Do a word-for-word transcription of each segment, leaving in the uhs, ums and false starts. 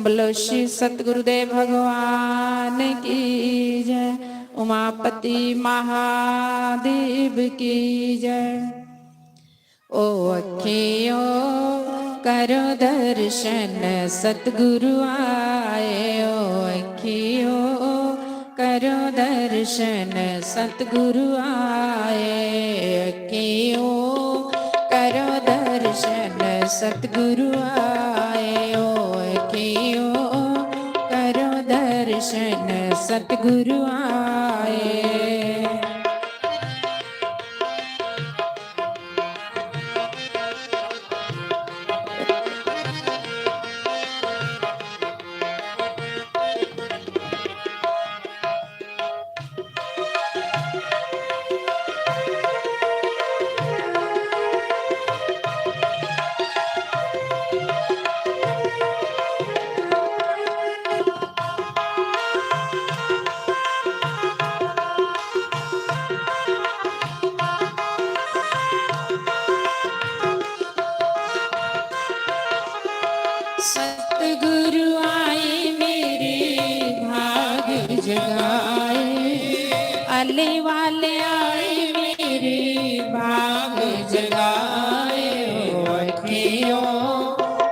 बोलो श्री सतगुरुदेव भगवान की जय, उमापति महादेव की जय। ओ अखियों करो दर्शन सतगुरु आए, ओ अखियों करो दर्शन सतगुरु आए, अखियों करो दर्शन सतगुरु आए, ओ अखियों करो दर्शन सतगुरु आए। सतगुरु आए मेरे भाग जगाए, आले वाले आए मेरे भाग जगाए। ओ अखियों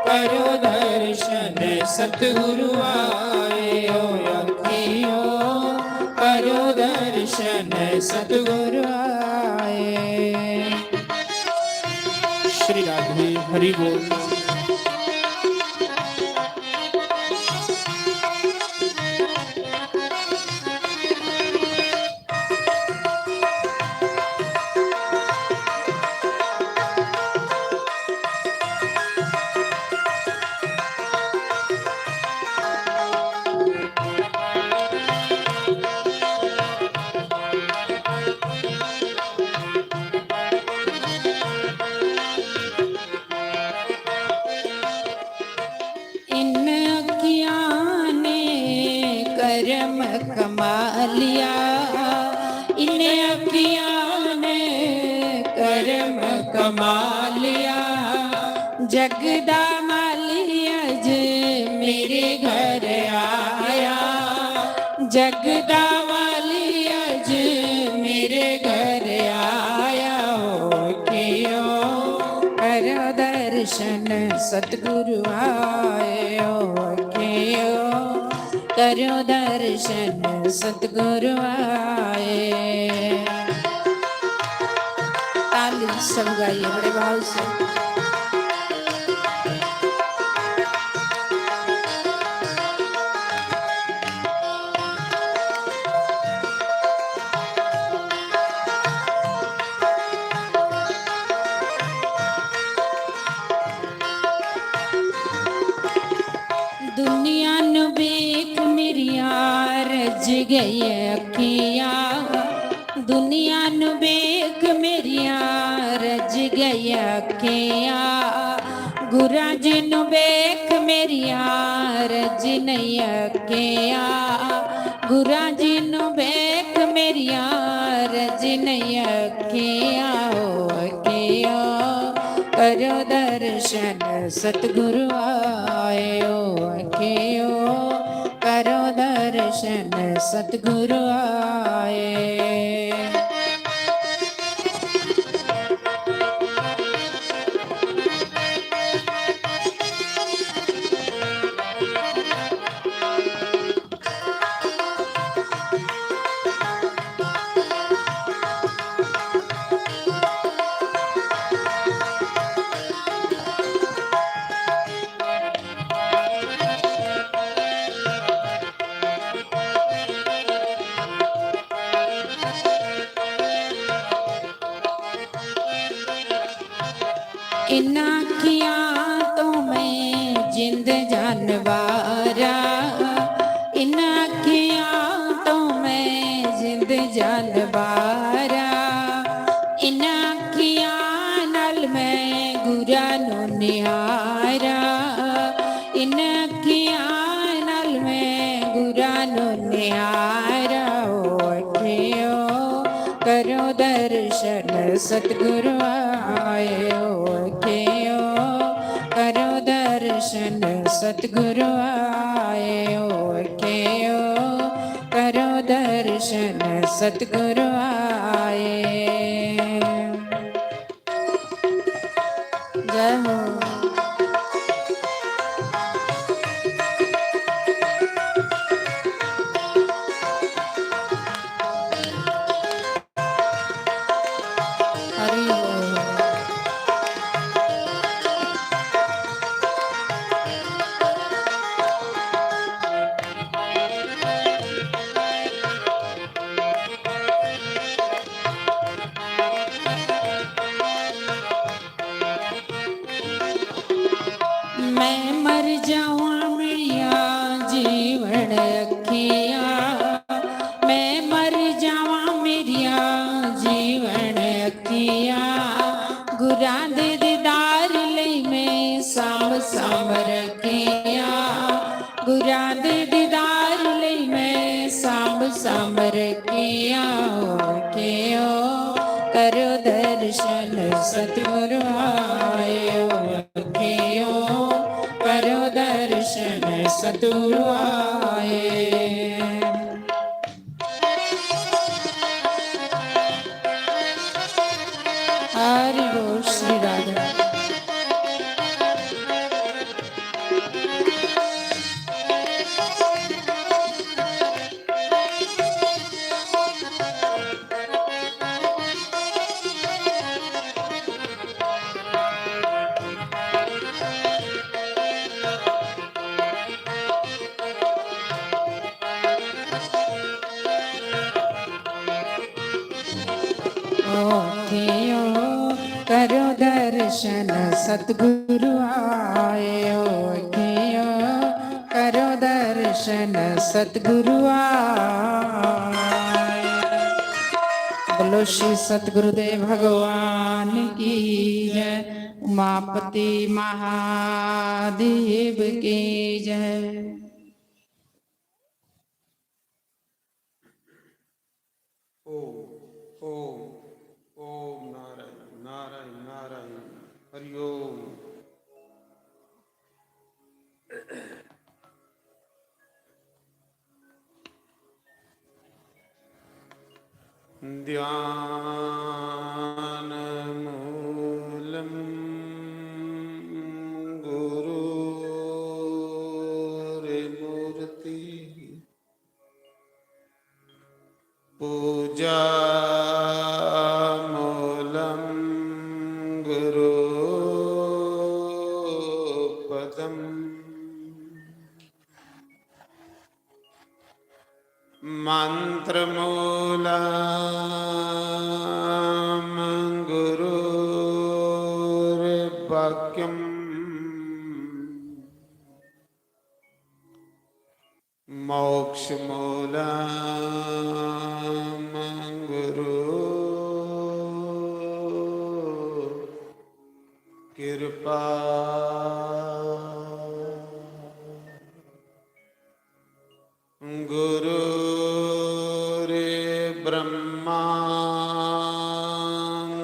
करो दर्शन सतगुरु आए, ओ अखियों करो दर्शन सतगुरु आए। श्री राधे हरि बोल। इन अखियां ने करम कमालिया, इन अखियां ने करम कमालिया। जगदा माली अज मेरे घर आया, जगदा माली अज मेरे घर आया। ओ अखियों करो दर्शन सतगुरु आए, ओ अखियों करो दर्शन सतगुरु आए। ताली सब गाइए बड़े भाव से। दुनिया नु बेख मेरिया रज गई अखियां, दुनिया नु बेख मेरिया रज गई अखियां। गुरा जी नु बेख मेरिया रज नहीं अखियां, गुरा जी नु बेख मेरिया रज नहीं अखियां। ओ अखियों करो दर्शन सतगुरु आए, ओ अखियों करो दर्शन सतगुरु आए। इन्हां अखियां तो मैं जिंद जान बारा, इन्हां अखियां तो मैं जिंद जान बारा। इन्हां अखियां नाल मैं गुरा नू निहारा, इन्हां अखियां नाल मैं गुरा नू निहारा। ओ अखियों करो दर्शन सतगुरु आए, ओ अखियों करो दर्शन। दर्शन सतगुरु आए, ओ अखियों करो दर्शन सतगुरु आए। जय हो। हरि ओम। मैं मर जावां मेरिया जीवन अखिया, मैं मर जावां मेरिया जीवन अखिया, गुरां दे दीदार लई मैं सांभ सांभ रखिया, गुरां दे दीदार लई मैं सांभ सांभ रखिया, ओ अखियों करो दर्शन सतगुरु आए, ओ अखियों करो दर्शन सतगुरु आए। हरि बोल श्री राधे। ओ अखियों करो दर्शन सतगुरु आए, ओ अखियों करो दर्शन सतगुरु आए। बोलो श्री सतगुरुदेव भगवान की जय, उमापति महादेव की जय। ओम, ओम, ओम नारायण, नारायण, नारायण। हरि ओम। ध्यानमूलं गुरोर्मूर्ति पूजामूलं गुरोपदम्। मन्त्रमूलं गुरोर्वाक्यम्। मोक्षमूलं गुरोर्कृपा। गुरुर्ब्रह्मा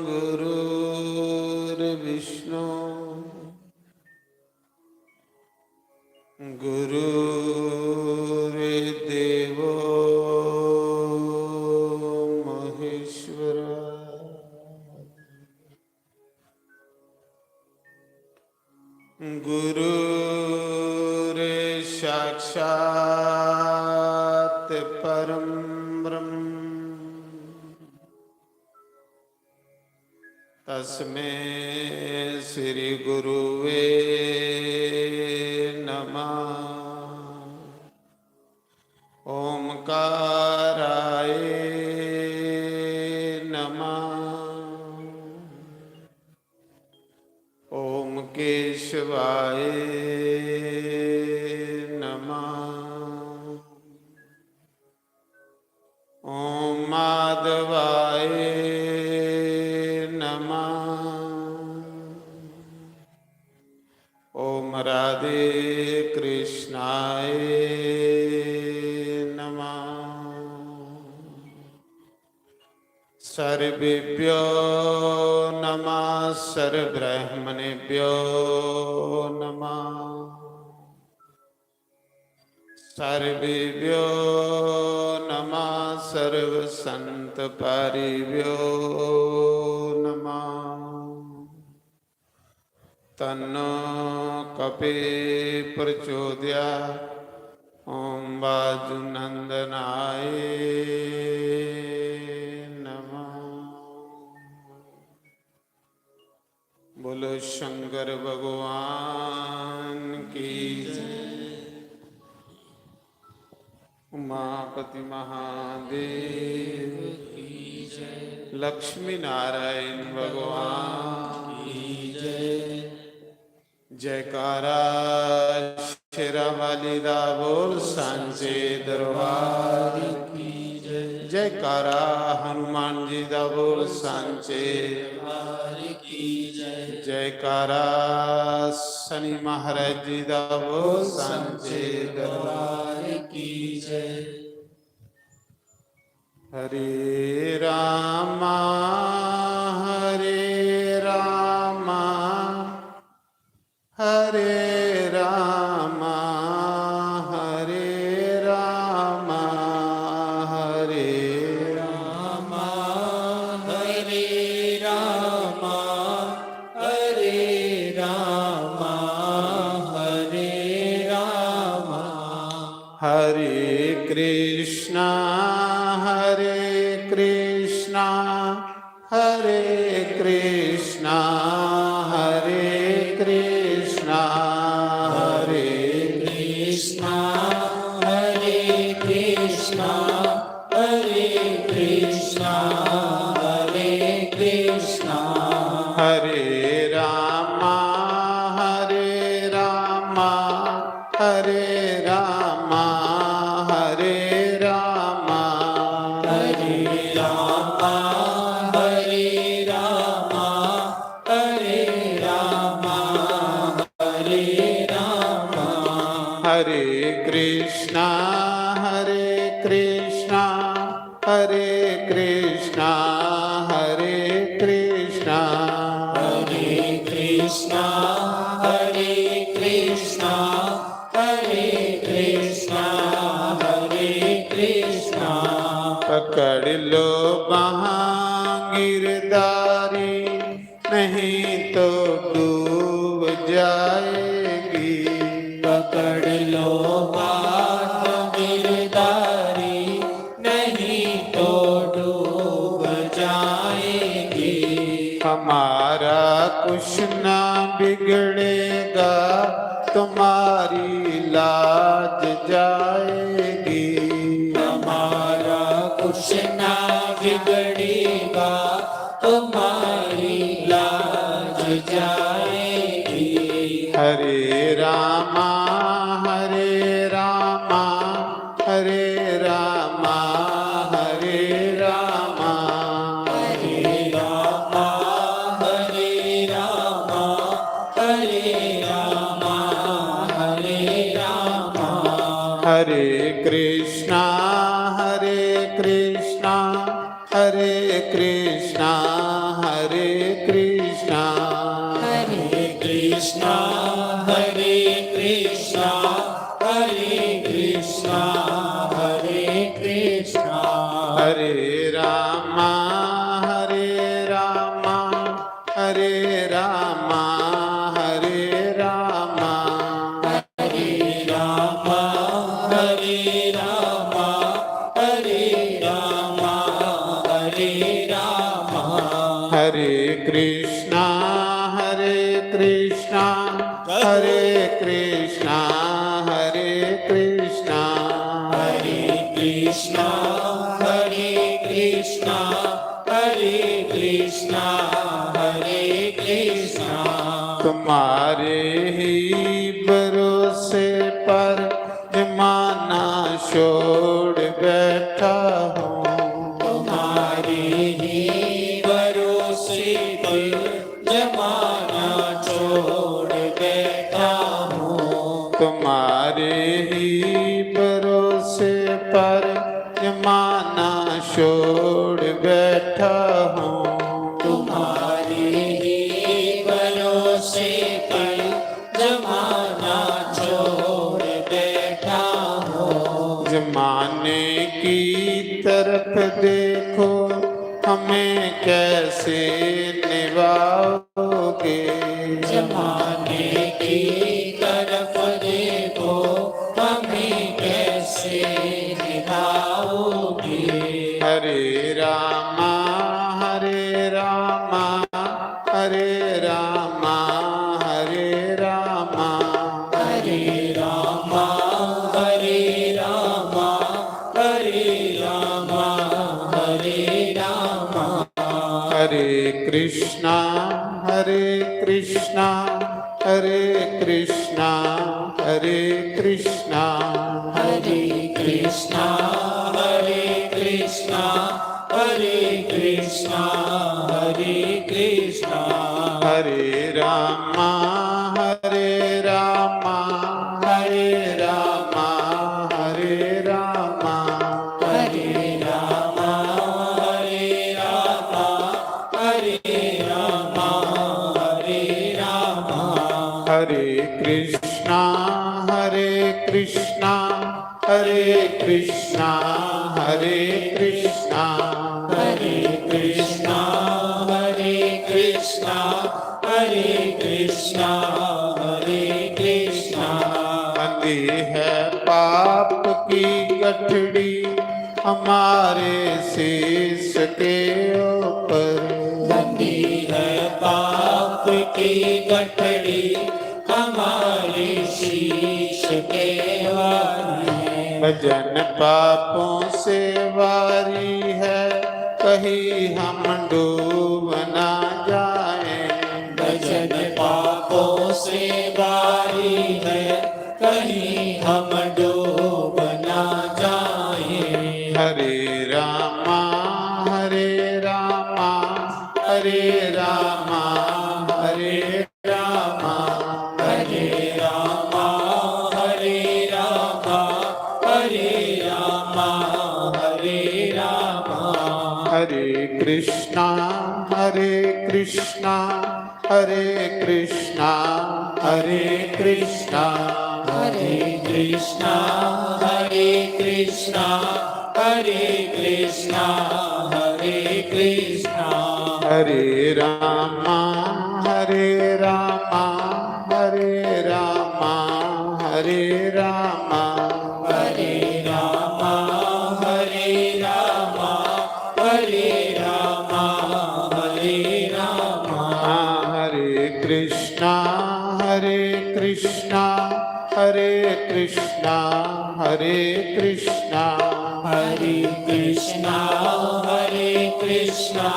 गुरुर्विष्णु गुरुर्देवो महेश्वर। गुरुर्साक्षात् परं ब्रह्म। तस्मै श्री गुरुवे नमः। ओंकाराय नमः। ओम केशवाय नमः। ओम माधवाय नमः। ओम राधे कृष्णाय नमः। सर्वेभ्यो नमः, सर्वब्राह्मणेभ्यो नमः। सर्वेभ्यो नमः, सर्वसंतपारिभ्यो नमः। तन्नो कपि प्रचोदयात्। ओम वायुनंदनाय नमः। बोलो शंकर भगवान की जय, उमापति महादेव की जय, लक्ष्मी नारायण भगवान की जय। जयकारा शेरां वाली दा बोल सांचे दरबार की जय। जयकारा हनुमान जी दा बोल सांचे दरबार की जय। जयकारा शनि महाराज जी दा बोल सांचे दरबार की जय। हरे रामा, हरे रामा, हरे रामा, हरे रामा, हरे रामा, हरे रामा, हरे रामा, हरे रामा। हरे कृष्णा, हरे कृष्णा, हरे कृष्णा, हरे कृष्णा, हरे कृष्णा, हरे कृष्णा, हरे कृष्णा, हरे कृष्णा। हरे रामा, हरे रामा, हरे रामा, हरे रामा। हरे रामा, हरे रामा, हरे रामा, हरे रामा। हरे कृष्णा, हरे कृष्णा, हरे कृष्णा, हरे कृष्णा। हरे कृष्णा, हरे कृष्णा, हरे कृष्णा, हरे कृष्णा। पकड़ लो बांह गिरधारी, नहीं तो डूब जाएगी। पकड़ लो बांह गिरधारी, नहीं तो डूब जाएगी। हमारा कुछ ना बिगड़ेगा, तुम्हारी लाज जाएगी। हमारा कुछ ना बिगड़ेगा, तुम्हारी लाज जाएगी। हरे रामा, हरे रामा, हरे रामा, हरे रामा। हरे रामा, हरे रामा, हरे रामा, हरे रामा। हरे कृष्णा, हरे कृष्णा, हरे कृष्णा, हरे कृष्णा। हरे कृष्णा, हरे कृष्णा, हरे कृष्णा, हरे कृष्णा। हरे रामा, हरे रामा, हरे रामा, हरे रामा। हरे रामा, हरे रामा, हरे रामा, हरे रामा। हरे कृष्णा, हरे कृष्णा, हरे कृष्णा, हरे कृष्णा। हरे कृष्णा, हरे कृष्णा, हरे कृष्णा, हरे कृष्णा। तुम्हारे ही भरोसे पर जमाना छोड़ बैठा हूँ। तुम्हारे ही भरोसे पर जमाना छोड़ बैठा हूँ। तुम्हारे ही भरोसे पर जमाना छोड़ बैठा बैठा हूँ। तुम्हारे ही भरोसे कल जमाना छोड़ बैठा हूँ। जमाने की तरफ देखो, हमें कैसे निभाओगे? जमाने की तरफ देखो, हमें कैसे निभाओगे? हरे रामा, हरे रामा, हरे रामा, हरे रामा। हरे रामा, हरे रामा, हरे रामा, हरे रामा। हरे कृष्णा, हरे कृष्णा, हरे कृष्णा, हरे कृष्णा। हरे कृष्णा, हरे कृष्णा, हरे कृष्णा, हरे कृष्णा। हरे रामा, हरे रामा, हरे रामा, हरे रामा। हरे रामा, हरे रामा, हरे रामा, हरे रामा। हरे कृष्णा, हरे कृष्णा, हरे कृष्णा, हरे कृष्णा। हरे कृष्णा, हरे कृष्णा, हरे कृष्णा, हरे कृष्णा। बंधी है पाप की गठड़ी हमारे शीश के ऊपर। बंधी है पाप की गठड़ी हमारे शीश के ऊपर। भजन पापों से भारी है, कहीं हम डूब ना जाएं। भजन पापों से भारी है, कहीं हम डूब ना जाएं। हरे रामा, हरे रामा, हरे रामा, हरे रामा। हरे रामा, हरे रामा, हरे रामा, हरे रामा। हरे कृष्णा, हरे कृष्णा, हरे कृष्णा, हरे कृष्णा। हरे कृष्णा, हरे कृष्णा, हरे कृष्णा, हरे कृष्णा। हरे रामा, हरे रामा, हरे रामा, हरे रामा। हरे रामा, हरे रामा, हरे रामा, हरे रामा। हरे कृष्णा, हरे कृष्णा, हरे कृष्णा, हरे कृष्णा। हरे कृष्णा, हरे कृष्णा,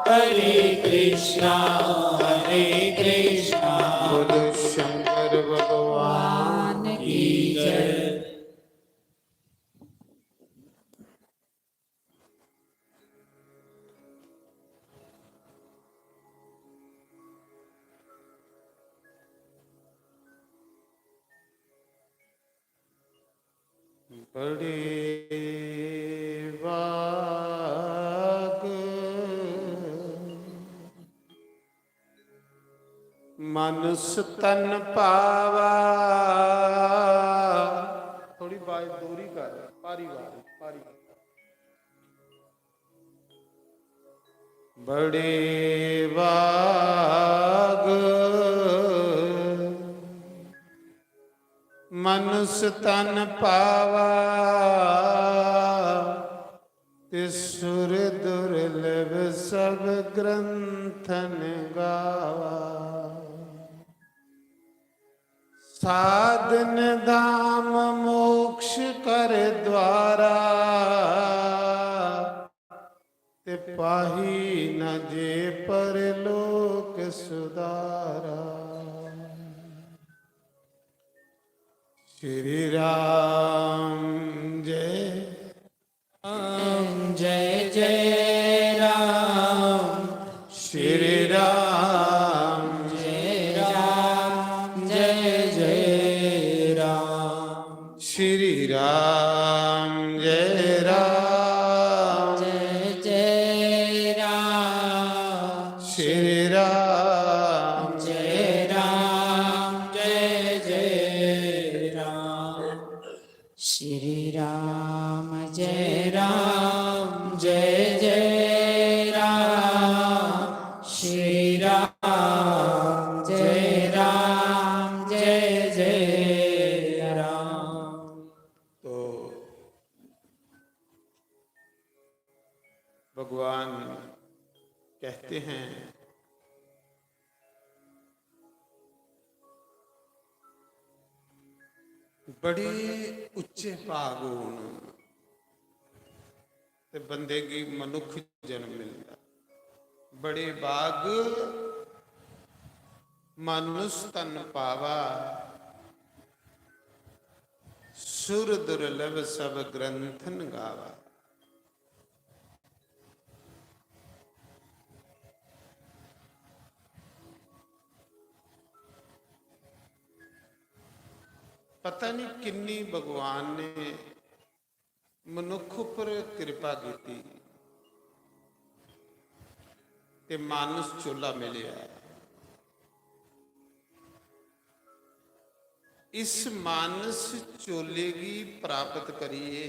हरे कृष्णा, हरे कृष्णा। बोलो शंकर भगवान की जय। बड़े भाग मानुष तन पावा। थोड़ी बाज दूरी कर, भारी बाज, भारी। बड़े भाग मानुष तन पावा, ते सुर दुर्लभ सब ग्रंथन गावा। साधन धाम मोक्ष कर द्वारा, ते पाही न जे परलोक सुधारा। श्री राम जय राम, जय जय राम। श्री राम जय राम, जय जय राम। श्री राम जय राम, जय जय श्री राम जय राम जय जय राम। श्री राम जय राम जय जय राम। श्री राम जय राम जय जय राम। तो भगवान कहते हैं, बड़े उच्चे भाग होन ते बंदे गी मनुख जन्म मिलदा। बड़े भाग मानुष तन पावा, सुर दुर्लभ सब ग्रंथन गावा। पता नहीं किन्नी भगवान ने मनुख उपर कृपा कीती ते मानस चोला मिलिया। इस मानस चोले गी प्राप्त करिए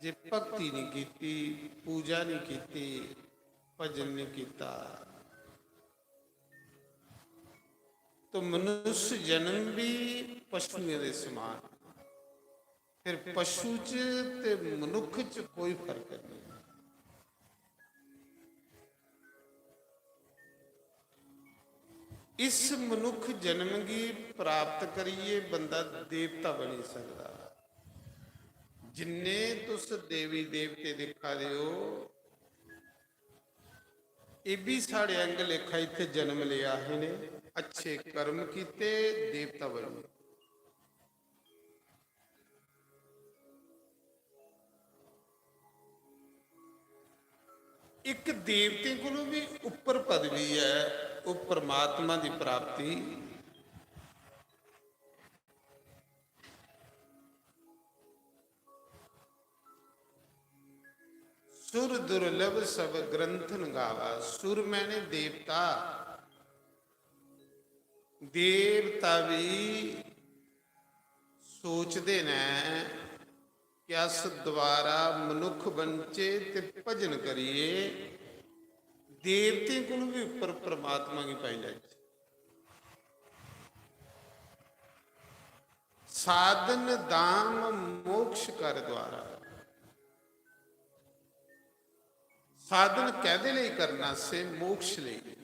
जे भक्ति नहीं कीती, पूजा नहीं कीती, भजन नहीं कीता, तो मनुष्य जन्म भी पशुएं दे समान। फिर पशु च ते मनुख च कोई फर्क नहीं। इस मनुख जन्म गी प्राप्त करिए बंदा देवता बनी सकदा। जिन्ने तुस देवी देवते दिक्खा दे ओ, एह् बी साढ़े आंगर लेखा इत्थै जन्म लेआ इ'नें, अच्छे कर्म कीते, देवता बने। इक देवतें कोलों भी उप्पर पदवी ऐ, ओह् परमात्मा दी प्राप्ति। सुर दुर्लभ सब ग्रंथन गावा। सुर मैंने देवता, देवता भी सोचदे न कि अस दोबारा मनुख बनचे ते भजन करिए देवतें कोलू भी उप्पर परमात्मा गी पाई लैचे। साधन धाम मोक्ष कर द्वारा। साधन कैदे लेई करना? से मोक्ष लेई।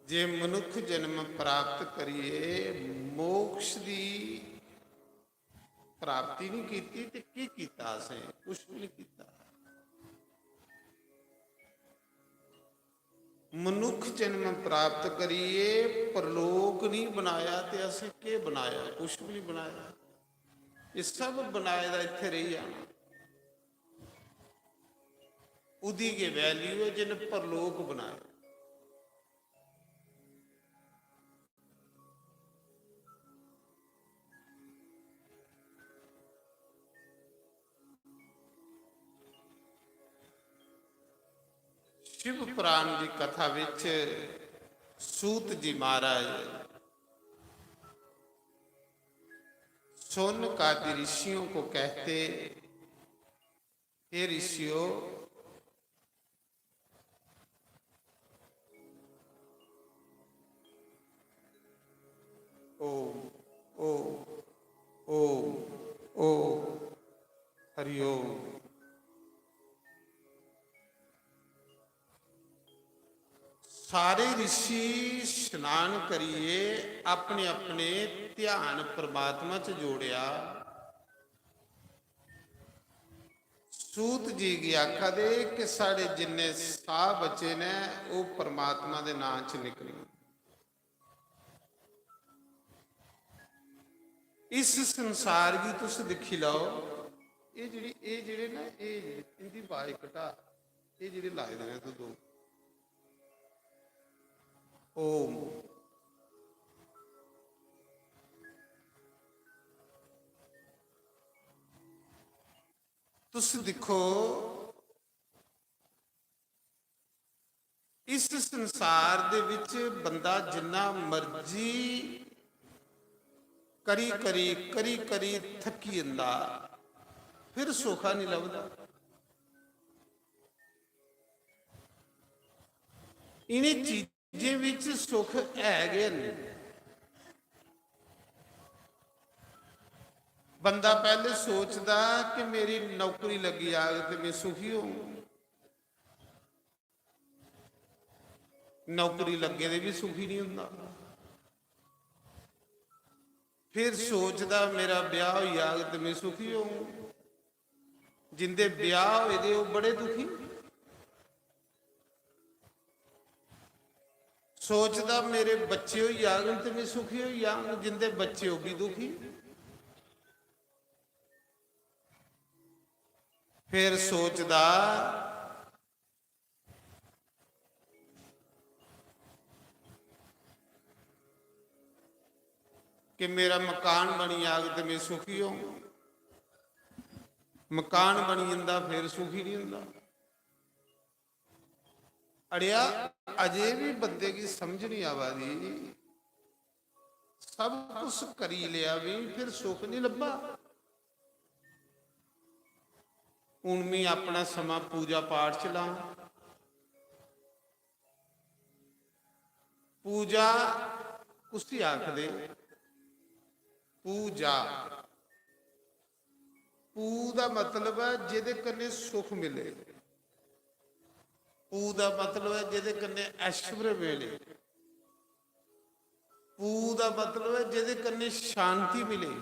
जे मनुख जन्म प्राप्त करिए मोक्ष दी प्राप्ति नहीं कीती ते की कीता असें? कुछ भी नहीं कीता। मनुख जन्म प्राप्त करिए परलोक नहीं बनाया ते असें के बनाया? कुछ भी नहीं बनाया। ये सब बनाए दा इत्थे रही जाना। उदी के value है जिन्हें परलोक बनाया। शिव पुराण दी कथा विच सूत जी महाराज शौनक आदि ऋषियों को कहते, हे ऋषियों, ओम, ओम, ओम, ओम, हरि ओम। सारे ऋषि स्नान करिए अपने अपने ध्यान परमात्मा च जोड़िया। सूत जी गी आखा दे कि साढ़े जिन्ने साह बचे ने, ओह परमात्मा दे नां च निकलन। इस संसार गी तुस दिक्खी लैओ, एह जेह्ड़ी, एह जेह्ड़े ना, एह जेह्ड़ी इंदी बाज घटा, एह जेह्ड़े लाए दे ने दो, ओम। तुस दिक्खो, इस संसार दे विच बंदा जिन्ना मर्जी करी करी करी करी थकी जंदा, फिर सुख नहीं लभदा। इन्हें चीजें विच सुख है गै नहीं। बंदा पहले सोचदा कि मेरी नौकरी लगी जाग ते मैं सुखी होऊं। नौकरी लग्गे दे भी सुखी नहीं हुंदा। फिर सोचदा मेरा ब्याह होई जाग ते मैं सुखी होऊं। जिंदे ब्याह होए दे ओह बड़े दुखी। सोचदा मेरे बच्चे होई जागन ते मैं सुखी होई जांग, जिंदे बच्चे ओह भी दुखी। फिर सोचदा कि मेरा मकान बनी जाग ते मैं सुखी होऊं। मकान बनी जंदा फिर सुखी नहीं हुंदा। अड़िया, अजे भी बंदे की समझ नहीं आवा दी। सब कुछ करी लिया भी, फिर सुख नहीं लब्भा। हुन मैं अपना समां पूजा पाठ च लां। पूजा कुसी आखदे? पूजा। पू दा मतलब ऐ जेह्दे कन्नै सुख मिले। पू दा मतलब ऐ जेह्दे कन्नै ऐश्वर्य मिले। पू दा मतलब ऐ जेह्दे कन्नै शांति मिले।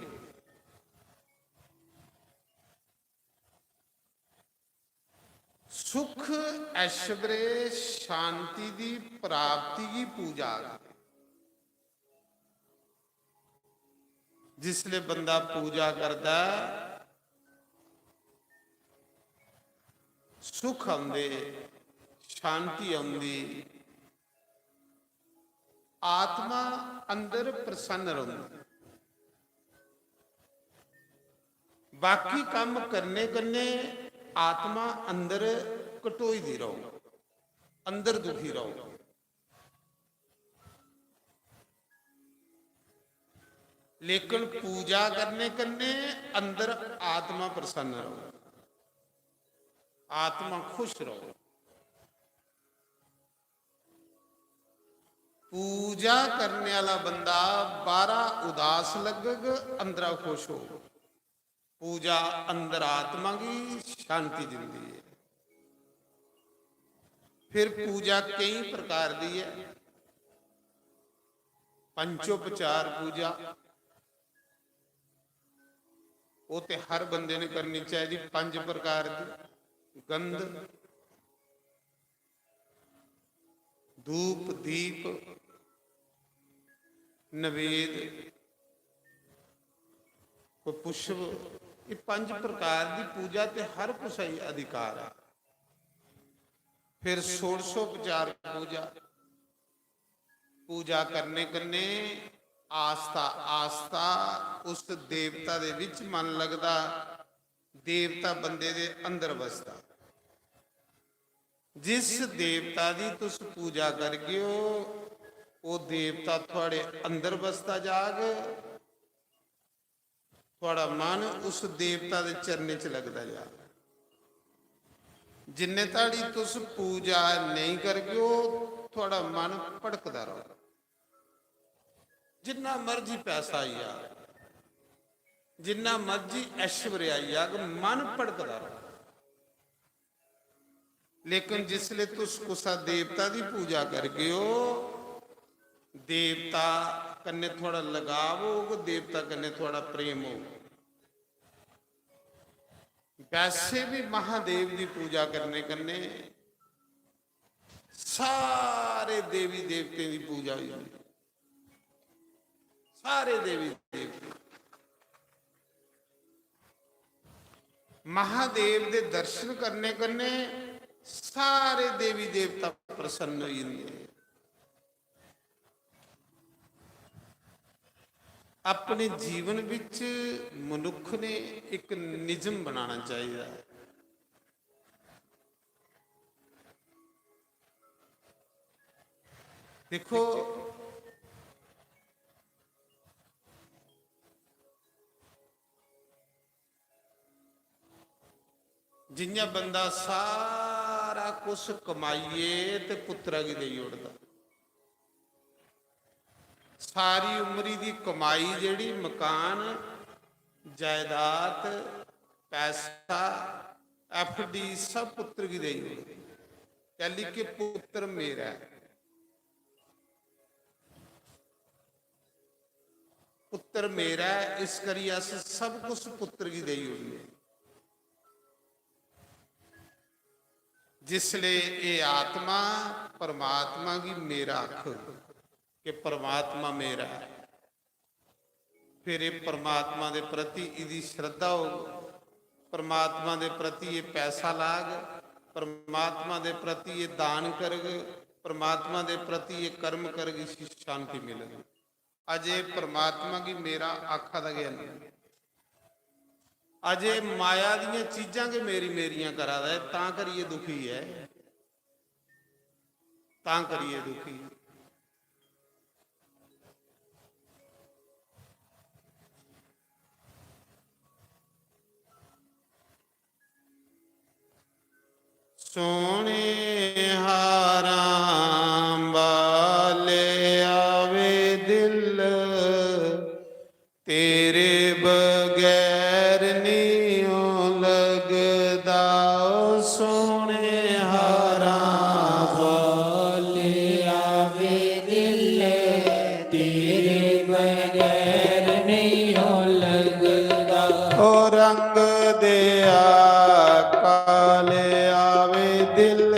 सुख, ऐश्वर्य, शांति दी प्राप्ति गी पूजा आखदे। जिसले बंदा पूजा करदा ऐ, सुख औंदे, शांति औंदी, आत्मा अंदर प्रसन्न रौंह्दी। बाकी कम्म करने कन्नै आत्मा अंदर घटोई दी रौह्ग, अंदर दुखी रौह्ग। लेकिन पूजा करने कन्नै अंदर आत्मा प्रसन्न रौह्ग, आत्मा खुश रौह्ग। पूजा करने वाला बंदा बाहरा उदास लगग, अंदरा खुश होग। पूजा अंदर आत्मा की शांति दिंदी है। फिर पूजा कई प्रकार दी है। पंचोपचार पूजा, वो ते हर बंदे ने करनी चाहिए। पंज प्रकार दी, गंध, धूप, दीप, नवेद, कोई पुष्प, ये पंज प्रकार दी पूजा ते हर कुसै गी अधिकार है। फिर षोड़शोपचार पूजा, पूजा करने कन्नै आस्था, आस्था उस देवता दे विच मन लगदा, देवता बंदे दे अंदर बसदा। जिस देवता दी तुस पूजा करगे ओ, ओह् देवता थुआड़े अंदर बसदा जाग, थुआड़ा मन उस देवता दे चरणें च लगदा जाग। जिन्ने धड़ी तुस पूजा नेईं करगे ओ, थुआड़ा मन भटकदा रौह्ग। जिन्ना मर्जी पैसा आई जाग, जिन्ना मर्जी ऐश्वर्य आई जाग, मन भटकदा रौह्ग। लेकिन जिसले तुस कुसा देवता दी पूजा करगे ओ, देवता कन्नै थुआड़ा लगाव होग, देवता कन्नै थुआड़ा प्रेम होग। वैसे भी महादेव दी पूजा करने कन्नै सारे देवी देवतें दी पूजा होई जंदी। सारे देवी देवते, महादेव दे दर्शन करने कन्नै सारे देवी देवता प्रसन्न होई जंदे। अपने जीवन विच मनुख ने एक निजम बनाना चाहिए। देखो, जि'यां बंदा सारा कुछ कमाइयै ते पुत्तरा गी देई ओड़दा, सारी उमरी दी कमाई जेह्ड़ी, मकान, जायदाद, पैसा, एफ डी, सब पुत्तर गी देई ओड़दी। कैली के पुत्तर मेरा ऐ, पुत्तर मेरा ऐ, इस करी अस सब कुछ पुत्तर गी देई ओड़ने। जिसले एह् आत्मा परमात्मा गी मेरा आखग कि परमात्मा मेरा ऐ, फिर एह् परमात्मा दे प्रति एह्दी श्रद्धा होग, परमात्मा दे प्रति एह् पैसा लाग, परमात्मा दे प्रति एह् दान करग, परमात्मा दे प्रति एह् कर्म करग, इसी शांति मिलग। अजे परमात्मा गी मेरा आखा दा गै नेईं, अजे माया दियां चीजां गै मेरी मेरियां करा दा ऐ, तां करियै दुखी ऐ, तां करियै दुखी। सोने हारां वाले आवे दिल, तेरे बगैर नहीं ओ लगदा। ओ सोने हारां वाले आवे दिल, तेरे बगैर नहीं ओ लगदा। ओ रंग दे काले आवे दिल,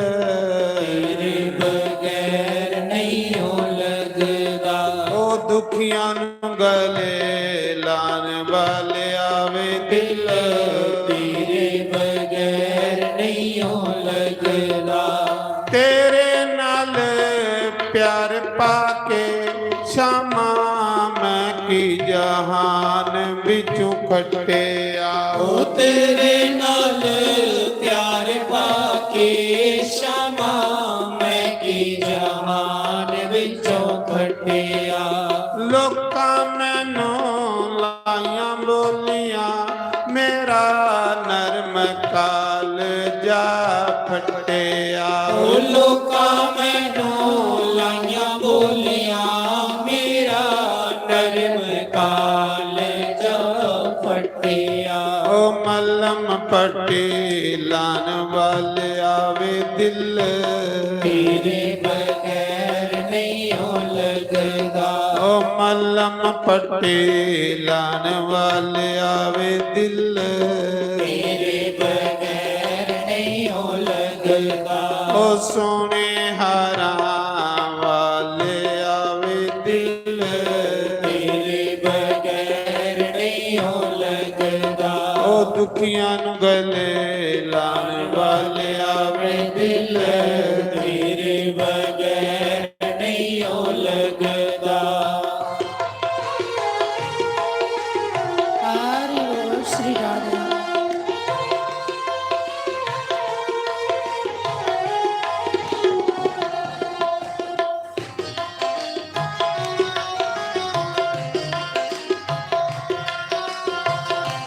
तेरे बगैर नहीं ओ लगदा। ओ दुखियां नू गले लाने वाले आवे दिल, तेरे बगैर नहीं ओ लगदा। तेरे नाल प्यार पाके शामा मैं की जहान बिचों खट्टिया। ओ तेरे नाल प्यार पाके शामा मैं की जहान बिचों खट्टिया। लोकां मैनू लाइयां बोलियां, मेरा नरम कालजा फट्टिया। ओ लोकां मैनू लाइयां बोलियां, मेरा नरम कालजा फट्टिया। ओ मलम पट्टी लान वाले आवे दिल, तेरे बगैर नहीं ओ लगदा। ओ मलम पट्टी लान वाले आवे दिल, तेरे बगैर नहीं ओ लगदा। ओ सोने हारां वाले आवे दिल, तेरे बगैर नहीं ओ लगदा। ओ दुखियां नू गले लान वाले आवे दिल, तेरे बगैर नहीं ओ लगदा। हरि बोल श्री राधे।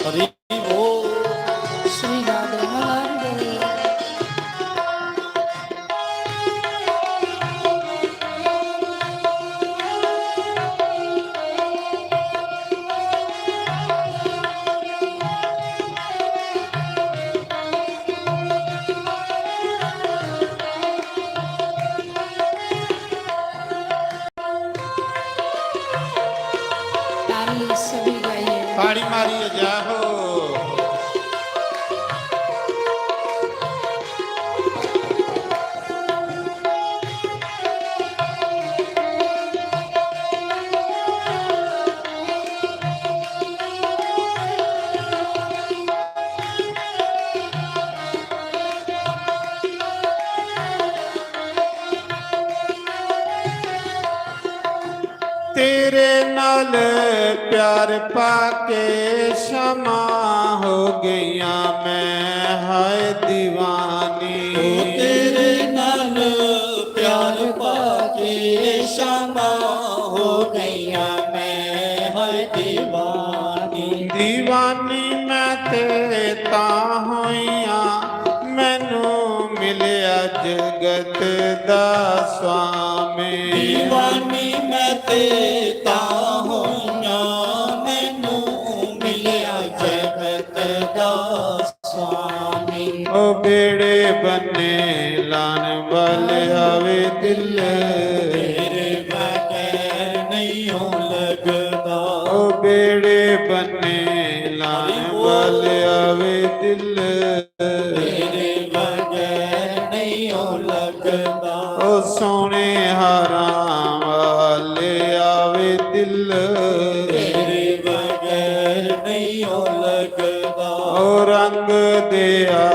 हरि बोल। श्री राधे हरि बोल। ताली सभी गाइए। ताड़ी मारिए जय हो। तेरे नाल प्यार पाके शमा हो गईयां मैं हाय दीवानी। ओ तेरे नाल प्यार पाके तां होइयां, मैनू मिलिया जगत दा स्वामी। दीवानी मैं ते तां होइयां, मैनू मिलिया जगत दा स्वामी। ओ बेड़े बन्ने लान वाले आवे दिल, तेरे बगैर नहीं हो लगदा। ओ बेड़े बन्ने लान वाले आवे दिल, तेरे बगैर नहीं हो लगदा। ओ सोने हारां वाले आवे दिल, तेरे बगैर नहीं हो लगदा। ओ रंग दिया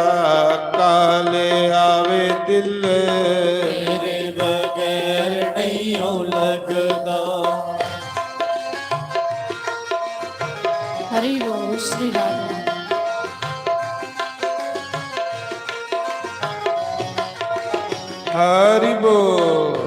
काले आवे दिल, तेरे बगैर नहीं हो लगदा। हरि बोल श्री राधे। हरि बोल।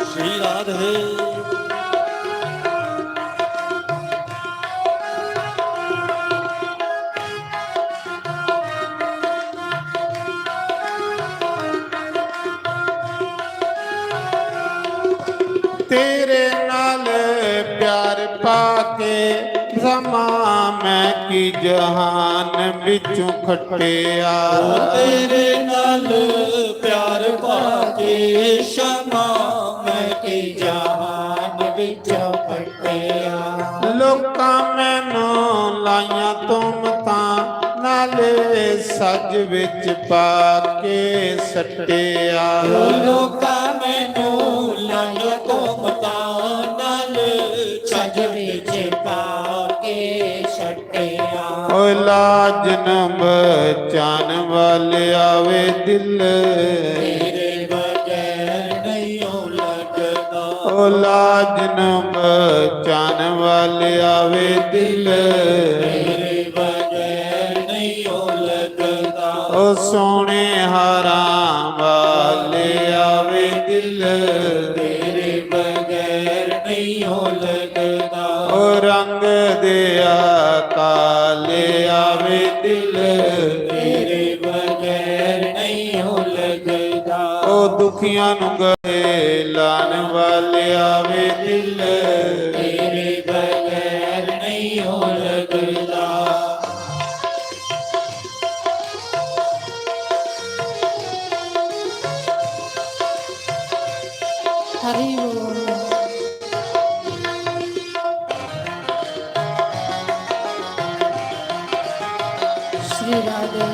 श्री राधे। तेरे नाल प्यार पाके समा मैं की जहान बिचों खटिया। ओ तेरे नाल प्यार पाके समा मैं की जहान बिचों खटिया। लोकां मैनू लाइयां तुमतां नाले सज विच पाके सटिया। ओ लोकां मैनू लाइयां तुमतां नाले सज विच पाके सटिया। ओ लाज न बचान वाले आवे दिल, तेरे बगैर नहीं हो लगदा। ओ लाज न बचान वाले आवे दिल, तेरे बगैर नहीं हो लगदा। ओ सोने हारां वाले आवे दिल, तेरे बगैर नहीं हो लगदा। ओ रंग दिया काले आवे दिल, तेरे बगैर नहीं हो लगदा। ओ दुखियां नू गले लान वाले आवे दिल, तेरे बगैर नहीं हो लगदा। हरि बोल। श्री राधे।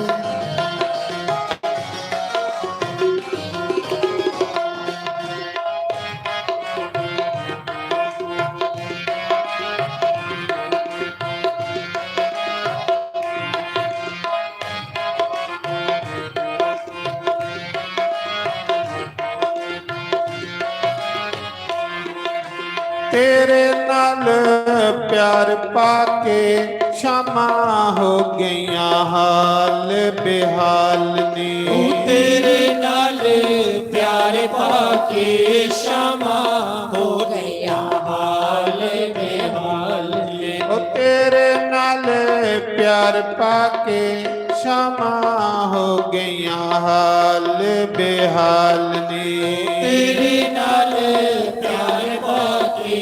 तेरे नाल प्यार पाके शामां हो गईयां हाल बेहाल नी। ओ तेरे नाल प्यार पाके शामां हो गईयां हाल बेहाल ने। ओ तेरे नाल प्यार पाके शामां हो गईयां हाल बेहाल ने। तेरे नाल प्यार पाके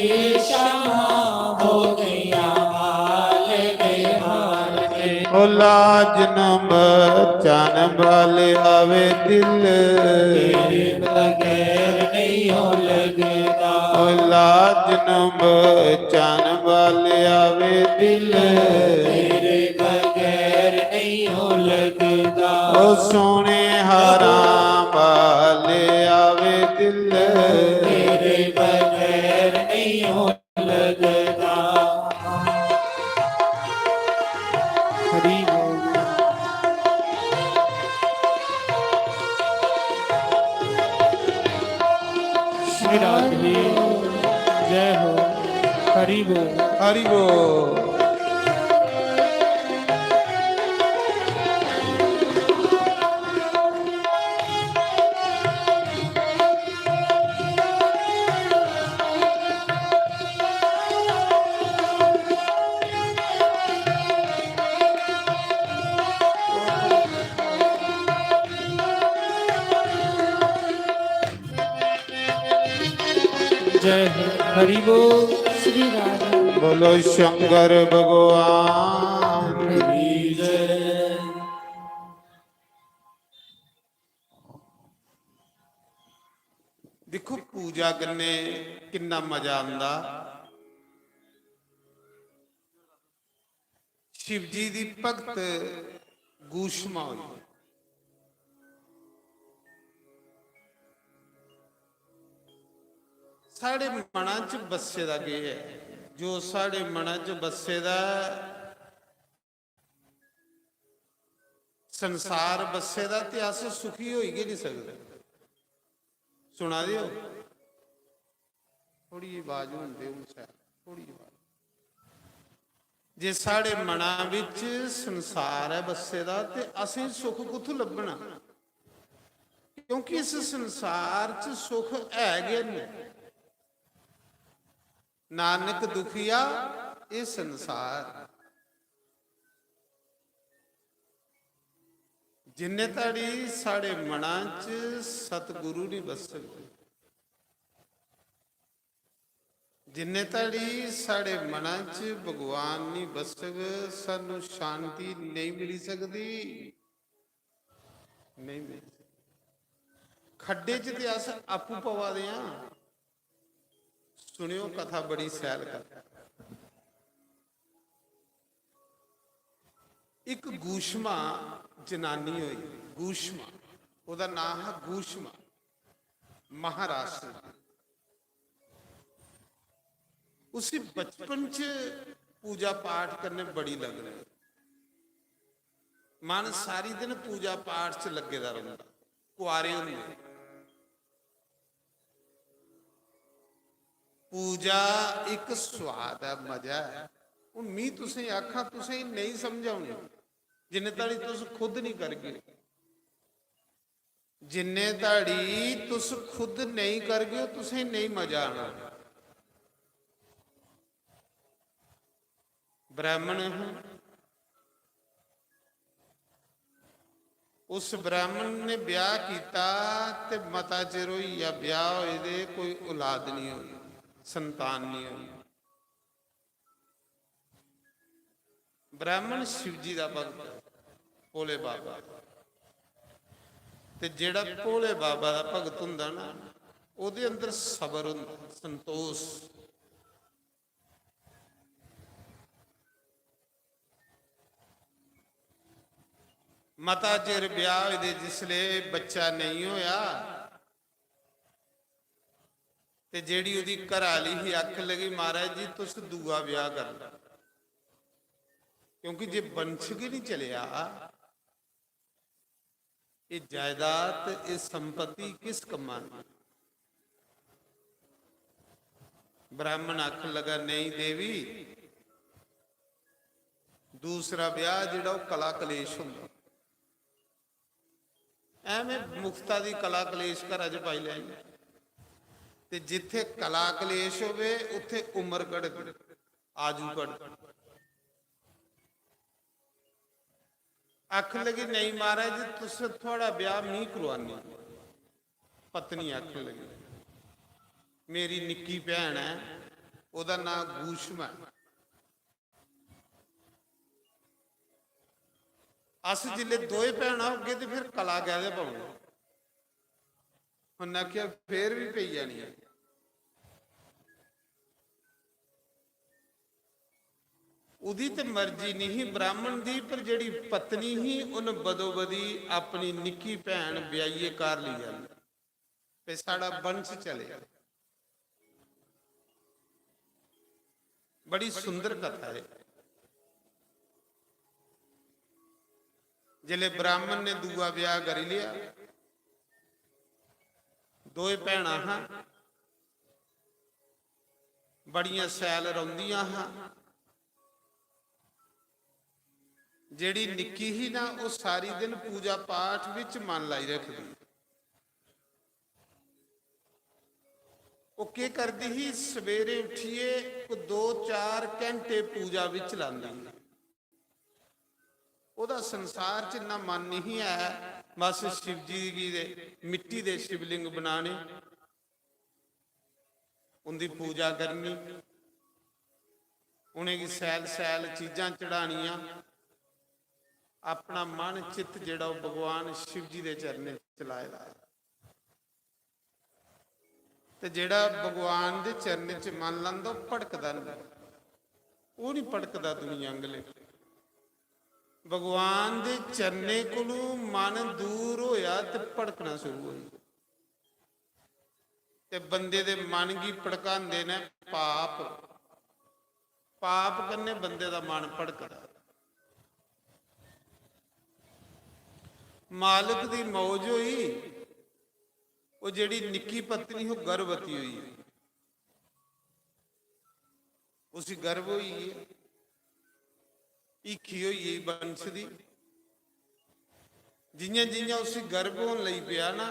शामां हो गईयां हाल बेहाल ने। ओ लाज न बचान वाले आवे दिल, तेरे बगैर नहीं हो लगदा। ओ लाज न बचान वाले आवे दिल, तेरे बगैर नहीं हो लगदा। ओ सोने हार राम वाले आवे दिल। तेरे बगैर नहीं हो लगदा। हरि बोल। श्री राधे। जय हो। हरि बोल। हरि बोल। जय हो। हरि बोल। श्री राधे। बोलो शंकर भगवान की जय। दिक्खो, पूजा कन्नै किन्ना मजा आंदा। शिव जी दी भगत गूशमा होई। साढ़े मना च बस्से दा केह् ऐ? जो साढ़े मना च बस्से दा ऐ, संसार बस्से दा, ते अस सुखी होई गै नहीं सकदे। सुना दे ओ? थोड़ी आवाज होन दे हून शैल, थोड़ी आवाज। जे साढ़े मना विच संसार ऐ बस्से दा, ते असें सुख कुत्थों लब्भना? क्योंकि इस संसार च सुख है गै नहीं। नानक दुखिया एह् संसार। जिन्ने धड़ी साढ़े मना च सतगुरु नहीं बसग, जिन्ने धड़ी साढ़े मना च भगवान नहीं बसग, सानू शांति नहीं मिली सकदी, नहीं मिली सकदी। खड्डे च ते अस आपूं पवा दे आं। सुनियो कथा, बड़ी सैल कथा। इक गूशमा जनानी होई, गूशमा, ओह्दा नांऽ हा गूशमा, महाराष्ट्र दी। उसी बचपन च पूजा पाठ कन्नै बड़ी लगन। मन सारी दिन पूजा पाठ च लग्गे दा रौंह्दा, कुआरे होंदे। पूजा इक स्वाद ऐ, मजा ऐ। हून मी तुसें आखां, तुसें नेईं समझ औनी जिन्ने धड़ी तुस खुद नहीं करगे। जिन्ने धड़ी तुस खुद नहीं करगे, तुसें नहीं मजा आना। ब्राह्मण हा, उस ब्राह्मण ने ब्याह कीता ते मता चिर होई गेआ ब्याह होए दे, कोई औलाद नहीं होई, संतान नहीं होई। ब्राह्मण शिव जी दा भगत ऐ, भोले बाबा। ते जेह्ड़ा भोले बाबा दा भगत हुंदा ना, ओह्दे अंदर सबर हुंदा, संतोष। मता चिर ब्याह होए दे, जिसले बच्चा नेईं होया, ते जेह्ड़ी ओह्दी घरै आह्ली ही, आखन लगी, "महाराज जी, तुस दूआ ब्याह करी लो, क्योंकि जे वंश गै निं चलेआ, एह् जायदाद, एह् संपत्ति किस कम्मा दी?" ब्राह्मण आखन लगा, "नेईं देवी, दूसरा ब्याह जेह्ड़ा, ओह् कला कलेश होंदा।" ऐवें मुफ्ता दी कला कलेश घरा च पाई लैनी। ते जित्थे कला कलेश होवे, उत्थे उम्र घटदी, आजू घटदी। आखन लगी, "नेईं महाराज, तुस, थुआड़ा ब्याह मी करोआनी।" पत्नी आखन लगी, "मेरी निक्की भैन ऐ, ओह्दा नांऽ गूशमा ऐ।" अस जिसलै दोए भैनां होगे ते फिर कला कैह्दे पौनी? उन्नै आखेआ, "फेर बी पेई जानी ऐ।" ओह्दी ते मर्जी निं ही ब्राह्मण दी, पर जेह्ड़ी पत्नी ही, उन्न बदोबदी अपनी निक्की भैन ब्याहियै घर लेई आंदी, ते साढ़ा वंश चले। बड़ी सुंदर कथा है। जिसलै ब्राह्मण ने दूआ ब्याह करी लेआ, दोए भैनां हां, बड़ियां सैल रौंह्दियां हां। जेह्ड़ी निक्की ही ना, ओह् सारी दिन पूजा पाठ बिच मन लाई रखदी। ओह् केह् करदी ही, सवेरे उट्ठियै कोई दो चार घैंटे पूजा बिच लांदी ही। ओह्दा संसार च इन्ना मन नहीं ऐ, बस शिव जी गी दे मिट्टी दे शिवलिंग बनाने, उंदी पूजा करनी, उनेंगी सैल सैल चीजां चढ़ानियां। अपना मन चित्त जेह्ड़ा ओह् भगवान शिव जी दे चरणें च लाए दा ऐ। ते जेह्ड़ा भगवान दे चरणें च मन लांदा, ओह् भटकदा नहीं, ओह् नहीं भटकदा दुनिया आंगले। भगवान दे चरणें कोलू मन दूर होया ते भटकना शुरू होई। ते बंदे दे मन गी भड़कांदे न पाप। पाप कन्नै बंदे दा मन भड़कदा। मालक दी मौज होई, ओह् जेह्ड़ी निक्की पत्नी, ओह् गर्भवती होई, उसी गर्भ होई गेआ, हीखी होई गेई वंश दी। जियां जियां उसी गर्भ होन लगी पेआ ना,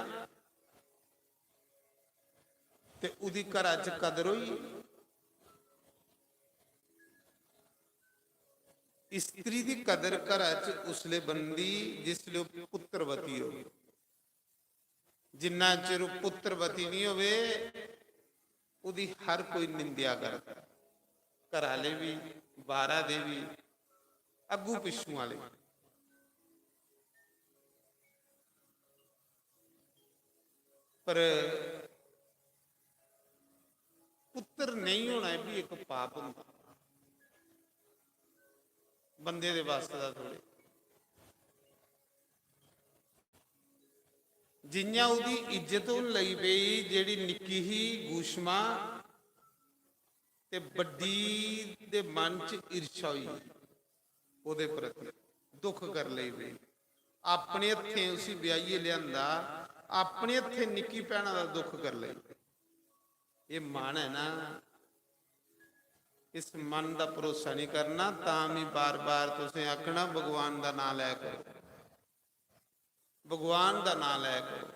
ते ओह्दी घरा च कदर होई। स्त्री दी कदर घरा च उसले बनदी जिसले ओह् पुत्रवती होवे। जिन्ना चिर ओह् पुत्रवती नहीं होवे, ओह्दी हर कोई निंदेआ करदा, घर आह्ले बी, बाह्रा दे बी, अग्गू पिच्छू आह्ले। पर पुत्र नेईं होना, एह् बी इक पाप होंदा बंदे दे बस दा थोड़े। जियां ओह्दी इज्जत होन लगी पेई, जेह्ड़ी निक्की ही गुशमा, ते बड्डी दे मन च ईर्ष्या होई, ओह्दे प्रति दुख कर लगी पेई। अपने हत्थें उसी ब्याहियै लेआंदा, अपने हत्थें निक्की भैना दा दुख कर लगी पेई। एह् मन ऐ ना, इस मन दा भरोसा नहीं करना। तां मी बार बार तुसें आखना, भगवान दा नां लै करो, भगवान दा नां लै करो।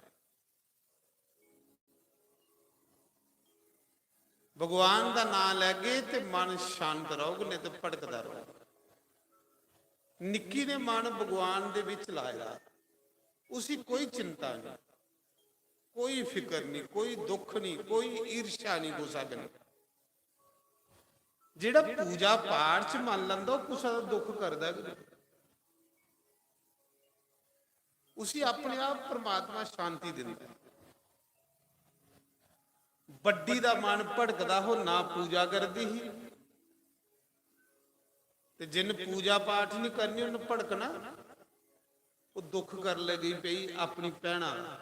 भगवान दा नां लैगे ते मन शांत रौह्ग, नेईं ते भटकदा रौह्ग। निक्की ने मन भगवान दे बिच लाए दा, उसी कोई चिंता नहीं, कोई फिकर नहीं, कोई दुख नहीं, कोई ईर्ष्या नहीं कुसै कन्नै। जेह्ड़ा पूजा पाठ च मन लांदा, ओह् कुसै दा दुख करदा गै नहीं। उसी अपने आप परमात्मा शांति दिंदा ऐ। बड्डी दा मन भड़कदा हो, ना पूजा करदी ही, ते जिन पूजा पाठ नहीं करनी, उन्न भड़कना। ओह् दुख कर लगी पेई अपनी भैना दा,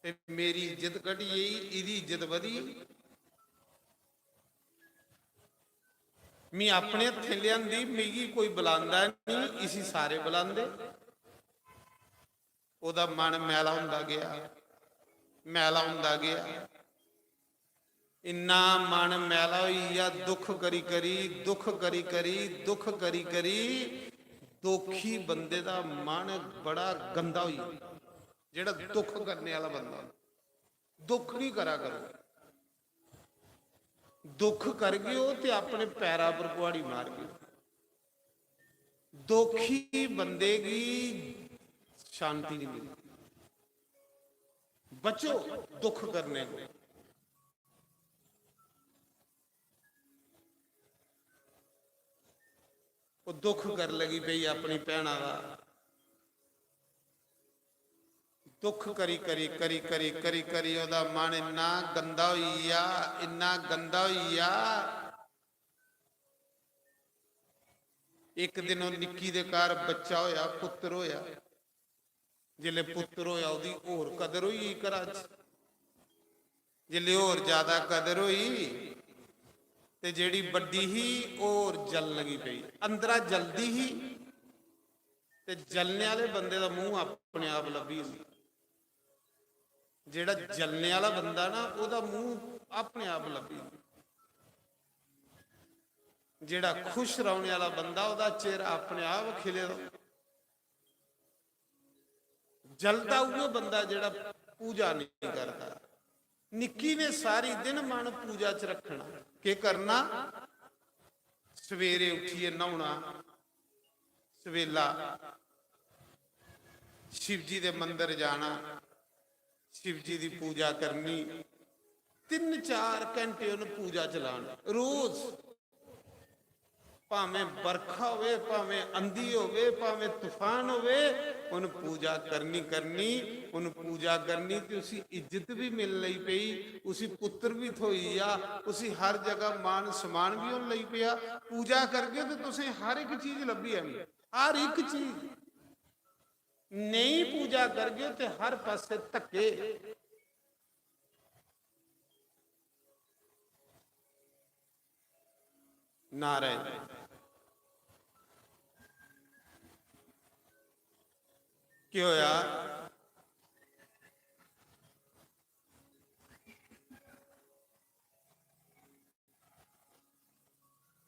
ते मेरी इज्जत घटी गेई, एह्दी इज्जत बधी। मी अपने हत्थें लेआंदी, मिगी कोई बलांदा नहीं, इसी सारे बलांदे। ओह्दा मन मैला होंदा गेआ, मैला होंदा गेआ। इन्ना मन मैला होई गेआ, दुख करी करी, दुख करी करी, दुख करी करी। दोखी बंदे दा मन बड़ा गंदा होई जंदा। जेह्ड़ा दुख करने आह्ला बंदा, दुख नहीं करा करो। दुख करगे ओ ते अपने पैरा पर कुहाड़ी मारगे। दुखी बंदे गी शांति नहीं मिलदी। बचो दुख करने को। ओह् दुख कर लगी पेई अपनी भैना दा। दुख करी करी करी करी करी करी ओह्दा मन इन्ना गंदा होई गेआ, इन्ना गंदा होई गेआ। इक दिन ओह् निक्की दे घर बच्चा होया, पुत्तर होया। जिसलै पुत्तर होया, ओह्दी होर कदर होई गेई घरा च। जिसलै होर ज्यादा कदर होई, ते जेह्ड़ी बड्डी ही, ओह् होर जलन लगी पेई। अंदरा जलदी ही, ते जलने आह्ले बंदे दा मूंह अपने आप लब्भी जंदा। जेह्ड़ा जलने आह्ला बंदा ना, ओह्दा मूंह अपने आप लब्भी जंदा। जेह्ड़ा खुश रौह्ने आह्ला बंदा, ओह्दा चेहरा अपने आप खिले दा। जलदा उ'ऐ बंदा जेह्ड़ा पूजा नेईं करदा। निक्की ने सारी दिन मन पूजा च रक्खना। केह् करना? सवेरे उट्ठियै न्हौना, सवेला शिवजी दे मंदर जाना, शिवजी दी पूजा करनी। तिन्न चार घैंटे उन्न पूजा च लाने रोज। भामें बरखा होवे, भामें अंधी होवे, भामें तूफान होवे, उन्न पूजा करनी, करनी। उन्न पूजा करनी ते उसी इज्जत भी मिलन लगी पेई, उसी पुत्तर भी थ्होई गेआ, उसी हर जगह मान सम्मान भी होन लगी पेआ। पूजा करगे ते तुसें हर इक चीज लब्भी जानी, हर इक चीज। नेईं पूजा करगे ते हर पासे धक्के। नारायण। केह् होया?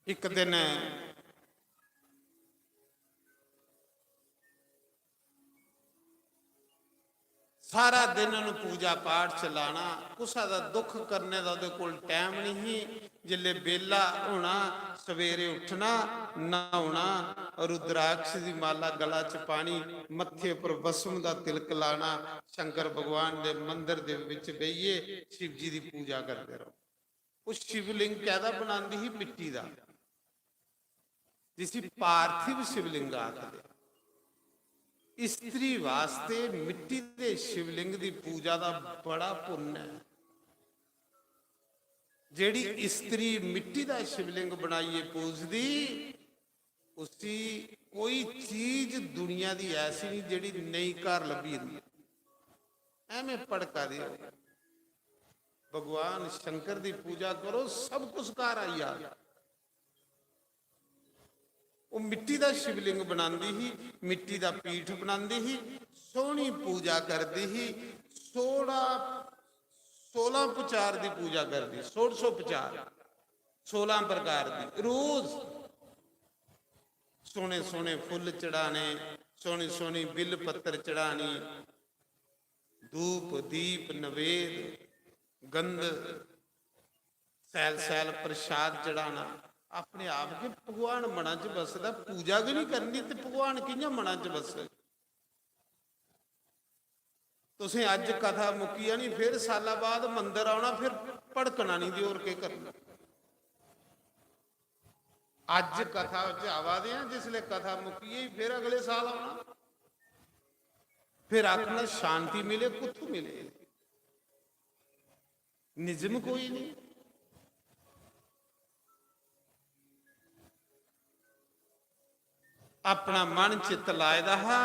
इक दिन सारा दिन उन्न पूजा पाठ च लाना, कुसै दा दुख करने दा ओह्दे कोल टैम नेईं ही। जिसलै बेल्ला होना, सवेरे उट्ठना, न्हौना, रुद्राक्ष दी माला गला च पानी, मत्थे पर भस्म दा तिलक लाना, शंकर भगवान दे मंदर दे बिच बेहियै शिवजी दी पूजा करदे रौह्ना। ओह् शिवलिंग कैह्दा बनांदी ही? मिट्टी दा, जिसी पार्थिव शिवलिंग आखदे। इस्त्री वास्ते मिट्टी दे शिवलिंग दी पूजा दा बड़ा पुन्न ऐ। जेह्ड़ी इस्त्री मिट्टी दा शिवलिंग बनाइयै पूजदी, उसी कोई चीज दुनिया दी ऐसी नहीं जेह्ड़ी नेईं घर लब्भी जंदी। ऐवें भड़का दे ओ। भगवान शंकर दी पूजा करो, सब कुछ घर आई जाग। ओह् मिट्टी दा शिवलिंग बनांदी ही, मिट्टी दा पीठ बनांदी ही, सोहनी पूजा करदी ही। सोलह, सोलह उपचार दी पूजा करदी, सोलह उपचार, सोलह प्रकार दी। रोज सोहने सोहने फुल्ल चढ़ाने, सोहनी सोहनी बिल पत्तर चढ़ानी, धूप, दीप, नवेद, गंध, सैल सैल प्रसाद चढ़ाना। अपने आप गै भगवान मना च बसदा। पूजा गै नहीं करनी ते भगवान कि'यां मना च बसग? तुसें अज्ज कथा मुक्की जानी, फिर साला बाद मंदर औना, फिर भड़कना नहीं ते होर केह् करना? अज्ज कथा च आवा दे आं, जिसलै कथा मुक्की गेई, फिर अगले साल औना, फिर आखना शांति मिले, कुत्थों मिले? निजम कोई नहीं। अपना मन चित्त लाए दा हा।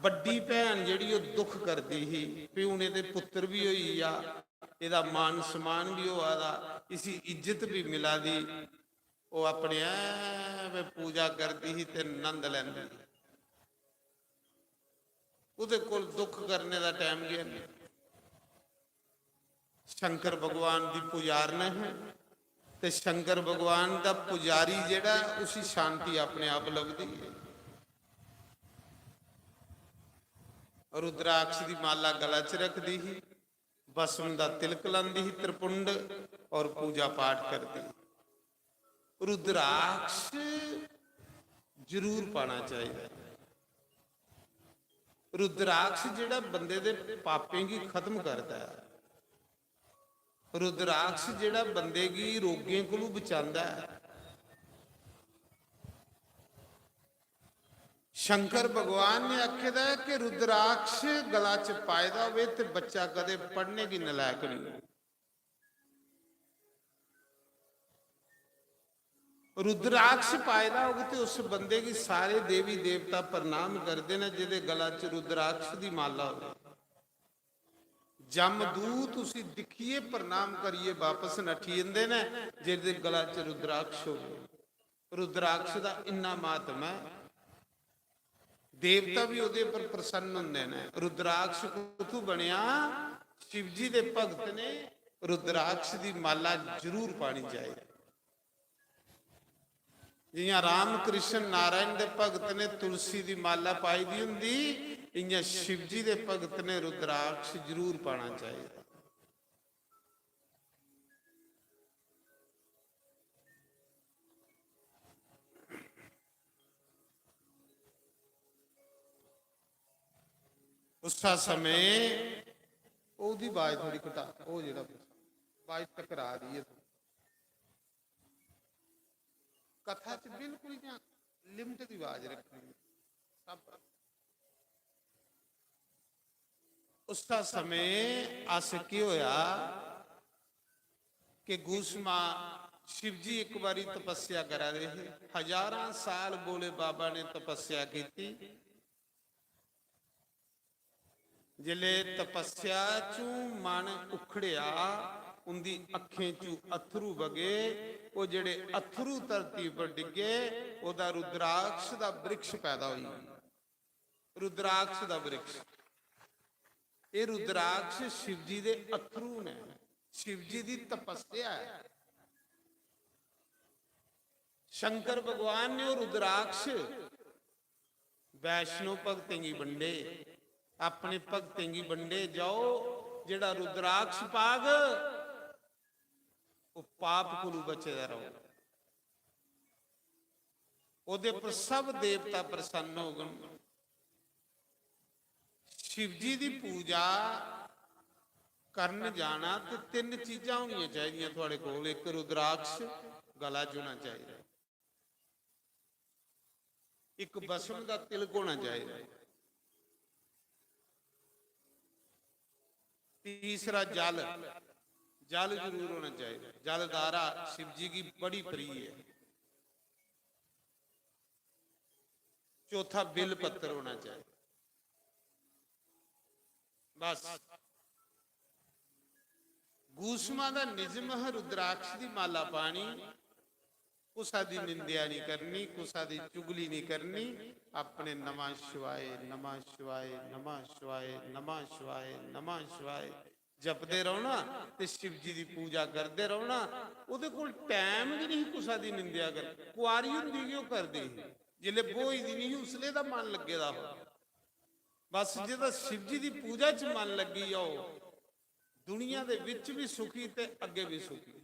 बड्डी भैन जेह्ड़ी ओह् दुख करदी ही, भी हून एह्दे पुत्तर बी होई गेआ, एह्दा मान सम्मान बी होआ दा, इसी इज्जत बी मिला दी। ओह् अपने आप पूजा करदी ही ते नंद लैंदी ही। ओह्दे कोल दुख करने दा टैम गै नहीं। शंकर भगवान दी पुजारन है, ते शंकर भगवान दा पुजारी जेह्ड़ा, उसी शांति अपने आप लभदी है। रुद्राक्ष दी माला गला च रखदी ही, भस्म दा तिलक लांदी ही त्रिपुंड, और पूजा पाठ करदी। रुद्राक्ष जरूर पाना चाहिदा। रुद्राक्ष जेह्ड़ा बंदे दे पापें गी खत्म करदा ऐ, रुद्राक्ष जेह्ड़ा बंदे गी रोगें कोलू बचांदा ऐ। शंकर भगवान ने आखे दा ऐ कि रुद्राक्ष गला च पाए दा होवे ते बच्चा कदे पढ़ने गी नलायक नहीं। रुद्राक्ष पाए दा होग ते उस बंदे गी सारे देवी देवता प्रणाम करदे न, जेह्दे गला च रुद्राक्ष दी माला होवे। जमदूत उसी दिक्खियै प्रणाम करियै वापस नठी जंदे न, जेह्दे गला च रुद्राक्ष होवे। रुद्राक्ष दा इन्ना महात्म ऐ। देवता भी ओह्दे पर प्रसन्न होंदे न। रुद्राक्ष कुत्थू बनेआ? शिव जी दे भगत ने रुद्राक्ष दी माला जरूर पानी चाहिदी। जियां राम कृष्ण नारायण दे भगत ने तुलसी दी माला पाई दी हुंदी, इयां शिव जी दे भगत ने रुद्राक्ष जरूर पाना चाहिदा। उस समय ओह्दी आवाज थोड़ी घटा, ओह् जेह्ड़ा आवाज टकरा दी ऐ। कथा च बिल्कुल इ'यां लिमिट दी आवाज रक्खनी। सब उस समय अस केह् होया कि गुसमा शिव जी इक बारी तपस्या करा दे हे, हजारां साल भोले बाबा ने तपस्या कीती। जिसले तपस्या चू मन उखड़ेआ, उंदी अक्खें चू अत्थरू बगे। ओह् जेह्ड़े अत्थरू धरती पर डिग्गे, ओह्दा रुद्राक्ष दा वृक्ष पैदा होई गेआ। रुद्राक्ष दा वृक्ष। एह् रुद्राक्ष शिव जी दे अत्थरू न, शिव जी दी तपस्या ऐ। शंकर भगवान ने ओह् रुद्राक्ष वैष्णो भगतें गी बंडे, अपने भगतें गी बंडे। जाओ, जेह्ड़ा रुद्राक्ष पाग, ओह् पाप कोलू बचे दा रहो। ओह्दे पर सब देवता प्रसन्न होगन। शिव जी दी पूजा करन जाना ते तिन्न चीजां होनियां चाहिदियां थुआढ़े कोल। इक रुद्राक्ष गला च होना चाहिदा, इक भस्म दा तिलक होना चाहिदा, तीसरा जल, जल जरूर होना चाहिदा। जलधारा शिव जी गी बड़ी प्रिय है। चौथा बिल पत्र होना चाहिए। बस, गूसमा दा निजम है रुद्राक्ष दी माला पानी, कुसा दी निंदेआ नहीं करनी, कुसा दी चुगली नहीं करनी। अपने नमः शिवाय, नमः शिवाय, नमः शिवाय, नमः शिवाय, नमः शिवाय जपदे रौह्ना ते शिव जी दी पूजा करदे रौह्ना। ओह्दे कोल टैम गै नहीं कुसा दी निंदेआ कर। कुआरी होंदी गै ओह् करदी ही, जिसलै ब्होई दी नहीं ही, उसलै दा मन लग्गे दा हो। बस जेह्दा शिव जी दी पूजा च मन लग्गी जाओ, दुनिया दे विच भी सुखी ते अग्गे भी सुखी।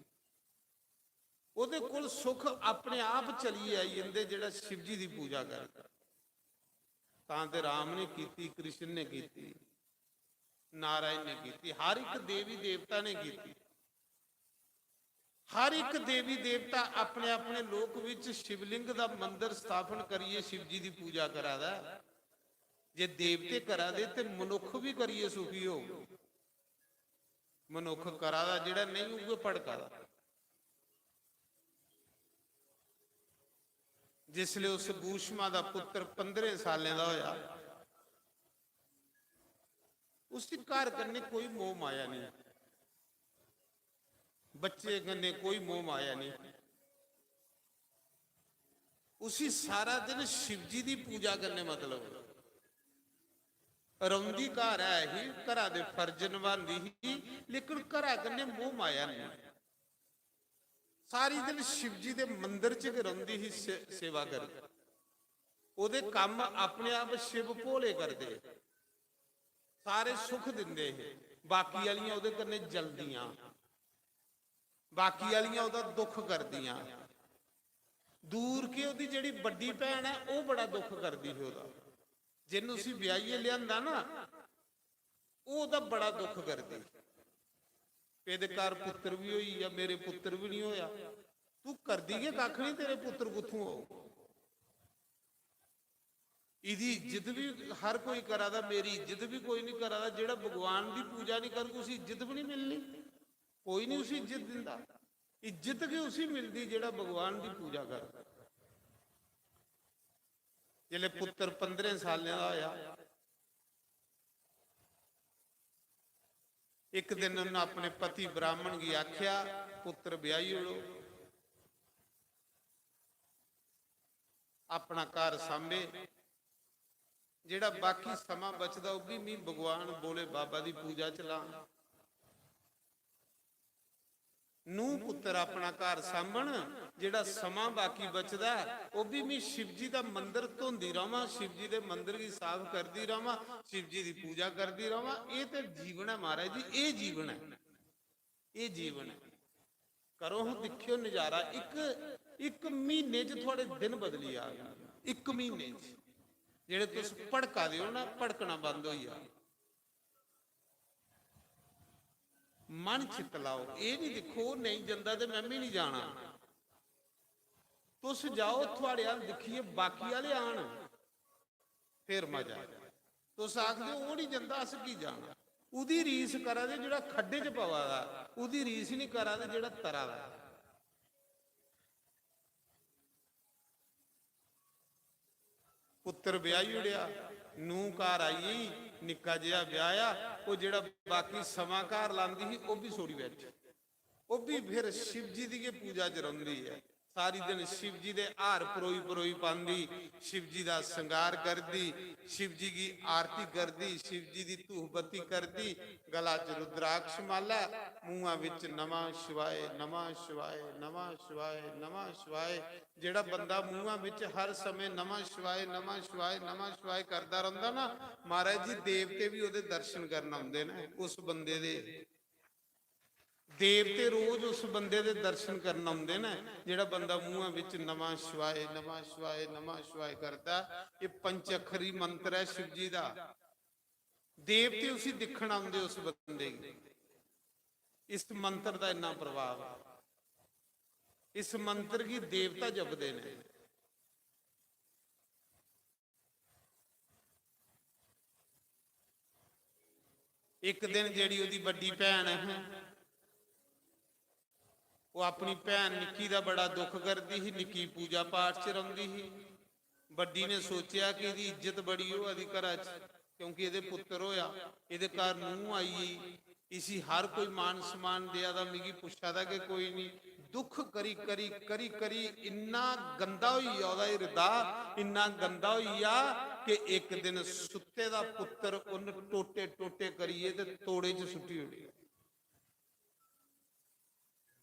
ओह्दे कोल सुख अपने आप चलिए आई जंदे, जेह्ड़ा शिव जी दी पूजा करदा। तां ते राम ने कीती, कृष्ण ने कीती, नारायण ने कीती, हर एक देवी देवता ने कीती। हर एक देवी देवता अपने अपने लोक विच शिवलिंग दा मंदिर स्थापन करिए शिव जी दी पूजा करा दा ऐ। जे देवते करा दे ते मनुख भी करिए सुखी होग। मनुख करा दा, जेह्ड़ा नेईं उ'ऐ भड़का दा। जिसले उस गूशमा दा पुत्र पंद्रहें सालें दा होया, उसी घर कन्नै कोई मोह माया नहीं, बच्चे कन्नै कोई मोह माया नहीं। उसी सारा दिन शिव जी दी पूजा कन्नै मतलब। रौंदी घर ऐ ही, घरा दे फर्ज नभांदी ही, लेकिन घरा कन्नै मोह माया नहीं। सारी दिन शिव जी दे मंदिर च गै रौंदी ही, से-, सेवा करी। ओह्दे कम्म अपने आप शिव भोले करदे, सारे सुख दिंदे हे। बाकी आह्लियां ओह्दे कन्नै जलदियां, बाकी आह्लियां ओह्दा दुख करदियां। दूर के ओह्दी जेह्ड़ी बड्डी भैन ऐ, ओह् बड़ा दुख करदी ही ओह्दा। जिन्न उसी ब्याहियै लेआंदा ना, ओह् ओह्दा बड़ा दुख करदी। एह्दे घर पुत्तर बी होई गेआ, मेरे पुत्तर बी निं होआ। तूं करदी गै कक्ख निं, तेरे पुत्तर कुत्थूं होग? एह्दी इज्जत बी हर कोई करा दा, मेरी इज्जत बी कोई निं करा दा। जेह्ड़ा भगवान दी पूजा निं करग, उसी इज्जत बी निं मिलनी, कोई निं उसी इज्जत दिंदा। इज्जत गै उसी मिलदी जेह्ड़ा भगवान दी पूजा करदा। जिसलै पुत्तर पंदरें सालें दा होया, इक दिन उन्नै अपने पति ब्राह्मण गी आखेआ, "पुत्तर ब्याही ओड़ो, अपना घर सांभे, जेह्ड़ा बाकी समां बचदा, ओह् बी मी भगवान भोले बाबा दी पूजा च लां।" नूंह् पुत्तर अपना घर सांभन, जेह्ड़ा समां बाकी बचदा ऐ, ओह् बी मी शिव जी दा मंदर धोंदी रवां, शिव जी दे मंदर गी साफ करदी रवां, शिव जी दी पूजा करदी रवां। एह् ते जीवन ऐ महाराज जी, एह् जीवन ऐ, एह् जीवन ऐ। करो हां, दिक्खेओ नजारा, इक, इक म्हीने च थुआढ़े दिन बदली जाग, इक म्हीने च जेह्ड़े तुस भड़का दे ओ ना, भड़कना बंद होई जाग। मन चित लाओ, एह् निं दिक्खो, "ओह् नेईं जंदा ते में बी निं जाना।" तुस जाओ, थुआढ़े अ'ल्ल दिक्खियै बाकी आह्ले आन, फिर मजा ऐ। तुस आखदे ओ, "ओह् निं जंदा, अस की जाना?" ओह्दी रीस करा दे जेह्ड़ा खड्डे च पवा दा, ओह्दी रीस निं करा दे जेह्ड़ा तरा दा। पुत्तर ब्याही ओड़ेआ, नूंह् घर आई गेई, निक्का जेहा ब्याह आ, ओह् जेह्ड़ा बाकी समां घर लांदी ही, ओह् बी छोड़ी बैठी। ओह् बी फिर शिव जी दी गै पूजा च रौंह्दी ऐ। सारी दिन शिव जी दे हार परोई परोई पांदी, शिव जी दा श्रृंगार करदी, शिव जी गी आरती करदी, शिव जी दी धूफ बत्ती करदी, गला च रुद्राक्ष माला, मूंहा बिच नमः शिवाय, नमः शिवाय, नमः शिवाय, नमः शिवाय। जेह्ड़ा बंदा मूंहा बिच हर समें नमः शिवाय, नमः शिवाय, नमः शिवाय करदा रौंह्दा ना, महाराज जी, देवते बी ओह्दे दर्शन करन औंदे न उस बंदे दे। देवते रोज उस बंदे दे दर्शन करन औंदे न, जेह्ड़ा बंदा मूंहा बिच नमः शिवाय, नमः शिवाय, नमः शिवाय करदा। एह् पंच अक्खरी मंत्र ऐ शिव जी दा। देवते उसी दिक्खन औंदे उस बंदे गी। इस मंत्र दा इन्ना प्रभाव ऐ। इस मंत्र गी देवता जपदे न। इक दिन जेह्ड़ी ओह्दी बड्डी भैन ही, ओह् अपनी भैन निक्की दा बड़ा दुख करदी ही। निक्की पूजा पाठ च रौंह्दी ही। बड्डी ने सोचेआ कि एह्दी इज्जत बड़ी होआ दी घरा च, क्योंकि एह्दे पुत्तर होआ, एह्दे घर नूंह् आई गेई, इसी हर कोई मान सम्मान देआ दा, मिगी पुच्छा दा गै कोई निं। दुख करी, करी, करी, करी इन्ना गंदा होई गेआ ओह्दा हिरदा, इन्ना गंदा होई गेआ कि इक दिन सुत्ते दा पुत्तर उन्न टोटे, टोटे करियै ते तोड़े च सुट्टी ओड़ेआ।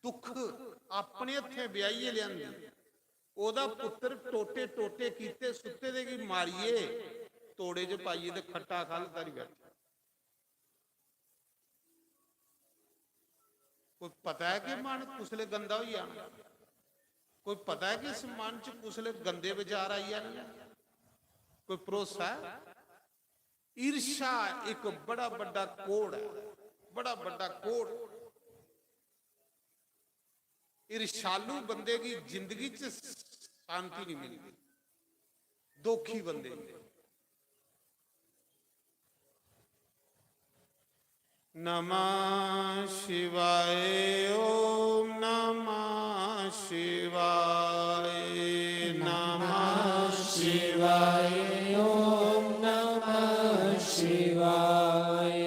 दुख अपने हत्थें ब्याहियै लेआंदी, ओह्दा पुत्तर टोटे, टोटे कीते, सुत्ते दे गी मारियै तोड़े च पाइयै ते खट्टा ख'ल्ल धरी बैठा। कोई पता ऐ कि मन कुसलै गंदा होई जाना? कोई पता ऐ कि इस मन च कुसलै गंदे विचार आई जाने? कोई भरोसा ऐ? ईर्ष्या इक बड़ा बड्डा कोढ़ ऐ, बड़ा बड्डा कोढ़। ईर्ष्यालु बंदे गी जिंदगी च शांति नहीं मिलदी, दोखी बंदे गी। नमः शिवाय, ओम नमः शिवाय, नमः शिवाय, ओम नमः शिवाय।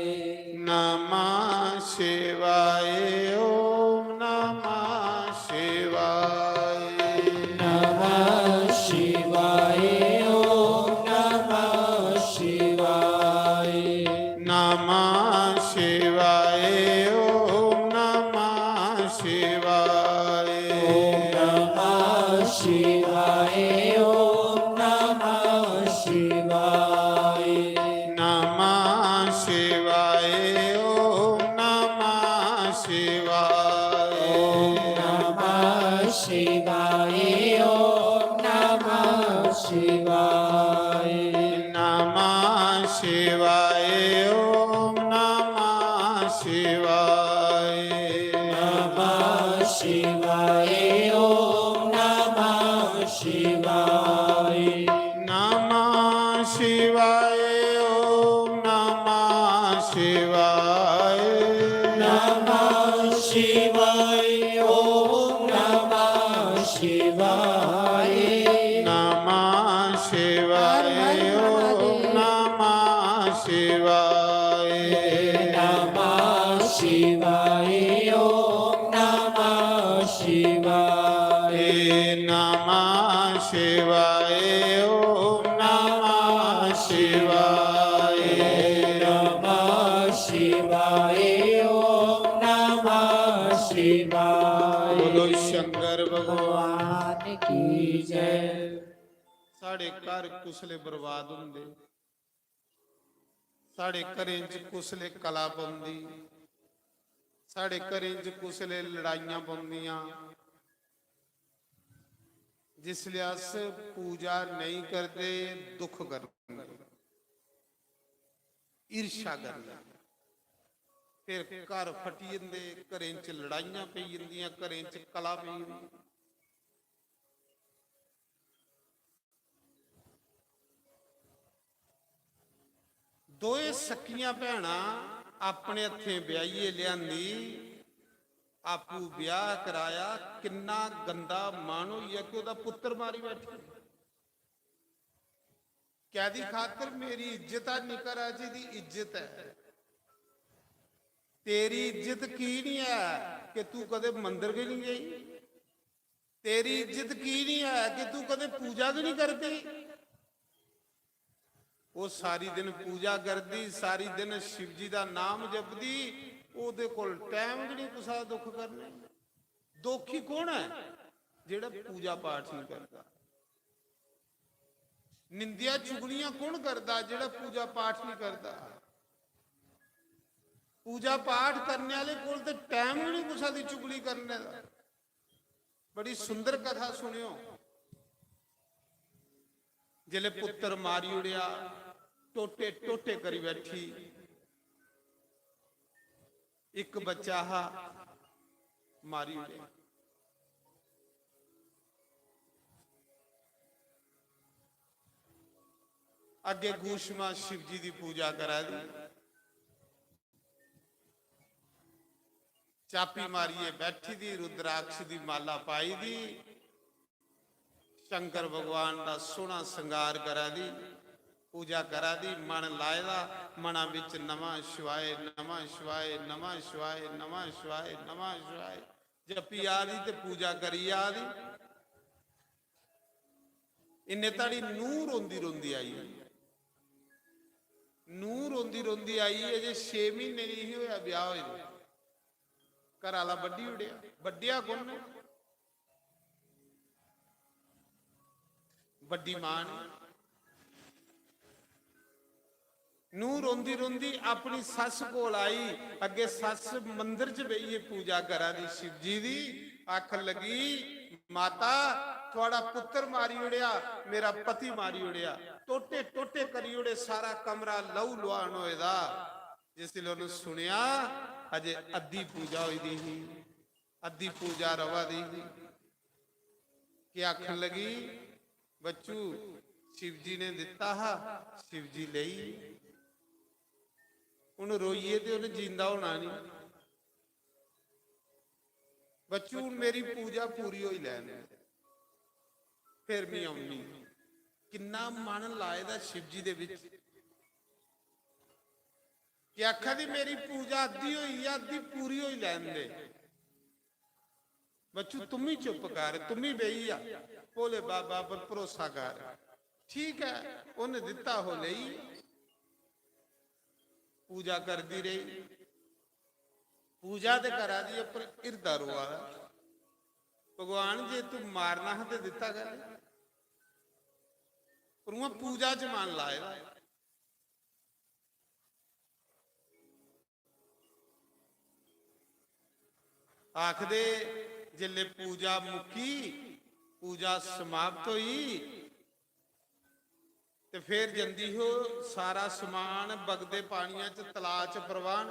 नमः शिवाय, ओम नमः शिवाय। नमः शिवाय, ओम नमः शिवाय। नमः शिवाय, ओम नमः शिवाय। ओम नमः शिवाय, ओम नमः शिवाय। नमः शिवाय, ओम नमः शिवाय। ओम नमः शिवाय, ओम नमः शिवाय। नमः शिवाय, ओम नमः शिवाय। नमः शिवाय, ओम नमः शिवाय। नमः शिवाय, ओम नमः शिवाय। नमः शिवाय, ओम शिवाय, ओम नमः शिवाय। नमः शिवाय, ओम नमः शिवाय। नमः शिवाय, ओम नमः शिवाय। बोलो शंकर भगवान की जय। साढ़े घर कुसले बर्बाद होंदे, साढ़े घरें च कुसले कला पौंदी, साढ़े घरें च कुसले लड़ाइयां पौंदियां, जिसले अस पूजा नेईं करदे, दुख करदे, ईर्ष्या करदे, फिर घर फटी जंदे, घरें च लड़ाइयां पेई जंदियां, घरें च कला पेई जंदी। दोए सक्कियां भैनां अपने हत्थें ब्याहियै लेआंदी, आपूं ब्याह कराया, किन्ना गंदा मन होई गेआ कि ओह्दा पुत्तर मारी बैठी। कैदी खातर मेरी इज्जत ऐ, निकरा जी दी इज्जत ऐ। तेरी इज्जत की नहीं है कि तू कदे मंदर गै नहीं गई? तेरी इज्जत की नहीं है कि तू कदे पूजा गै नहीं करदी? ओह् सारी दिन पूजा करदी, सारी दिन शिव जी दा नाम जपदी, ओह्दे कोल टाइम गै नहीं कुसै दा दुख करने। दुखी कौन ऐ? जेह्ड़ा पूजा पाठ नहीं करदा। निंदेआ चुगलियां कौन करदा? जेह्ड़ा पूजा पाठ नहीं करदा। पूजा पाठ करने आह्ले कोल ते टाइम गै नहीं कुसै दी चुगली करने दा। बड़ी सुंदर कथा सुनेओ। जिसले पुत्र मारी ओड़ेआ, टोटे टोटे करी बैठी, इक बच्चा हा, मारी ओड़ेआ। अग्गे घूषमा शिव जी दी पूजा करा दी, चापी मारियै बैठी दी, रुद्राक्ष दी माला पाई दी, शंकर भगवान दा सोहना श्रृंगार करा दी, पूजा करा दी, मन लाए दा, मना बिच नमः शिवाय, नमः शिवाय, नमः शिवाय, नमः शिवाय, नमः शिवाय जपी आ दी ते पूजा करी आ दी। इन्ने धड़ी नूंह रोंदी रोंदी आई। नूंह रोंदी रोंदी आई, अजे छे म्हीने नहीं ही होया ब्याह होए दे। घर आह्ला बड्ढी ओड़ेआ। बड्ढेआ कु'न? बड्डी मां ने। नूंह रोंदी रोंदी अपनी सस्स कोल आई। अग्गे सस्स मंदर च बेहियै पूजा करा दी शिव जी दी। आखन लगी, "माता, थुआड़ा पुत्तर मारी ओड़ेआ, मेरा पति मारी ओड़ेआ, टोटे टोटे करी ओड़े, सारा कमरा लहू लुहान होए दा।" जिसलै उन्हें सुनेआ, अजे अद्धी पूजा होई दी ही, अद्धी पूजा रवा दी ही, कि आखन लगी, "बच्चू, शिव जी ने दिता हा, शिव जी लेई। हुन रोइये ते उन्हें जींदा होना नहीं। बच्चू, हुन मेरी पूजा पूरी होई लैन, फिर मैं औनी।" किन्ना मन लाए दा शिव जी दे बिच। कि आखा दी, "मेरी पूजा अद्धी होई ऐ, अद्धी पूरी होई लैन दे। बच्चू, तुम ही चुप कर, तुम ही बेही जा, भोले बाबा पर भरोसा कर।" ठीक है, उन्हें दिता हो लेई, पूजा करदी रही। पूजा ते करा दी, पर हिरदा रोआ दा, "भगवान, जे तू मारना हा ते दिता गै नहीं।" पर उ'आं पूजा च मन लाए दा। आखदे, जिसले पूजा मुक्की, पूजा समाप्त होई, ते फिर जंदी हो सारा समान बगदे पानिया च, तलाऽ च परवान।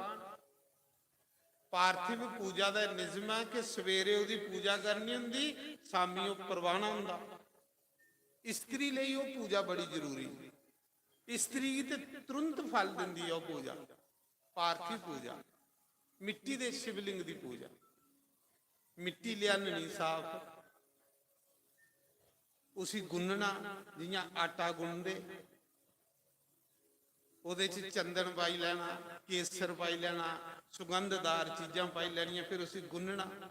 पार्थिव पूजा दा निजम ऐ कि सवेरे ओह्दी पूजा करनी होंदी, शामी ओह् परवाना होंदा। इस्त्री लेई ओह् पूजा बड़ी जरूरी। इस्त्री गी ते तुरंत फल दिंदी ऐ ओह् पूजा। पार्थिव पूजा, मिट्टी दे शिवलिंग दी पूजा। मिट्टी लेआननी साफ, उसी गुन्नना, जियां आटा गुनदे, ओह्दे च चंदन पाई लैना, केसर पाई लैना, सुगंधदार चीजां पाई लैनियां, फिर उसी गुन्नना,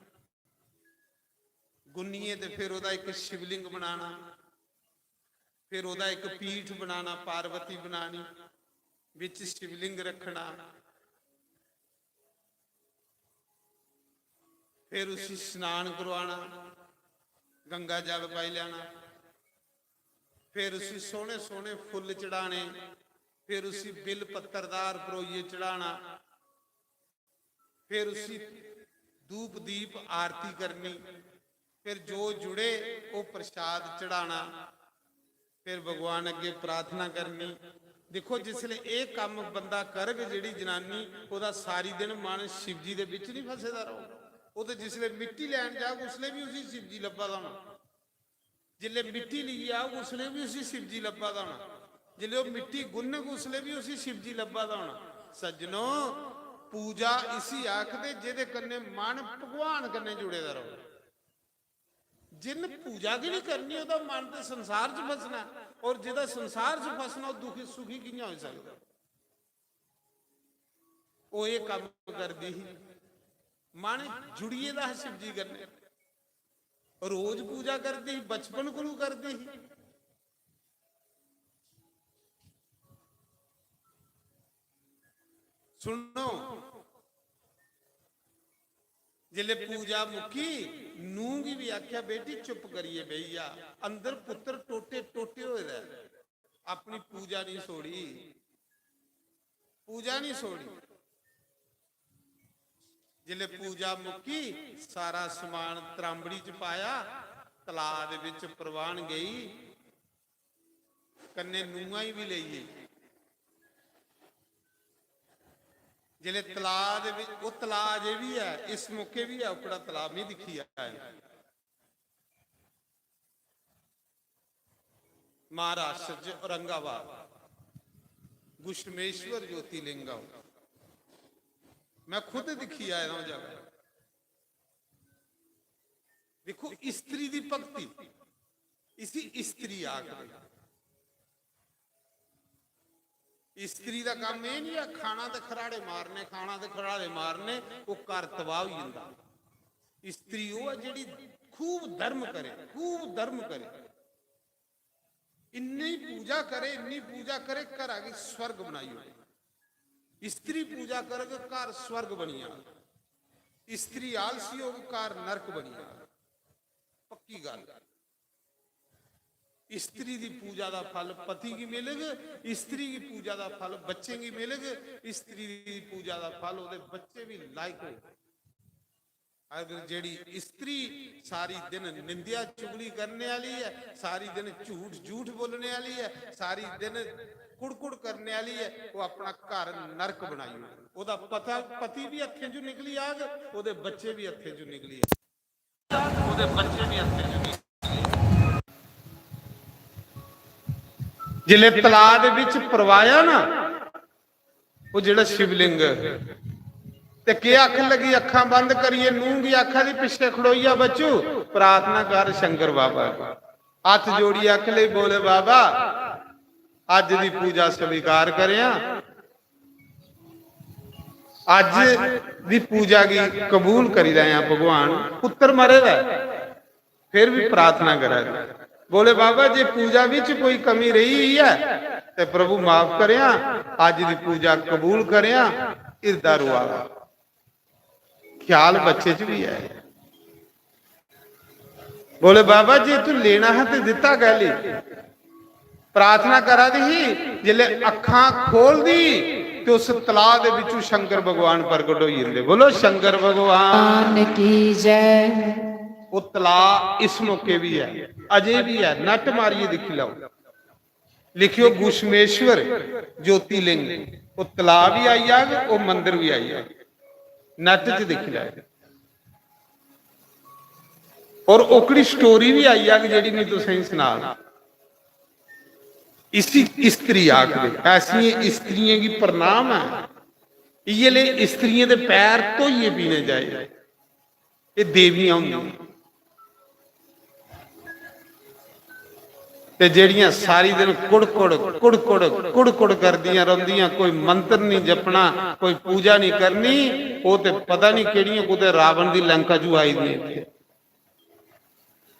गुन्नियै ते फिर ओह्दा इक शिवलिंग बनाना, फिर ओह्दा इक पीठ बनाना, पार्वती बनानी, बिच शिवलिंग रखना, फिर उसी स्नान करवाना, गंगा जल पाई लैना, फिर उसी सोहने सोहने फुल्ल चढ़ाने, फिर उसी बिल पत्तर दा हार परोइयै चढ़ाना, फिर उसी धूप दीप आरती करनी, फिर जो जुड़े ओह् प्रसाद चढ़ाना, फिर भगवान अग्गे प्रार्थना करनी। दिक्खो, जिसले एह् कम्म बंदा करग, जेह्ड़ी जनानी, ओह्दा सारी दिन मन शिवजी दे बिच नहीं फसे दा रौह्ग। ओह् ते जिसले मिट्टी लैन जाग, उसले बी उसी शिवजी लब्भा दा होना। जिसले मिट्टी लेइयै आग, उसले बी उसी शिवजी लब्भा दा होना। जिसले ओह् मिट्टी गुन्नग, उसले बी उसी शिवजी लब्भा दा होना। सज्जनो, पूजा इसी आखदे जेह्दे कन्नै मन भगवान कन्नै जुड़े दा रौह्ग। जिन्न पूजा गै नहीं करनी, ओह्दा मन ते संसार च फसना ऐ। और जेह्दा संसार च फसना, ओह् दुखी सुखी कि'यां होई सकदा? ओह् एह् कम्म करदी ही, मन जुड़ी गेदा हा शिवजी कन्नै, रोज पूजा करदी ही, बचपन कोलू करदी ही। सुनो, जिसले पूजा मुक्की, नूंह गी बी आखेआ, "बेटी, चुप करियै बेही जा, अंदर पुत्तर टोटे टोटे होए दा ऐ, अपनी पूजा नहीं छोड़ी, पूजा नहीं छोड़ी।" जिसले पूजा मुक्की, सारा समान त्रांबड़ी च पाया, तलाऽ दे बिच परवान गई, कन्नै नूंहां गी बी लेई गेई। जिसले तलाऽ दे बिच, ओह् तलाऽ अजें बी ऐ, इस मौके बी ऐ, ओकड़ा तलाऽ में दिक्खी आया। महाराष्ट्र च औरंगाबाद, घुश्मेश्वर ज्योतिलिंगम, मैं खुद दिक्खी आए दा हूं जगह। दिक्खो, स्त्री दी भक्ति, इसी स्त्री आखदे। स्त्री दा कम्म एह् नहीं ऐ खाना ते खराड़े मारने, खाना ते खराड़े मारने, ओह् घर तबाह होई जंदा। स्त्री ओह् ऐ जेह्ड़ी खूब धर्म करे, खूब धर्म करे, इन्नी पूजा करे, इन्नी पूजा करे, घरा गी स्वर्ग बनाई ओड़े। स्त्री पूजा करग, घर स्वर्ग बनी जाग। स्त्री आलसी होग, घर नरक बनी जाग। पक्की गल्ल। स्त्री दी पूजा दा फल पति गी मिलग, स्त्री दी पूजा दा फल बच्चें गी मिलग, स्त्री दी पूजा दा फल ओह्दे बच्चे बी लायक होग। अगर जेह्ड़ी स्त्री सारी दिन निंदेआ चुगली करने आह्ली ऐ, सारी दिन झूठ झूठ बोलने आह्ली ऐ, सारी दिन कुड़कुड़ करने आह्ली ऐ, ओह् अपना घर नरक बनाई ओड़ग। ओह्दा पता, पति बी हत्थें चों निकली जाग, ओह्दे बच्चे बी हत्थें चों निकली जाग। ओह्दे बच्चे बी हत्थें च जिसलै तलाऽ दे बिच परवाया ना, ओह् जेह्ड़ा शिवलिंग, ते केह् आखन लगी, अक्खां बंद करियै नूंह गी आखा दी, "पिच्छे खड़ोई जा बच्चू, प्रार्थना कर शंकर बाबा गी।" हत्थ जोड़ियै आखन लगी, "बोले बाबा, अज्ज दी पूजा स्वीकार करेआं, अज्ज दी पूजा गी कबूल करी लैआं भगवान।" पुत्तर मरे दा ऐ, फिर भी प्रार्थना करा दे, "बोले बाबा, जे पूजा बिच कोई कमी रेही ऐ ते प्रभु माफ करेआं, अज्ज दी पूजा कबूल करेआं।" हिरदा रोआ दा, ख्याल बच्चे च भी है। बोले, "बाबा, जे तू लेना हा ते दित्ता कैली?" प्रार्थना करा दी ही, जिसलै अक्खां खोलदी ते उस तलाऽ दे बिच्चों शंकर भगवान प्रगट होई जंदे। बोलो, शंकर भगवान की जय। ओह् तलाऽ इस मौके बी ऐ, अजें बी ऐ, नट मारियै दिक्खी लैओ। लिखियो घुश्मेश्वर ज्योतिलिंग, ओह् तलाऽ बी आई जाग, ओह् मंदर बी आई जाग, नट च दिक्खी लैओ। और ओकड़ी स्टोरी बी आई जाग जेह्ड़ी मैं तुसेंगी सनाग। इसी स्त्री आखदे, ऐसियें स्त्रियें गी प्रणाम ऐ। इयै ले स्त्रियें दे पैर धोइयै पीने चाहिदे। एह् देवियां होंदियां। ते जेड़ियां सारी दिन कुड़कुड़ कुड़कुड़ कुड़कुड़ करदियां रौंदियां, कोई मंत्र नहीं जपना, कोई पूजा नहीं करनी, ओह ते पता नहीं केड़ियां कुतै रावण दी लंका चू आई दियां इत्थै,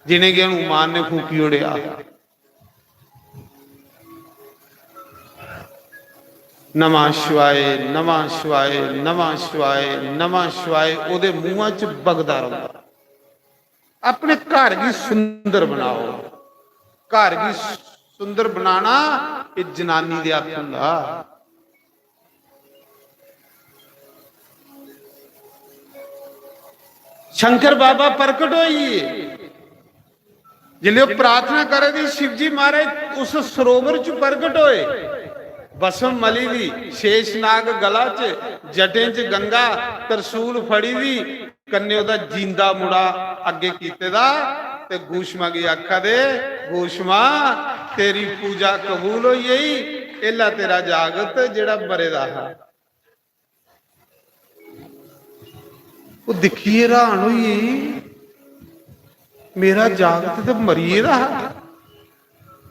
जिनेंगी हनुमान ने फूकी ओड़ेआ। नमः शिवाय, नमः शिवाय, नमः शिवाय, नमः शिवाय, ओहदे मुंहा च बगदा रौंदा। अपने घर गी सुंदर बनाओ, घर गी सुंदर बनाना एह जनानी दे हत्थ हुंदा। शंकर बाबा प्रकट होई गे। जिसलै ओह प्रार्थना करै दी, शिवजी महाराज उस सरोवर च प्रकट होए। भस्म मली दी, शेषनाग गला च, जटें च गंगा, तरसूल फड़ी दी, कन्नै ओहदा जींदा मुड़ा अग्गें कीते दा, ते घुश्मा गी आखा दे, "घुश्मा, तेरी पूजा कबूल होई गेई, एल्ला तेरा जागत जेड़ा मरे दा हा।" ओह दिक्खियै हैरान होई गेई, "मेरा जागत ते मरी गेदा हा,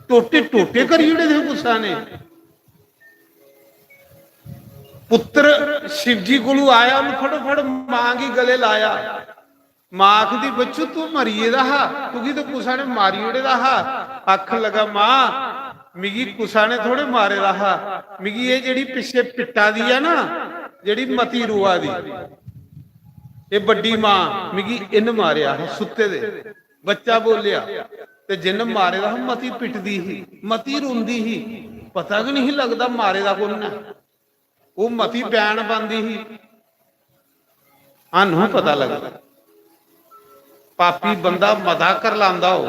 टोटे टोटे करी ओड़े दे कुसा ने।" पुत्र शिवजी कोलू आया, उन्हें फटोफट मां गी गले लाया। मां आखदी, "बच्चू, तू मरी गेदा हा, तुगी ते कुसा ने मारी ओड़े दा हा।" आखन लगा, "मां, मिगी कुसा ने थोड़े मारे दा हा, मिगी एह जेड़ी पिच्छे पिट्टा दी ऐ ना, जेड़ी मती रोआ दी, एह बड्डी मां, मिगी इन मारेआ हा सुत्ते दे।" बच्चा बोलेआ, ते जिन्न मारे दा हा, मती पिटदी ही, मती रोंदी ही, पता गै नहीं लगदा मारे दा कु'न ऐ। ओह मती बैन पांदी ही, हानू पता लगदा। पापी बंदा मता करलांदा हो।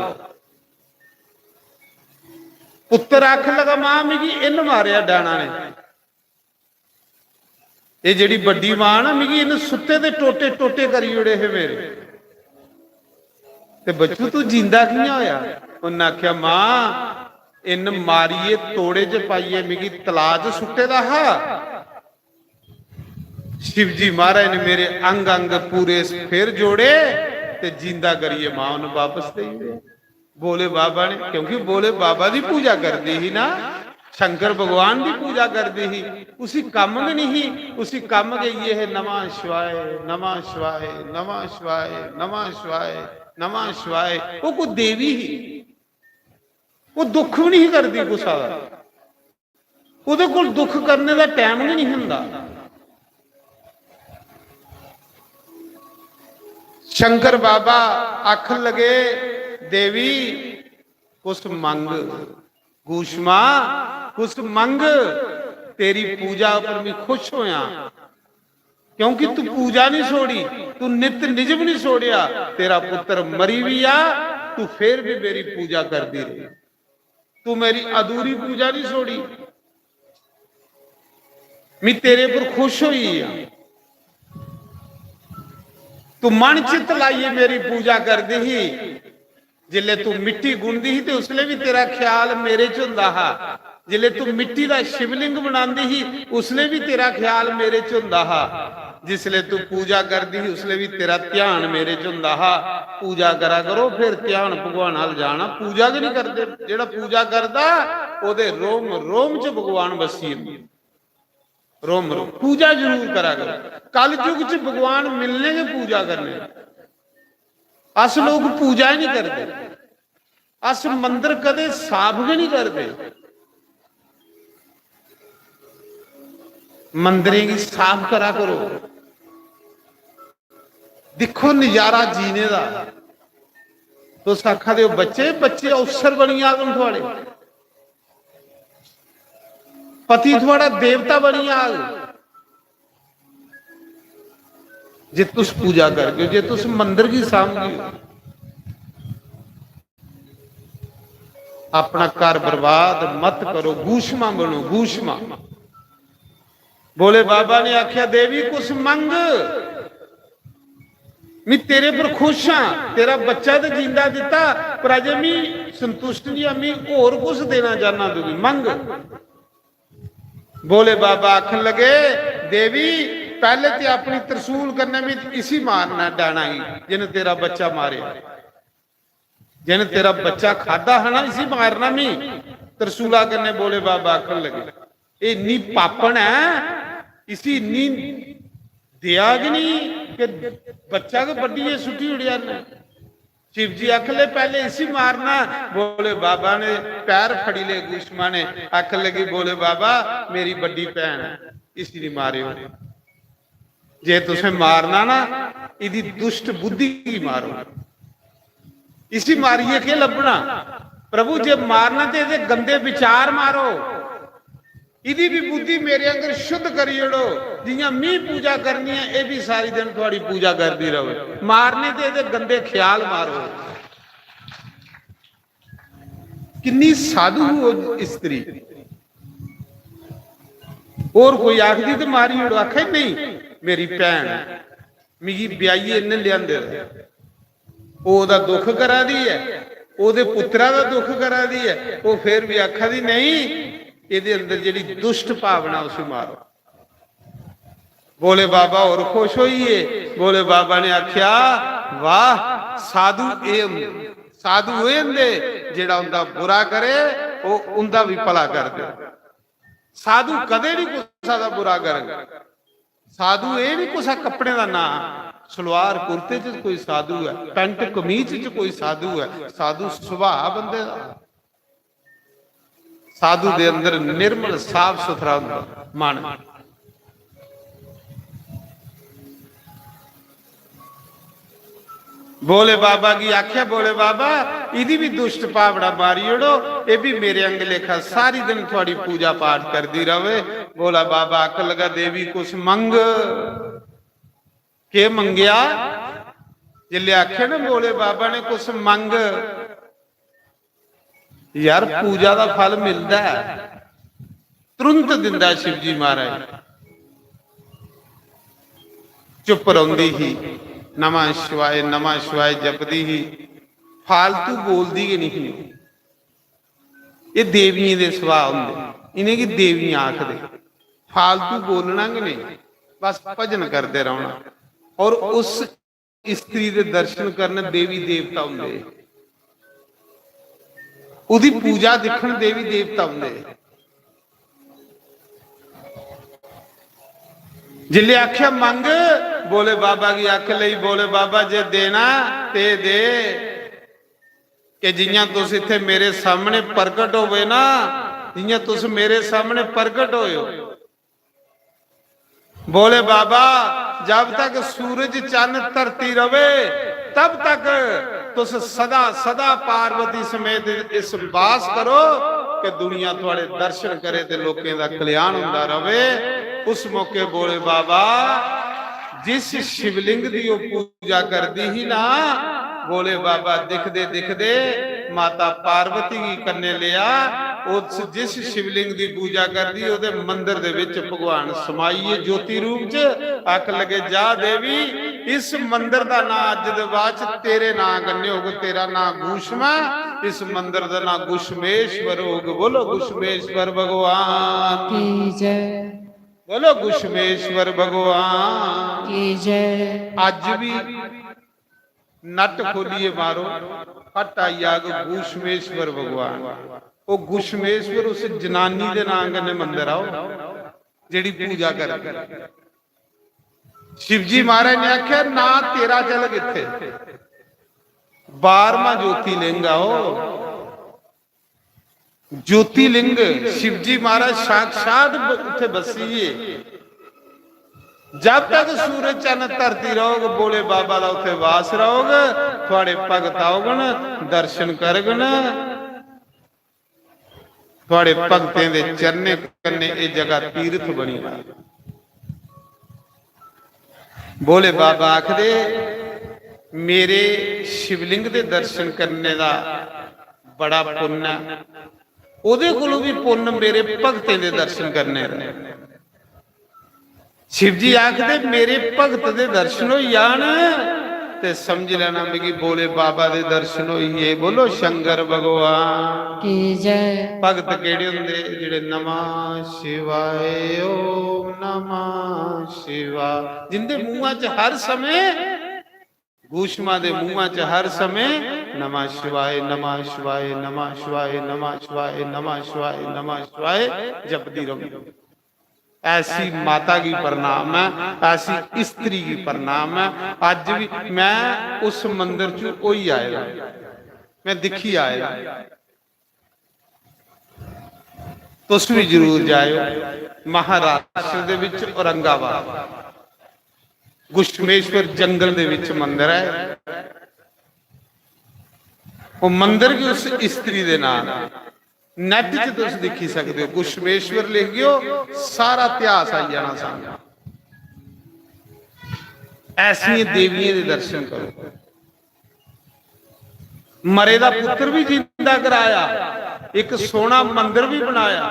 पुत्तर आखन लगा, "मां, मिगी इन मारेआ डाना ने। एह जेड़ी बड्डी मां ना, मिगी इन सुत्ते दे टोटे टोटे करी ओड़े हे मेरे। ते बच्चू, तू जींदा कि'यां होया?" उन्नै आखेआ, "मां, इन मारियै तोड़े च पाइयै मिगी तलाऽ च सुट्टे दा हा।" शिवजी महाराज ने मेरे अंग अंग पूरे फेर जोड़े ते जींदा करियै मां ने वापस देई ओड़े। भोले बाबा ने, क्योंकि भोले बाबा दी पूजा करदी ही ना, शंकर भगवान दी पूजा करदी ही, उसी कम्म गै नहीं ही, उसी कम्म गै इये है, "नमः शिवाय, नमः शिवाय, नमः शिवाय, नमः शिवाय, नमः शिवाय।" वो कोई देवी ही, वो दुख भी नहीं करदी कुसा दा। ओहदे कोल दुख करने दा टाइम गै नहीं हुंदा। शंकर बाबा आखन लगे, "देवी, कुछ मंग, घुश्मा, कुछ मंग, तेरी पूजा पर मैं खुश होया, क्योंकि तू पूजा नहीं छोड़ी, तू नित निजम नहीं छोड़िया, तेरा पुत्र मरी भी आ, तू फिर भी मेरी पूजा करदी रही।" तू मेरी अधूरी पूजा नहीं छोड़ी, मैं तेरे पर खुश होई हां। तू मन चित लाइयै मेरी पूजा करदी ही, जिसले तू मिट्टी गुनदी ही ते उसले भी तेरा ख्याल मेरे च हुंदा हा, जिसले तू मिट्टी दा शिवलिंग बनांदी ही, उसले भी तेरा ख्याल मेरे च हुंदा हा। जिसले तू पूजा करदी ही, उसले भी तेरा ध्यान मेरे च हुंदा हा। पूजा करा करो, फिर ध्यान भगवान अल जाना। पूजा गै नहीं करदे, जेड़ा पूजा करदा, ओदे रोम रोम च भगवान बस्सी जंदे। रोम रोम पूजा जरूर करा करो। कल युग च भगवान मिलने गै पूजा करने। अस लोग पूजा ही नहीं करदे। अस मंदर कदे साफ गै नहीं करदे। मंदरें गी साफ करा करो। दिक्खो नजारा जीने दा। तुस आखा दे हो, "बच्चे, बच्चे अफसर बनी जाङन थुआड़े, पति थुआड़ा देवता बनी जाग।" जे तुस पूजा करगे, जे तुस मंदर गी सांभगे, अपना घर बर्बाद मत करो, घुश्मा बनो, घुश्मा। भोले बाबा ने आख्या, "देवी, कुछ मंग, मैं तेरे पर खुश हां, तेरा बच्चा ते जींदा दिता, पर अजे मैं संतुष्ट नहीं हां, मैं होर कुछ देना चाहना तुगी, मंग।" भोले बाबा आखन लगे, "देवी, पहले ते अपनी त्रिशूल कन्नै मैं इसी मारना, डाना ही, जिन्हें तेरा बच्चा मारे।" जिन तेरा बच्चा खादा हा ना, इसी मारना मी। तरसूला कन्नै भोले बाबा आखन लगे, "एह् इन्नी पापन ऐ, इसी इन्नी दया गै नहीं कि बच्चा गै बड्ढियै सुट्टी ओड़ेआ ने।" शिव जी आखन लगे, "पैह्ले इसी मारना।" भोले बाबा ने पैर फड़ी ले, गुशमा ने आखन लगे, "भोले बाबा, मेरी बड्डी भैन ऐ, इसी नहीं मारेओ। जे तुसें मारना ना, इदी दुष्ट बुद्धि गी मारो। इसी मारियै केह् लब्भना? प्रभु, जे मारना ते एह्दे गंदे विचार मारो, इदी भी बुद्धि मेरे आंगर शुद्ध करी ओड़ो। जियां मी पूजा करनी है, एह् भी सारी दिन थुआड़ी पूजा करदी रहे। मारने ते एह्दे गंदे ख्याल मारो।" किन्नी साधु हो स्त्री। होर कोई आखदी ते मारी ओड़ो, आखे, "नहीं, मेरी भैन ऐ, मिगी ब्याहियै इन्नै लेआंदे दा।" ओह्दा दुख करा दी ऐ, ओह्दे पुत्तरा दा दुख करा दी ऐ, ओह् फिर भी आखा दी, "नहीं, एह्दे अंदर जेह्ड़ी दुष्ट भावना, उसी मारो।" भोले बाबा होर खुश होई गे। भोले बाबा ने आख्या, "वाह, साधु एह् होंदे, साधु एह् होंदे, जेह्ड़ा उंदा बुरा करे, ओह् उंदा भी भला कर दे। साधु कदें नहीं कुसा दा बुरा करन। साधु एह् नहीं कुसा कपड़े दा नां, सलवार कुर्ते च कोई साधु ऐ, पैंट कमीज च कोई साधु ऐ, साधु सुभाऽ बंदे दा।" साधु दे अंदर निर्मल साफ सुथरा होंदा मन। भोले बाबा गी आख्या, "भोले बाबा, इदी भी दुष्ट भावना मारी ओड़ो, एह् भी मेरे अंग लेखा सारी दिन थुआड़ी पूजा पाठ करदी रवे।" भोला बाबा आखन लगा, "देवी, कुछ मंग।" केह् मंगेआ? जिसलै आखेआ ना भोले बाबा ने, "कुछ मंग।" यार, पूजा दा फल मिलदा ऐ, तुरंत दिंदा ऐ शिवजी महाराज। चुप रौंह्दी ही, नमः शिवाय, नमः शिवाय जपदी ही, फालतू बोलदी गै नहीं ही। एह् देवियें दे सुभाऽ होंदे, इ'नेंगी देवियां आखदे। फालतू बोलना गै नहीं, बस भजन करदे रौह्ना। और उस स्त्री दे दर्शन करन देवी देवता होंदे, ओह्दी पूजा दिक्खन देवी देवता होंदे। जिसलै आखेआ, "मंग," भोले बाबा गी आख लेई, "भोले बाबा, जे देना ते दे, कि जियां तुस इत्थै मेरे सामने प्रगट होवे ना, जियां तुस मेरे सामने प्रगट होए हो।" भोले बाबा, जब तक सूरज चन्न धरती रवे, तब तक तुस सदा सदा पार्वती समेत इस बास करो कि दुनिया थुआड़े दर्शन करे ते लोकें दा कल्याण होंदा रवे। उस मौके भोले बाबा जिस शिवलिंग दी ओह् पूजा करदी ही ना, भोले बाबा दिखदे दिखदे माता पार्वती गी कन्ने लेआ। उस जिस शिवलिंग दी पूजा करदी, ओह्दे मंदर दे विच भगवान समाइये ज्योति रूप च। आख लगे, "जा देवी, इस मंदर दा नां अज्ज दे बाद च तेरे नां कन्ने होग, तेरा नां घुश्मा, इस मंदर दा नां घुश्मेश्वर होग।" बोलो घुश्मेश्वर भगवान की जय। बोलो घुश्मेश्वर भगवान की जय। अज्ज भी नट खोलिए मारो, फट आई जाग घुश्मेश्वर भगवान। ओह् घुश्मेश्वर उस जनानी दे नां कन्नै मंदर आओ, जेह्ड़ी पूजा करदी। शिवजी महाराज ने आखेआ, "ना तेरा चलग इत्थै, बारहवां ज्योतिलिंग आओ।" ज्योतिलिंग शिवजी महाराज साक्षात ब-, उत्थे बसी है। जब तक सूरज चन्न धरती रहोग, भोले बाबा दा उत्थे वास रहोग। थुआड़े भगत औगन, दर्शन करगन, थुआड़े भगतें दे चरणें कन्नै एह् जगह तीर्थ बनी जाग। भोले बाबा आखदे, "मेरे शिवलिंग दे दर्शन करने दा बड़ा पुन्न ऐ, ओह्दे कोलों भी पुन्न मेरे भगतें दे दर्शन करने दा।" शिवजी आखदे, "मेरे भगत दे दर्शन होई जान ते समझ लैना मिगी भोले बाबा दे दर्शन होई गे।" बोलो शंकर भगवान की जय। भगत केह्ड़े होंदे? जेह्ड़े नमः शिवाय, ओम नमः शिवाय, जिंदे मुंहां च हर समें, घुश्मा दे मुंहां च हर समें नमः शिवाय, नमः शिवाय, नमः शिवाय, नमः शिवाय, नमः शिवाय, नमः शिवाय जपदी रहूं। ऐसी माता गी प्रणाम ऐ, ऐसी स्त्री गी प्रणाम ऐ। अज्ज भी मैं उस मंदिर च होई आए दा, मैं दिक्खी आए दा। तुस भी जरूर जाएओ। महाराष्ट्र दे विच औरंगाबाद, घुश्मेश्वर जंगल दे विच मंदिर है। वो मंदिर भी उस स्त्री दे नाम है। नेट च तुस दिक्खी सकदे हो, घुश्मेश्वर लिख गयो, सारा इतिहास आई जाना सामने। ऐसियां देवियें दे दर्शन करो। मरे दा पुत्र भी जिंदा कराया, एक सोहना मंदिर भी बनाया,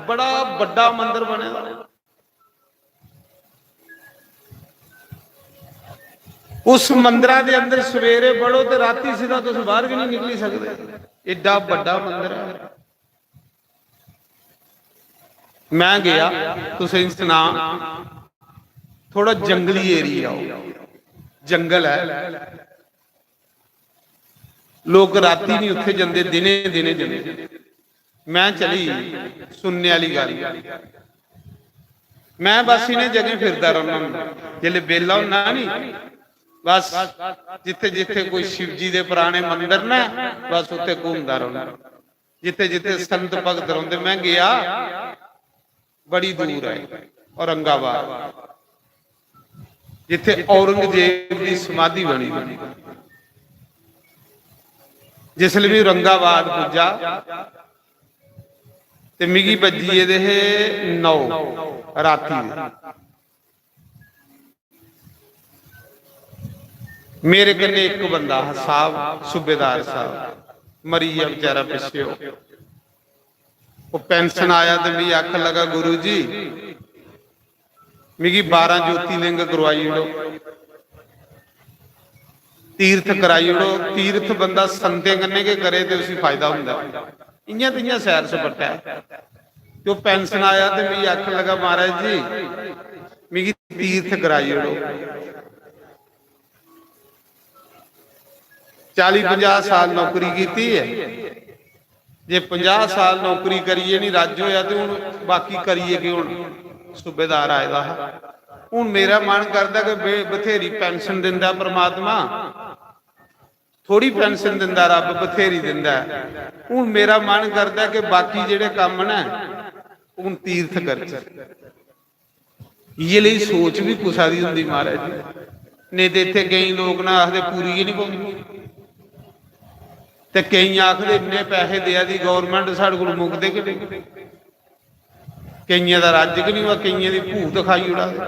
बड़ा बड़ा मंदिर बने। उस मंदिरा दे अंदर सवेरे बड़ो ते राती सिद्धा तुस बाहर भी नहीं निकली सकदे, एड्डा बड़ा मंदिर है। मैं गया, तुसें सना, थोड़ा जंगली एरिया हो, जंगल है, लोग राती नहीं उत्थे जंदे, दिने दिने जंदे। मैं चली सुनने वाली गल, मैं बस इन्हें जगह फिरदा रौहना होंदा। जिसले बेला होना नी, बस जिथे जिथे कोई शिव जी दे पुराने मंदिर ने, बस उत्थे घूमदा रौहना। जिथे जिथे संत भगत रौहंदे, मैं गया, बड़ी दूर है औरंगाबाद, जिथे औरंगजेब की समाधि बनी। जिसले भी औरंगाबाद पुज्जा ते मिगी बज्जी गेदे हे नौ राती दे। मेरे कन्नै इक बंदा हा साहब, सूबेदार साहब, मरी गेआ बेचारा पिच्छे। ओह्, ओह् पेंशन आया ते मिगी आखन लगा, "गुरु जी, मिगी बारां ज्योतिर्लिंग करवाई ओड़ो, तीर्थ कराई ओड़ो।" तीर्थ बंदा संतें कन्नै गै करे ते उसी फायदा होंदा। इ'यां ते इ'यां सैर सपाटा ऐ। ते ओह् पेंशन आया ते मिगी आखन लगा, "महाराज जी, मिगी तीर्थ कराई ओड़ो।" चाली पंजाह साल नौकरी कीती है, जे पंजाह साल नौकरी करियै नहीं राजी होया ते हुन बाकी करियै केह् होना? सूबेदार आए दा हा। हुन मेरा मन करदा कि बे-, बथेरी पेंशन दिंदा परमात्मा, थोड़ी पेंशन दिंदा रब, बथेरी दिंदा है। हुन मेरा मन करदा कि बाकी जेह्ड़े कम्म न, हुन तीर्थ करचै। इ'यै लेई सोच बी कुसा दी होंदी महाराज जी। नेईं ते इत्थै केईं लोक ना आखदे पूरी गै निं पौंदी। ते केईं आखदे इन्ने पैसे देआ दी गौरमैंट, साढ़े कोल मुकदे गै नेईं। केइयें दा रज्ज गै निं होआ, केइयें दी भूत खाई ओड़ा दे।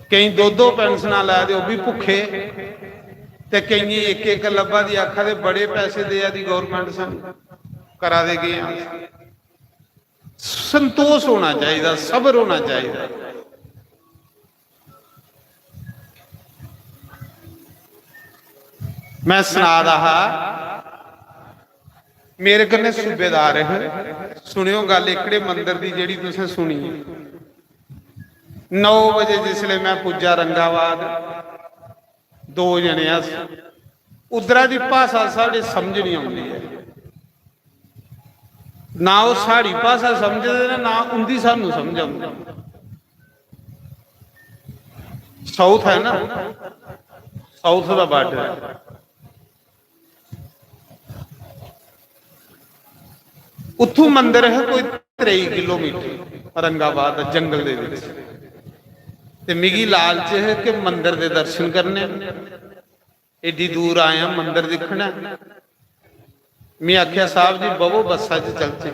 केईं दो दो पेंशनां लै दे, ओह् बी भुक्खे। ते केइयें इक इक लब्भा दी, आखा दे बड़े पैसे देआ दी गौरमैंट सानूं, करा दे केह् आं अस? संतोष होना चाहिदा, सबर होना चाहिदा। मैं सना दा हा, मेरे कन्नै सूबेदार हे, सुनेओ गल्ल एकड़े मंदर दी जेह्ड़ी तुसें सुनी। नौ बजे जिसले मैं पुज्जा रंगाबाद, दो जने अस, उद्धरा दी भाशा साढ़े समझ नहीं औंदी ऐ। ना ओह् साढ़ी भाशा समझदे न, ना उंदी सानू समझ औंदी। साउथ है ना, साउथ दा बार्डर है। उत्थों मंदर है कोई त्रेई किलोमीटर, औरंगाबाद दा जंगल दे विच। ते मिगी लालच है कि मंदर दे दर्शन करने न। एड्डी दूर आया मंदर दिक्खना। में आखेआ, "साहब जी, बवो, बस्सा च चलचे।"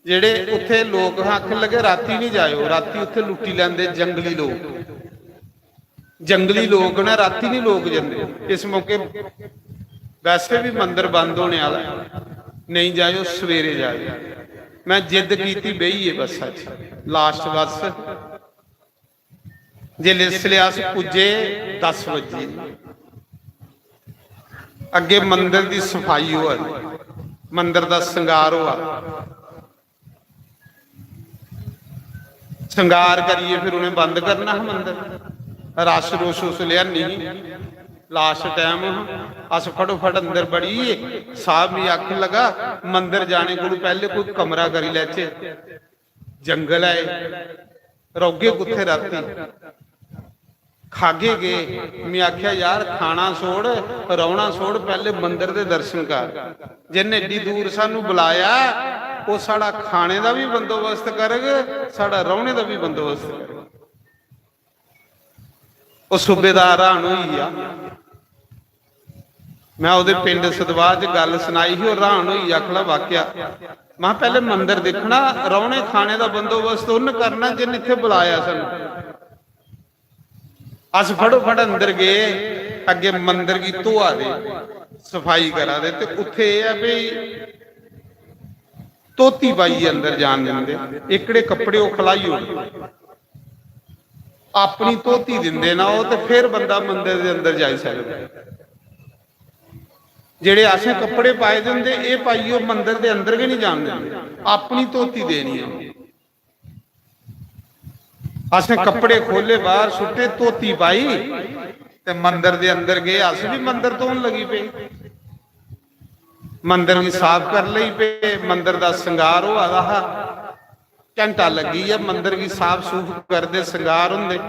जेह्ड़े उत्थे लोक हा, आखन लगे, "राती नहीं जायो, राती उत्थे लुट्टी लैंदे जंगली लोक। जंगली लोक न, राती नहीं लोक जंदे।" इस मौके वैसे भी मंदर बंद होने आह्ला ऐ, "नहीं जायो, सवेरे जायो।" मैं जिद्द कीती, बेहियै बस्सा च, लास्ट बस। जिसलै, इसलै अस पुज्जे दस बजे, अग्गे मंदर दी सफाई होआ दी, मंदर दा श्रृंगार होआ दा। श्रृंगार करियै फिर उ'नें बंद करना हा मंदर। रश रुश उसलै हैनी ही। लास्ट टाइम हा, अस फटोफट अंदर बड़ियै, साहब मी आखन लगा, "मंदर जाने कोलू पैहले कोई कमरा करी लैचे, जंगल ऐ, रौहगे कुत्थे राती, खागे के?" मी आखेआ, "यार, खाना छोड़, रौहना छोड़, पैहले मंदर दे दर्शन कर। जिन्ने एड्डी दूर सानू बुलाया, ओह साढ़ा खाने दा भी बंदोबस्त करग, साढ़ा रौहने दा भी बंदोबस्त करग।" ओह सूबेदार हैरान होई गेआ। मैं ओहदे पिंड सदवाह च गल्ल सनाई ही, ओह हैरान होई गेआ, आखला, "वाकया।" मैं, "पैहले मंदर दिक्खना, रौहने खाने दा बंदोबस्त उन्न करना जिन्न इत्थे बुलाया सानू।" अस फटोफट अंदर गए, अग्गे मंदर गी धोआ दे, सफाई करा दे, ते उत्थे एह ऐ भई धोती पाइयै अंदर जान दिंदे, एहकड़े कपड़े ओह खलाई ओड़दे। अपनी धोती दिंदे ना ओह, ते फिर बंदा मंदर दे अंदर जाई सकदा। जेहड़े असें कपड़े पाए दे होंदे, एह पाइयै ओह मंदर दे अंदर गै नहीं जान दिंदे, अपनी धोती देनी ऐ। असें कपड़े खोले, बाहर सुट्टे, धोती पाई ते मंदर दे अंदर गए। अस भी मंदर धोन लगी पे, मंदर गी साफ कर लगी पे। मंदर दा श्रृंगार होआ दा हा, घंटा लग्गी गेआ मंदर गी साफ सूफ करदे, श्रृंगार होंदे।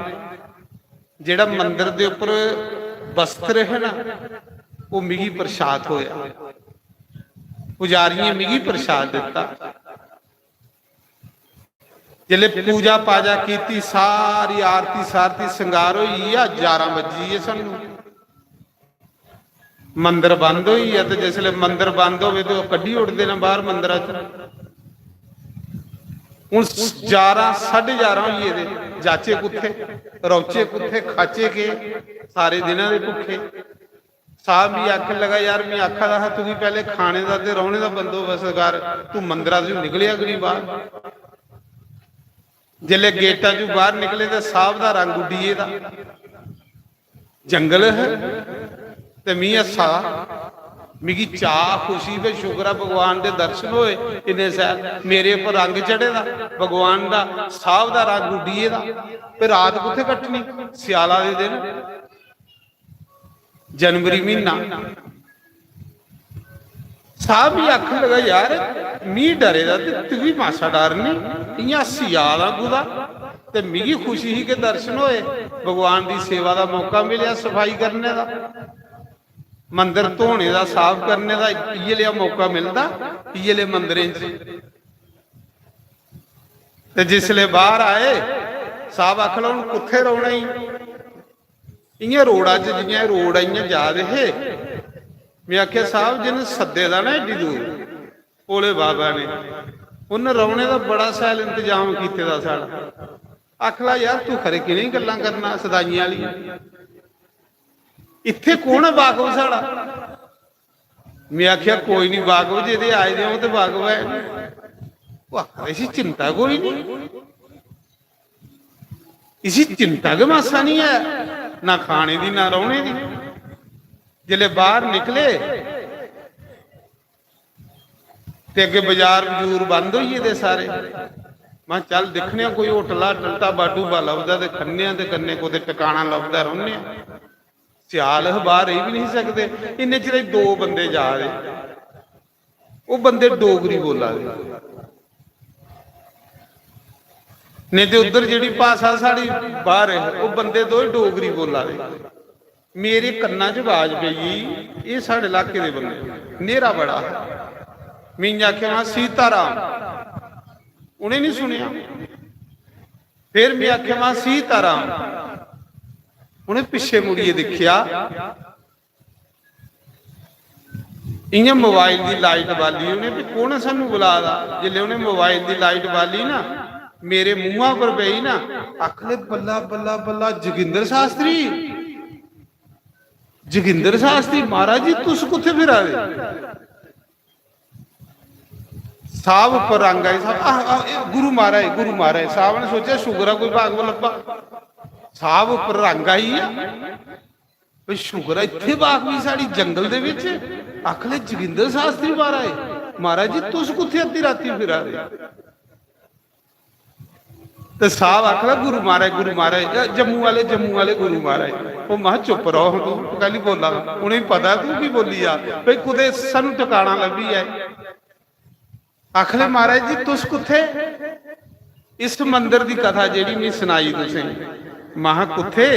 जेहड़ा मंदर दे उप्पर वस्त्र है ना, ओह मिगी प्रसाद होया, पुजारियें मिगी प्रसाद दिता। जिसले पूजा पाजा कीती, सारी आरती सारती श्रृंगार होई गेआ, ग्यारह बज्जी गे सानू। मंदर बंद होई गेआ, ते जिसले मंदर बंद होवे ते ओह कड्ढी ओड़दे न बाहर मंदरा च। हून ग्यारह, साढ़े ग्यारह होई गेदे, जाचे कुत्थे, रौचे कुत्थे, खाचे के? सारे दिनां दे भुक्खे। साहब मी आखन लगा, "यार, मी आखा दा हा, तुगी पैहले खाने दा ते रौहने दा बंदोबस्त कर, तू मंदरा चों निकलेआ गै निं बाहर।" जिसले गेटा चों बाहर निकले ते साहब दा रंग उड्डी गेदा, जंगल है ते मी हस्सा दा। मिगी चाऽ, खुशी, ते शुक्र ऐ भगवान दे दर्शन होए इन्ने शैल। मेरे उप्पर रंग चढ़े दा भगवान दा, साहब दा रंग उड्डी गेदा। ते रात कुत्थे कट्टनी, स्याला दे दिन। जनवरी म्हीना। साहब मी आखन लगा, "यार, मी डरे दा ते तुगी मासा डर नहीं, इयां हस्सी आ दा कुदा, ते मिगी खुशी ही कि दर्शन होए, भगवान दी सेवा दा मौका मिलेआ, सफाई करने दा, मंदर धोने दा, साफ करने दा, इयै लेआ मौका मिलदा इयै ले मंदरें च।" ते जिसले बाहर आए, साहब आखन लगा, "हून कुत्थे रौहना ई?" इयां रोड़ा च, जियां रोड़ ऐ, इयां जा दे हे। में आखेआ, "साहब, जिन्न सद्दे दा ना एड्डी दूर, भोले बाबा ने, उन्न रौह्ने दा बड़ा शैल इंतजाम कीते दा साढ़ा।" आखला, "यार, तू खरे किनें गल्लां करना सदाइयां आह्लियां? इत्थै कौन ऐ बाकफ साढ़ा?" में आखेआ, "कोई निं बाकफ, जेह्दे आए दे हों ते बाकफ ऐ।" ओह् आखदा, "इसी चिंता कोई निं।" इसी चिंता गै मासा निं ऐ, ना खाने दी, ना रौह्ने दी। जिसलै बाह्र निकले ते अग्गें बजार बजूर बंद होई गेदे सारे। महां, "चल, दिक्खने आं, कोई होटल हाटल ढाबा ढूबा लभदा ते खन्ने आं, ते कन्नै कुतै टकाना लभदा, रौह्ने आं।" स्याल ह, बाह्र रेही बी निं सकदे। इन्ने चिरे च दो बंदे जा दे। ओह् बंदे डोगरी बोला दे, नेईं ते उद्धर जेह्ड़ी भाशा साढ़ी बाह्र ऐ, ओह् बंदे दो डोगरी बोला दे। मेरे कन्ना च आवाज पेई, "एह् साढ़े इलाके दे बंदे।" न्हेरा बड़ा हा। में इ'यां आखेआ, "महां, सीताराम।" उ'नें निं सुनेआ। फिर में आखेआ, "महां, सीताराम।" उ'नें पिच्छे मुड़ियै दिक्खेआ, इ'यां मोबाइल दी लाइट बाली उ'नें, "भी कु'न ऐ सानूं बुला दा?" जिसलै उ'नें मोबाइल दी लाइट बाली ना, मेरे मुंहा पर पेई ना, आखन लगे, "बल्ला, बल्ला, बल्ला, जोगिंदर शास्त्री, जोगिंदर शास्त्री, महाराज जी, तुस कुत्थै फिरा दे?" साहब उप्पर रंग आई, साहब, "आह, आह, एह् गुरु महाराज, गुरु महाराज।" साहब ने सोचेआ, "शुक्र ऐ कोई बाकफ लब्भा।" साहब उप्पर रंग आई गेआ। भाई, शुक्र ऐ, इत्थै बाकफी साढ़ी जंगल दे बिच। आखन लगे, "जोगिंदर शास्त्री महाराज, महाराज जी, तुस कुत्थै अद्धी रातीं फिरा दे?" ते साहब आखन लगे, "गुरु महाराज, गुरु महाराज, अ, जम्मू आह्ले, जम्मू आह्ले गुरु महाराज।" ओह् महा, "चुप रहो, तू कैली बोला दा? उ'नेंगी पता तू की बोली जा, भाई कुतै सानू टकाना लब्भी जाए।" आखले, "महाराज जी, तुस कुत्थे? इस मंदर दी कथा जेह्ड़ी मी सनाई तुसें।" महा, "कुत्थे?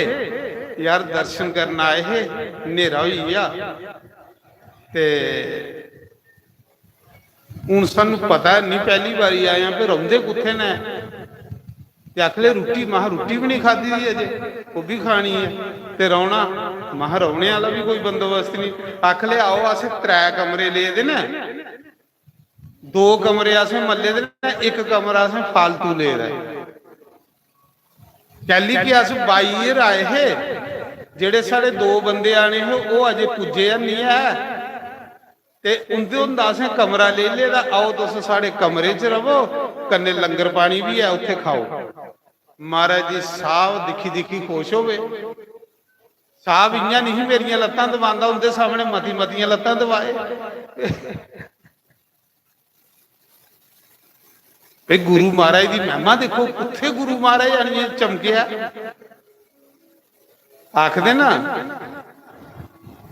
यार, दर्शन करन आए हे, न्हेरा होई गेआ ते हून सानू पता है नहीं, पैह्ली बारी आए आं, फिर रौंह्दे कुत्थे न?" ते आखले, "रुट्टी।" महा, "रुट्टी भी नहीं खादी दी अजे, ओह् भी खानी है ते रौह्ना।" महा, "रौह्ने आह्ला भी कोई बंदोबस्त नहीं।" आखले, "आओ, असें त्रै कमरे ले दे न, दो कमरे असें मल्ले दे न, इक कमरा असें फालतू ले दा ऐ। कैली कि अस बाई ईयर आए हे, जेह्ड़े साढ़े दो बंदे आने हे, ओह् अजे पुज्जे हैनी ऐ, ते उं'दे हुंदा असें कमरा लेई लेदा। आओ, तुस साढ़े कमरे च रवो, कन्नै लंगर पानी बी ऐ, उत्थे खाओ।" महाराज जी, साहब दिक्खी दिक्खी खुश होवे। साहब इ'यां नहीं मेरियां लत्तां दबांदा, उं'दे सामने मती मतियां लत्तां दबाए। भाई, गुरु महाराज दी महिमा देखो, कुत्थे गुरु महाराज आनियै चमकेआ। आखदे ना,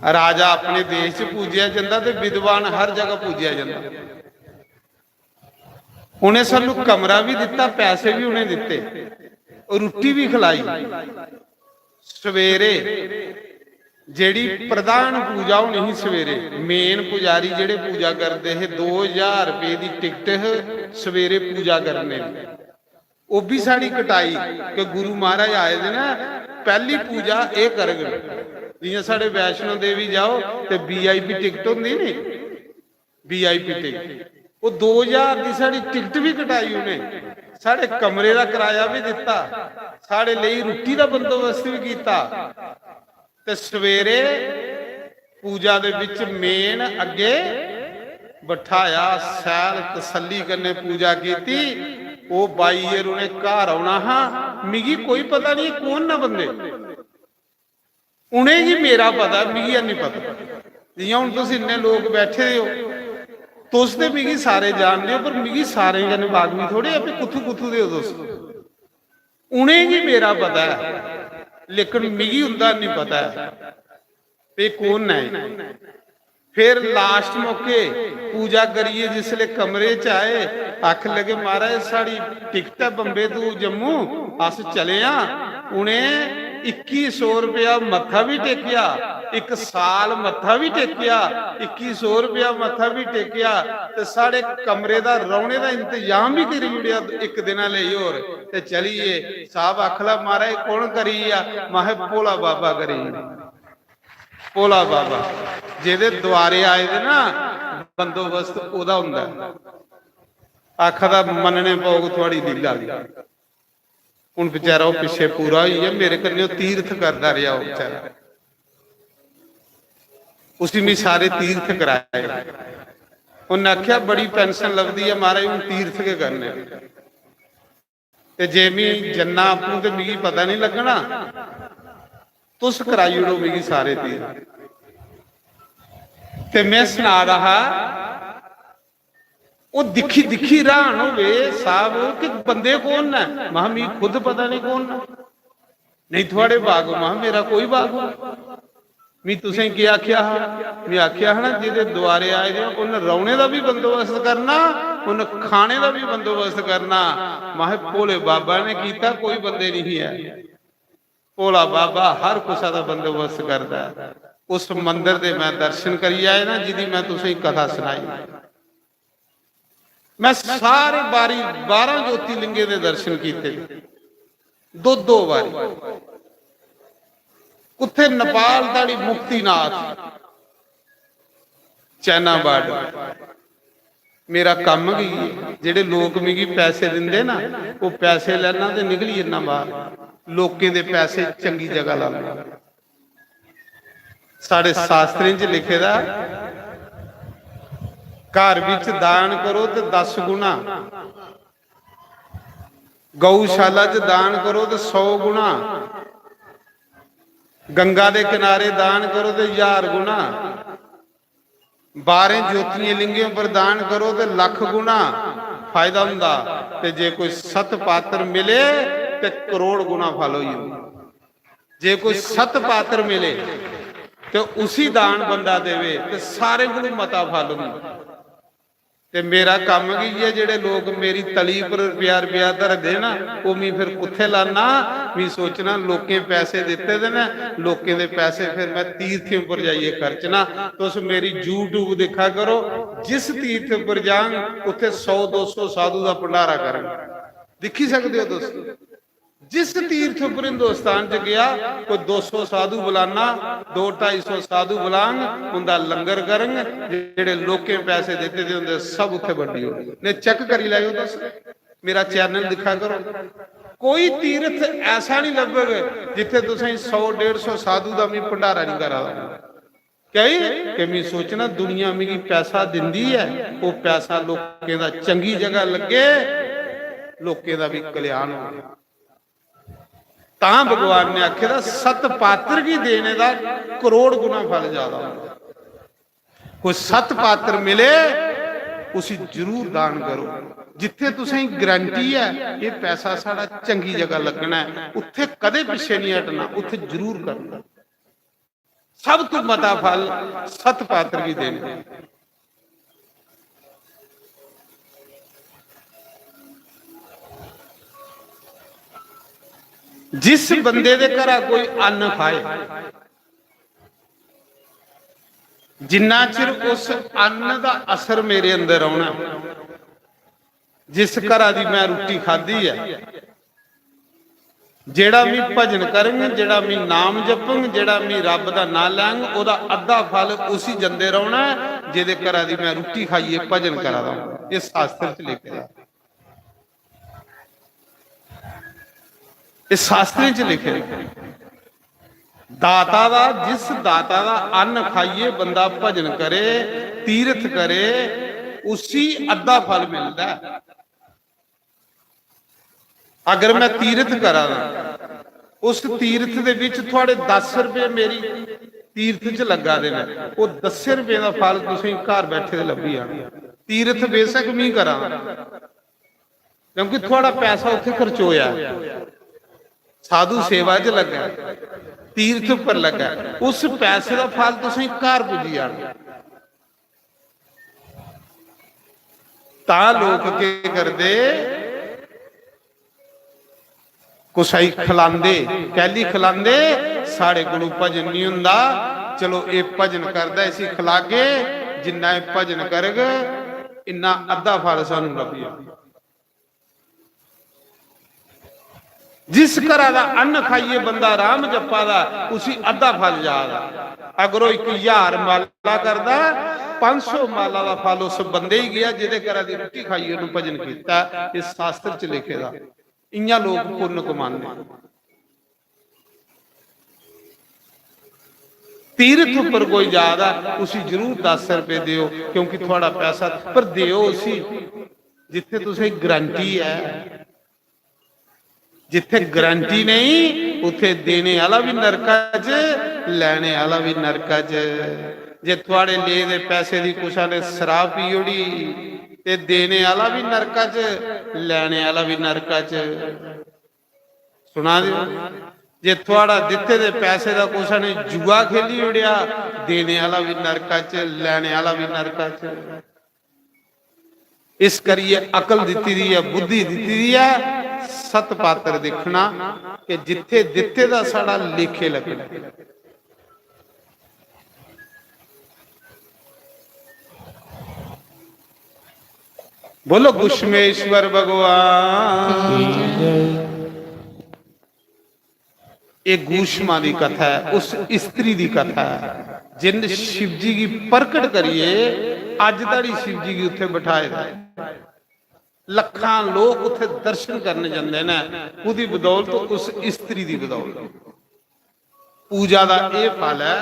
राजा अपने देश च पूजेआ जंदा ते विद्वान हर जगह पूजेआ जंदा। उ'नें सानू कमरा भी दित्ता, पैसे भी उ'नें दित्ते, रुट्टी भी खलाई। सवेरे जेह्ड़ी प्रधान पूजा होनी ही, सवेरे मेन पुजारी जेह्ड़े पूजा करदे हे, दो ज्हार रपेऽ दी टिकट ही सवेरे पूजा करने दी। ओह् बी साढ़ी कटाई कि गुरु महाराज आए दे न, पैह्ली पूजा एह् करङन। जि'यां साढ़े वैष्णो देवी जाओ ते वीआईपी टिकट होंदी नी, वीआईपी टिकट, ओह् दो ज्हार दी साढ़ी टिकट बी कटाई उ'नें, साढ़े कमरे दा कराया बी दित्ता, साढ़े लेई रुट्टी दा बंदोबस्त बी कीता। ते सवेरे पूजा दे बिच मेन अग्गे बठाया, सैल तसल्ली कन्नै पूजा कीती। ओह् बाई ईयर उ'नें घर औना हा, मिगी कोई पता नहीं कौन न बंदे, उ'नेंगी मेरा पता, मिगी हैनी पता। जि'यां हून तुस इन्ने लोक बैठे दे ओ, तुस ते मिगी सारे जानदे ओ, पर मिगी सारें कन्नै बाकफी थोड़े ऐ, भी कुत्थू कुत्थू दे ओ तुस। उ'नेंगी मेरा पता ऐ, लेकिन मिगी उं'दा निं पता ऐ, भी कौन न एह्। फिर लास्ट मौके पूजा करियै जिसलै कमरे च आए, आखन लगे, "महाराज, साढ़ी टिकट ऐ बम्बे तू जम्मू, अस चले आं।" उ'नें इक्की सौ रपेआ मत्था बी टेकेआ, इक साल मत्था बी टेकेआ, इक्की सौ रपेआ मत्था बी टेकेआ, ते साढ़े कमरे दा, रौह्ने दा इंतजाम बी करी ओड़ेआ इक दिना लेई होर, ते चली गे। साहब आखला, "महाराज, कौन करी गेआ?" महा, "भोला बाबा करी गेआ।" भोला बाबा जेह्दे द्वारे आए दे ना, बंदोबस्त ओह्दा होंदा ऐ। आखा दा, "मन्नने पौग थुआड़ी लीला दी।" हून बेचारा ओह् पिच्छे पूरा होई गेआ, मेरे कन्नै ओह् तीर्थ करदा रेहा ओह् बेचारा। उसी मी सारे तीर्थ कराए। उन्नै आखेआ, "बड़ी पेंशन लभदी ऐ महाराज, हून तीर्थ गै करने।" ते जे मी जन्ना आपूं ते मिगी पता नहीं लग्गना, तुस कराई ओड़ो मिगी सारे तीर्थ। ते में सना दा हा, ओह् दिक्खी दिक्खी हैरान होवे साहब कि बंदे कौन न। महा, "मिगी खुद पता नहीं कौन न।" "नहीं थुआड़े बागो।" महा, "मेरा कोई बागो।" "मी तुसें केह् आखेआ हा?" "मी आखेआ हा ना, जेह्दे द्वारे आए दे, उन्न रौह्ने दा बी बंदोबस्त करना, उन्न खाने दा बी बंदोबस्त करना।" महा, "भोले बाबा ने कीता, कोई बंदे नहीं ऐ।" भोला बाबा हर कुसै दा बंदोबस्त करदा ऐ। उस मंदर दे मैं दर्शन करी आए ना, जिदी मैं तुसेंगी कथा सनाई। मैं सारे बारी बारां ज्योतिर्लिंगें दे दर्शन कीते, दो दो बारी। कुत्थे नेपाल ताड़ी मुक्तिनाथ, चाइना बॉर्डर। मेरा कम्म गै इ'यै। जेह्ड़े लोक मिगी पैसे दिंदे ना, ओह् पैसे लैना ते निकली जन्ना बाहर। लोकें दे पैसे चंगी जगह लाना। साढ़े शास्त्रें च लिखे दा, घर बिच दान करो ते दस गुना, गौशाला च दान करो ते सौ गुना, गंगा दे किनारे दान करो ते ज्हार गुना, बारें ज्योतियें लिंगें पर दान करो ते लख गुना फायदा हुंदा, ते जे कोई सत पात्र मिले ते करोड़ गुना फल होई जंदा। जे कोई सत पात्र मिले ते उसी दान बंदा देवे ते सारें कोलू मता फल होंदा। ते मेरा कम्म गै इ'यै, जेह्ड़े लोक मेरी तली पर रपेआ रपेआ धरदे ना, ओह् मी फिर कुत्थै लाना? मी सोचना, लोकें पैसे दित्ते दे न, लोकें दे पैसे फिर मैं तीर्थें उप्पर जाइयै खर्चना। तुस मेरी YouTube दिक्खा करो, जिस तीर्थ उप्पर जांग, उत्थै सौ दो सौ साधु दा भंडारा करंग। दिक्खी सकदे ओ तुस। जिस तीर्थ उप्पर हिंदुस्तान च गया, कोई दो सौ साधु बुलाना, दो ढाई सौ साधु बुलांग, उंदा लंगर करंग, जेह्ड़े लोकें पैसे दित्ते दे होंदे, सब उत्थे बंडी ओड़े। ने चेक करी लैओ तुस, मेरा चैनल दिक्खा करो, कोई तीर्थ ऐसा नहीं लब्भग जित्थे तुसें सौ डेढ़ सौ साधु दा मी भंडारा नहीं करा दा। कई कि मी सोचना, दुनिया मिगी पैसा दिंदी ऐ, ओह् पैसा लोकें दा चंगी जगह लग्गे, लोकें दा भी कल्याण होवे। तां भगवान ने आखे दा, सत पात्र गी देने दा करोड़ गुना फल ज्यादा होंदा। कोई सत पात्र मिले, उसी जरूर दान करो। जित्थे तुसें गारंटी है, ये पैसा साढ़ा चंगी जगह लगना है, उत्थे कदे पिछे नहीं हटना, उत्थे जरूर करना। सब तू मता फल सत पात्र गी देने। जिस बंदे दे घरा कोई अन्न खाए, जिन्ना चिर उस अन्न दा असर मेरे अंदर रौहना, जिस घरा दी मैं रुट्टी खादी ऐ, जेड़ा मी भजन करंग, जेड़ा मी नाम जपंग, जेड़ा मी रब दा नां लैंग, ओदा अद्धा फल उसी जंदे रौहना ऐ, जेदे घरा दी मैं रुट्टी खाइयै भजन करा दा हूं। ये शास्त्र च लिखे दा, ये शास्त्रें च लिखे दा। दाता दा, जिस दाता दा अन्न खाइयै बंदा भजन करे, तीर्थ करे, उसी अद्धा फल मिलदा ऐ। अगर मैं तीर्थ करा दा, उस तीर्थ दे विच थुआड़े दस रुपये मेरी तीर्थ च लग्गा दे न, ओह् दस्सें रुपये दा फल तुसेंगी घर बैठे दे लब्भी जाना। तीर्थ बेशक मी करा दा, क्योंकि थुआड़ा पैसा उत्थे खर्चोया ऐ, साधु सेवा च लग्गा ऐ, तीर्थ उप्पर लग्गा ऐ, उस पैसे दा फल तुसेंगी घर पुज्जी जाना। तां लोक केह् करदे, कुसै गी खलांदे, कैली खलांदे, साढ़े कोलू भजन नहीं हुंदा, चलो एह् भजन करदा, इसी खलागे, जिन्ना एह् भजन करग, इन्ना अद्धा फल सानू लब्भी जाग। जिस घरा दा अन्न खाइयै बंदा राम जप्पा दा, उसी अद्धा फल जा दा। अगर ओह् इक ज्हार माला करदा, पंज सौ माला दा फल उस बंदे गी गेआ, जेह्दे घरा दी रुट्टी खाइयै उन्नै भजन कीता। एह् शास्त्र च लिखे दा। इ'यां लोक पुन्न कमांदे। तीर्थ उप्पर कोई जा दा, उसी जरूर दस रुपये देओ, क्योंकि थुआड़ा पैसा, पर देओ उसी जित्थे तुसें गारंटी ऐ। जित्थे गारंटी नहीं, उत्थे देने आह्ला भी नरका च, लैने आह्ला भी नरका च। जे थुआड़े ले दे पैसे दी कुसै ने शराब पी ओड़ी, ते देने आह्ला भी नरका च, लैने आह्ला भी नरका च। सुना दे ओ? जे थुआड़ा दित्ते दे पैसे दा कुसै ने जुआ खेली ओड़ेआ, देने आह्ला भी नरका च, लैने आह्ला भी नरका च। इस करियै अकल दित्ती दी ऐ, बुद्धि दित्ती दी ऐ, सत पात्र दिक्खना कि जित्थे दित्ते दा साढ़ा लेखे लगना। बोलो, गुष्मेश्वर भगवान। ये गुष्मा दी कथा है, उस स्त्री दी कथा है, जिन शिव जी गी प्रकट करिए अज धड़ी शिव जी गी उत्थे बिठाए दा है। लखां लोक उत्थे दर्शन करने जंदे ने, ओदी बदौलत, उस स्त्री दी बदौलत। पूजा दा एह् फल ऐ।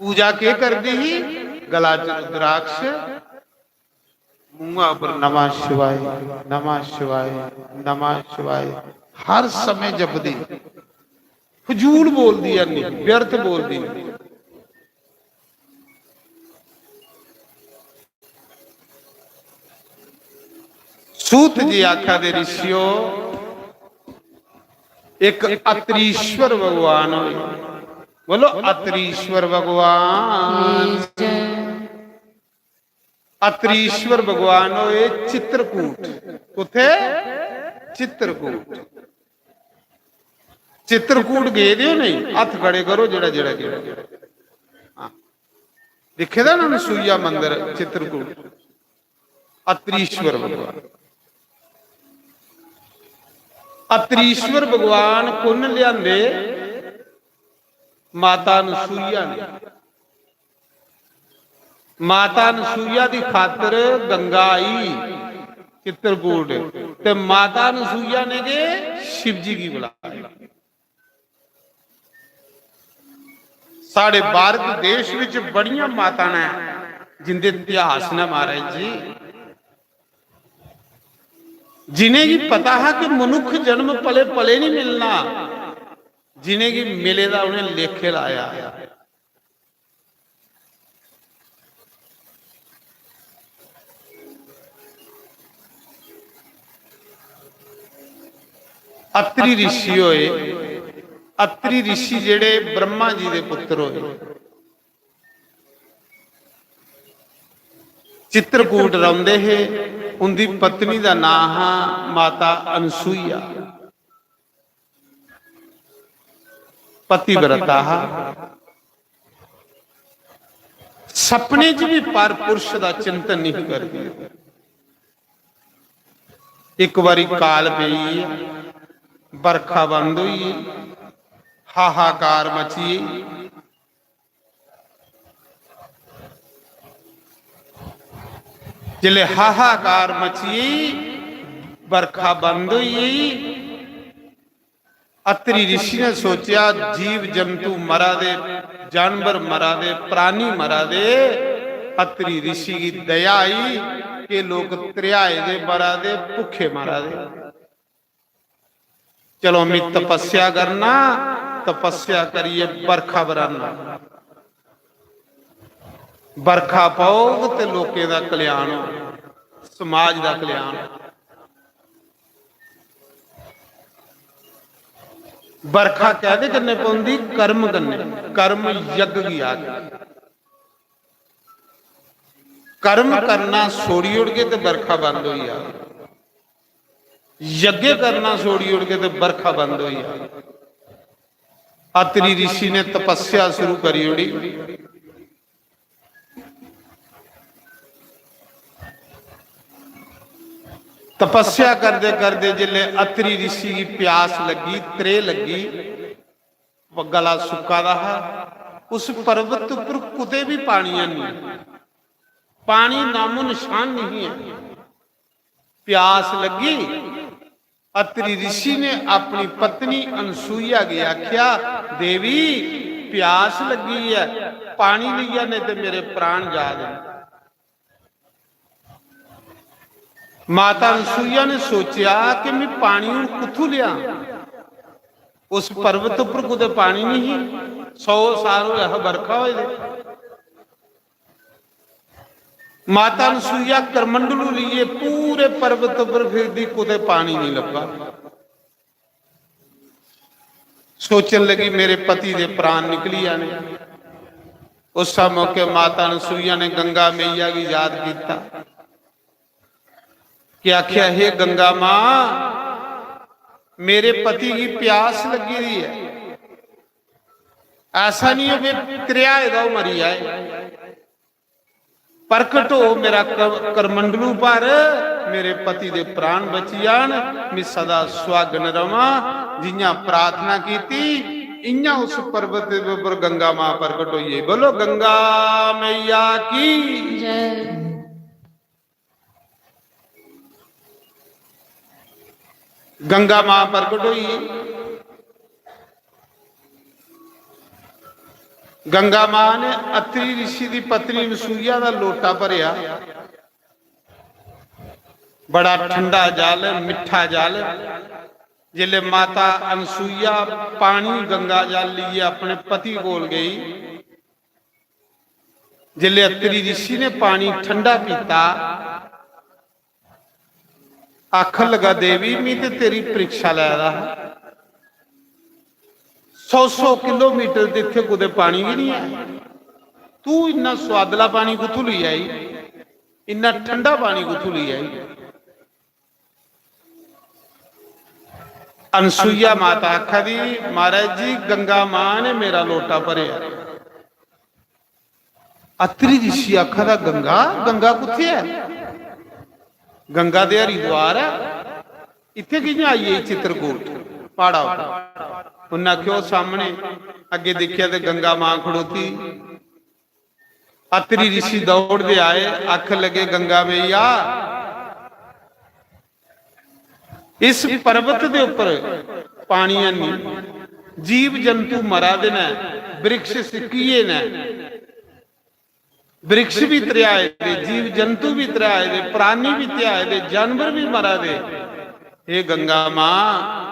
पूजा केह् करदी ही? गला च रुद्राक्ष, मुंहा पर नमः शिवाय, नमः शिवाय, नमः शिवाय, हर समय जपदी। फजूल बोलदी है नहीं, व्यर्थ बोलदी नहीं। सूत जी आखा दे, ऋषियो, एक अत्रीश्वर भगवान होए। बोलो, अत्रीश्वर भगवान। जय। अत्रीश्वर भगवान होए चित्रकूट। कुत्थे? चित्रकूट। चित्रकूट गेदे ओ नहीं? हत्थ खड़े करो जेड़ा जेड़ा गेदा। हां, दिक्खे दा ना अनसूया मंदर चित्रकूट। अत्रीश्वर भगवान, अत्रीश्वर भगवान कुण लियांदे? माता अनसूया ने। माता अनसूया दी खातर गंगा आई चित्रकूट, ते माता अनसूया ने गै शिव जी गी बुलाया। साढ़े भारत देश विच बड़ियां माता ने जिंदे इतिहास ने महाराज जी, जिनेंगी पता हा कि मनुख जन्म पले पले नहीं मिलना, जिनेंगी मिले दा उन्हें लेखे लाया। अत्रि ऋषि होए। अत्रि ऋषि जेड़े ब्रह्मा जी दे पुत्र होए, चित्रकूट रौंदे हे। उंदी पत्नी दा नां हा माता अनसूया। पतिव्रता हा। सपने च भी पर पुरुष दा चिंतन नहीं करदी। एक बारी काल पेई, बरखा बंद होई, हाहाकार मची। जिसले हाहाकार मची, बरखा बंद होई, अत्रि ऋषि ने सोचेआ, जीव जंतु मरा दे, जानवर मरा दे, प्राणी मरा दे। अत्रि ऋषि गी दया आई कि लोक त्रिहाए दे मरा दे, भुखे मरा दे। चलो, मैं तपस्या करना, तपस्या करिए बरखा बराना। बरखा पौग ते लोकें दा कल्याण हो, समाज दा कल्याण हो। बरखा कैदे कन्नै पौंदी? कर्म कन्नै। कर्म यज्ञ गी आखदे। कर्म करना छोड़ी ओड़गे ते बरखा बंद होई जाग। यज्ञ करना छोड़ी ओड़गे ते बरखा बंद होई जाग। अत्रि ऋषि ने तपस्या शुरू करी ओड़ी। तपस्या करदे करदे जिसले अत्रि ऋषि गी प्यास लग्गी, त्रेह् लग्गी, गला सुक्का दा हा, उस पर्वत उप्पर कुतै भी पानी है नहीं, पानी नामो निशान नहीं है। प्यास लग्गी, अत्रि ऋषि ने अपनी पत्नी अनसूया गी आख्या, "देवी, प्यास लग्गी है, पानी लेइयै, नहीं ते मेरे प्राण जा दे।" माता अनसूया ने सोचेआ कि मैं पानी हुन कुत्थू लिया? उस पर्वत उप्पर कुतै पानी नहीं ही, सौ साल होया हा बरखा होए दे। माता अनसूया करमंडलू लेइयै पूरे पर्वत उप्पर फिरदी, कुतै पानी नहीं लब्भा। सोचन लगी, "मेरे पति दे प्राण निकली जाने।" उस मौके माता अनसूया ने गंगा मैया गी याद किया कि आख्या, "हे गंगा मां, मेरे पति की प्यास लगी दी है, ऐसा नहीं हो कि त्रिहाए दा ओह् मरी जाए।" प्रकट हो मेरा क-, करमंडलू पर, मेरे पति दे प्राण बची जान, मैं सदा सुहागन रवां। जियां प्रार्थना कीती, इयां उस पर्वत दे उप्पर गंगा मां प्रकट होई गेई। बोलो गंगा मैया की। जय। गंगा मां प्रकट हुई। गंगा मां ने अत्रि ऋषि दी पत्नी अनसूया दा लोटा भरेआ। बड़ा ठंडा जल, मिट्ठा जल। जिसले माता अनसूया पानी गंगा जल लेइयै अपने पति कोल गई, जिसले अत्रि ऋषि ने पानी ठंडा पीता, आखन लगा, "देवी, मैं ते तेरी परीक्षा लै दा हा, सौ सौ किलोमीटर ते इत्थै कुतै पानी बी निं ऐ। तू इन्ना सुआदला पानी कुत्थूं लेई आई, इन्ना ठंडा पानी कुत्थूं लेई आई? अनसुईया माता आखा दी, "महाराज जी, गंगा मां ने मेरा लोटा भरेआ।" अत्तरी रिशी आखा दा, "गंगा, गंगा कुत्थै ऐ? गंगा ते हरिद्वार ऐ, इत्थै कि'यां आई गेई चित्रकूट प्हाड़ा उप्पर?" उन्नै आखेआ, "ओह् सामने।" अग्गें दिक्खेआ ते गंगा मां खड़ोती। अत्तरी रिशी दौड़दे आए, आखन लगे, "गंगा मैया, इस पर्वत दे उप्पर पानी है नहीं, जीव जंतु मरा दे न, वृक्ष सिक्किये न, वृक्ष भी त्रेहाए दे, जीव जंतु भी त्रेहाए दे, प्राणी भी त्रेहाए दे, जानवर भी मरा दे। हे गंगा मां,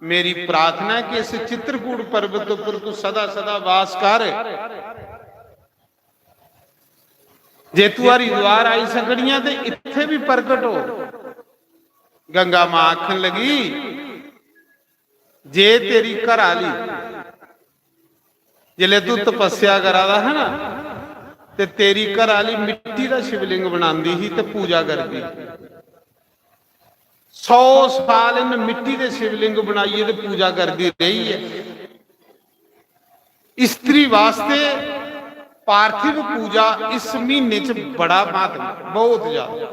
मेरी प्रार्थना है कि इस चित्रकूट पर्वत उप्पर तू सदा सदा वास कर।" जे तू हरिद्वार आई सकनी ऐ ते इत्थै भी प्रकट हो। गंगा मां आखन लगी, "जे तेरी घर आह्ली, जिसलै तू तपस्या करा दा हा ना, ते तेरी घर आह्ली मिट्टी दा शिवलिंग बनांदी ही ते पूजा करदी ही। सौ साल इन मिट्टी दे शिवलिंग बनाइयै ते पूजा करदी रेही ऐ। स्त्री वास्ते पार्थिव पूजा इस म्हीने च बड़ा म्हत्तव ऐ, बहुत ज्यादा।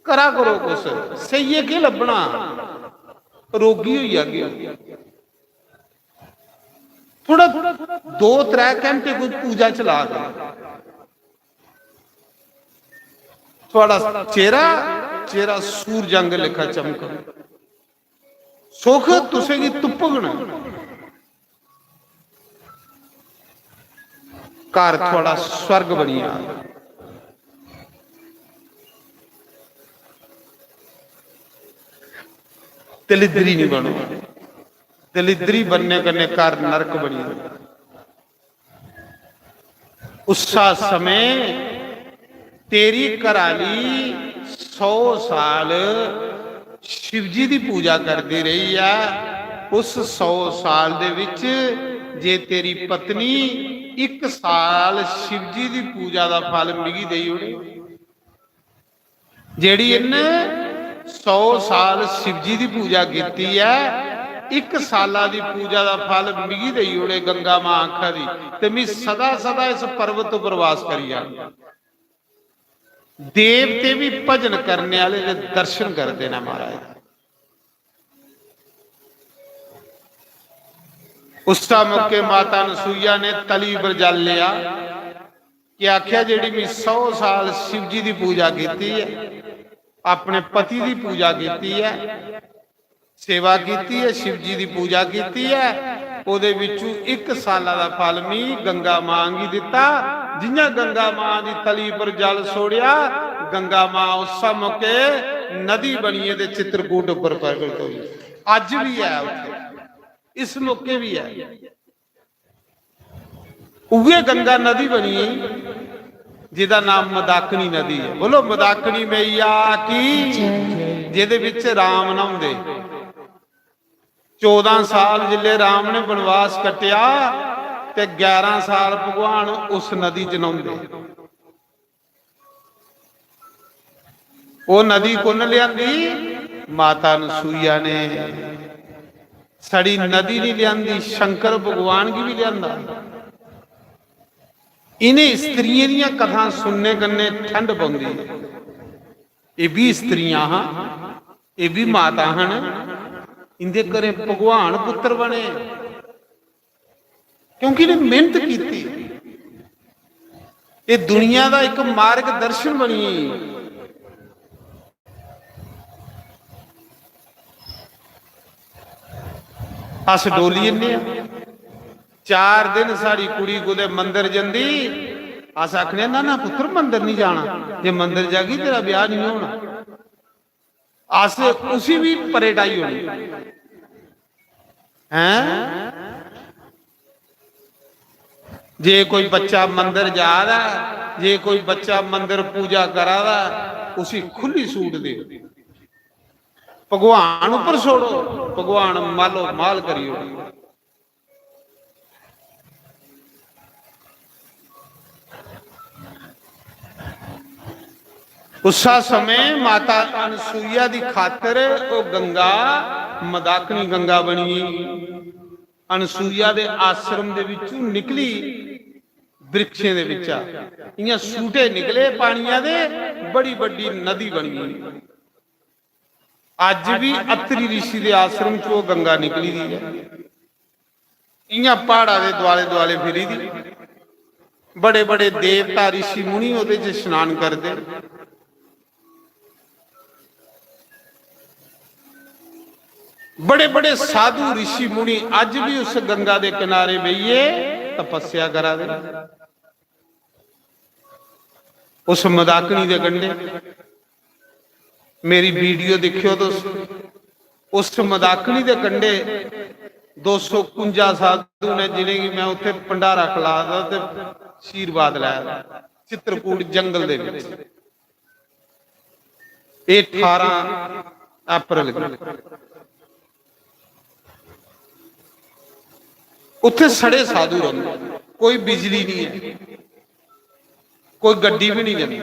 करा करो कुछ, सेइयै केह् लब्भना, रोगी होई जागे। थोड़ा दो त्रै घैंटे कोई पूजा चला करो, थुआढ़ा चेहरा, चेहरा सूरज आंगर लेखा चमकग। सुख तुसेंगी तुप्पग ना। घर थुआढ़ा स्वर्ग बनी जाग। दलिद्री नहीं बनो, दलिद्री बनने कन्नै घर नरक बनी जाग।" उस्सा समय तेरी घराली सौ साल शिवजी दी पूजा करदी रेही ऐ। उस सौ साल दे विच जे तेरी पत्नी इक साल शिवजी दी पूजा दा फल मिगी देई ओड़े, जेह्ड़ी इन्न सौ साल शिवजी दी पूजा कीती ऐ, इक साला दी पूजा दा फल मिगी देई ओड़े, गंगा मां आखा दी, ते मी सदा सदा इस पर्वत उप्पर वास करी जाङ। देवते भी भजन करने आह्ले दे दर्शन करदे न महाराज। उस्सा मौके माता अनसुईया ने तली पर जल लेआ। कि आखेआ, जेह्ड़ी मी सौ साल शिव जी दी पूजा कीती ऐ, अपने पति दी पूजा कीती ऐ, सेवा कीती ऐ, शिव जी दी पूजा कीती ऐ, ओह्दे बिच्चू इक साला दा फल मी गंगा मां गी दित्ता। जि'यां गंगा मां दी तली पर जल सोड़ेआ, गंगा मां उस्सै मौके नदी बनियै ते चित्रकूट उप्पर प्रगट होई। अज्ज बी ऐ उत्थै, इस मौके बी ऐ। उ'ऐ गंगा नदी बनी, जिदा नाम मदाकिनी नदी ऐ। बोलो, मदाकिनी मैया की। जेह्दे बिच राम न्हौंदे। चौदां साल जिल्ले राम ने बनवास कट्टेआ, ते ग्यारह साल भगवान उस नदी च न्हौंदे। ओह् नदी कुन्न लेआंदी? माता अनसूया ने। सड़ी नदी नहीं लेआंदी, शंकर भगवान गी भी लेआंदा। इ'नें स्त्रियें दियां कथां सुनने कन्नै ठंड पौंदी ऐ। एह् बी स्त्रियां हां, एह् बी माता हन, इं'दे घरें भगवान पुत्र बने। क्योंकि इ'नें मेहनत कीती। एह् दुनिया दा इक मार्गदर्शन बनी। अस डोली जन्ने आं, चार दिन साढ़ी कुड़ी कुतै मंदर जंदी, अस आखने, "ना, ना पुत्तर, मंदर निं जाना, जे मंदर जागी तेरा ब्याह् निं होना।" अस उसी बी परे टाई ओड़ने। हैं? जे कोई बच्चा मंदर जा दा ऐ, जे कोई बच्चा मंदर पूजा करा दा ऐ, उसी खु'ल्ली सूट देओ। भगवान उप्पर छोड़ो, भगवान मालो माल करी ओड़ो। उस्सा समें माता अनसुईया दी खातर ओह गंगा मदाकनी गंगा बनी गेई। अनसुईया दे आश्रम दे विचों निकली, वृक्षें दे बिच्चा इयां सूटे निकले पानिया दे, बड़ी बड्डी नदी बनी गेई। अज्ज भी अत्रि ऋषि दे आश्रम च ओह गंगा निकली दी ऐ। इयां प्हाड़ा दे दुआले दुआले फिरी दी। बड़े बड़े देवता ऋषि मुनि ओहदे च स्नान करदे। बड़े बड़े साधु ऋषि मुनि अज्ज भी उस गंगा दे किनारे बेहियै तपस्या करा दे। उस मदाकनी दे कंढे मेरी वीडियो दिक्खेओ तुस। उस मदाकनी दे कंढे दो सौ कुंजा साधु ने, जिनेंगी मैं उत्थे भंडारा खला दा ते आशीर्वाद लै दा, चित्रकूट जंगल दे विच। एह अठारह अप्रैल गी उत्थे सड़े साधु रौंहदे, कोई बिजली नहीं है, कोई गड्डी भी नहीं जंदी।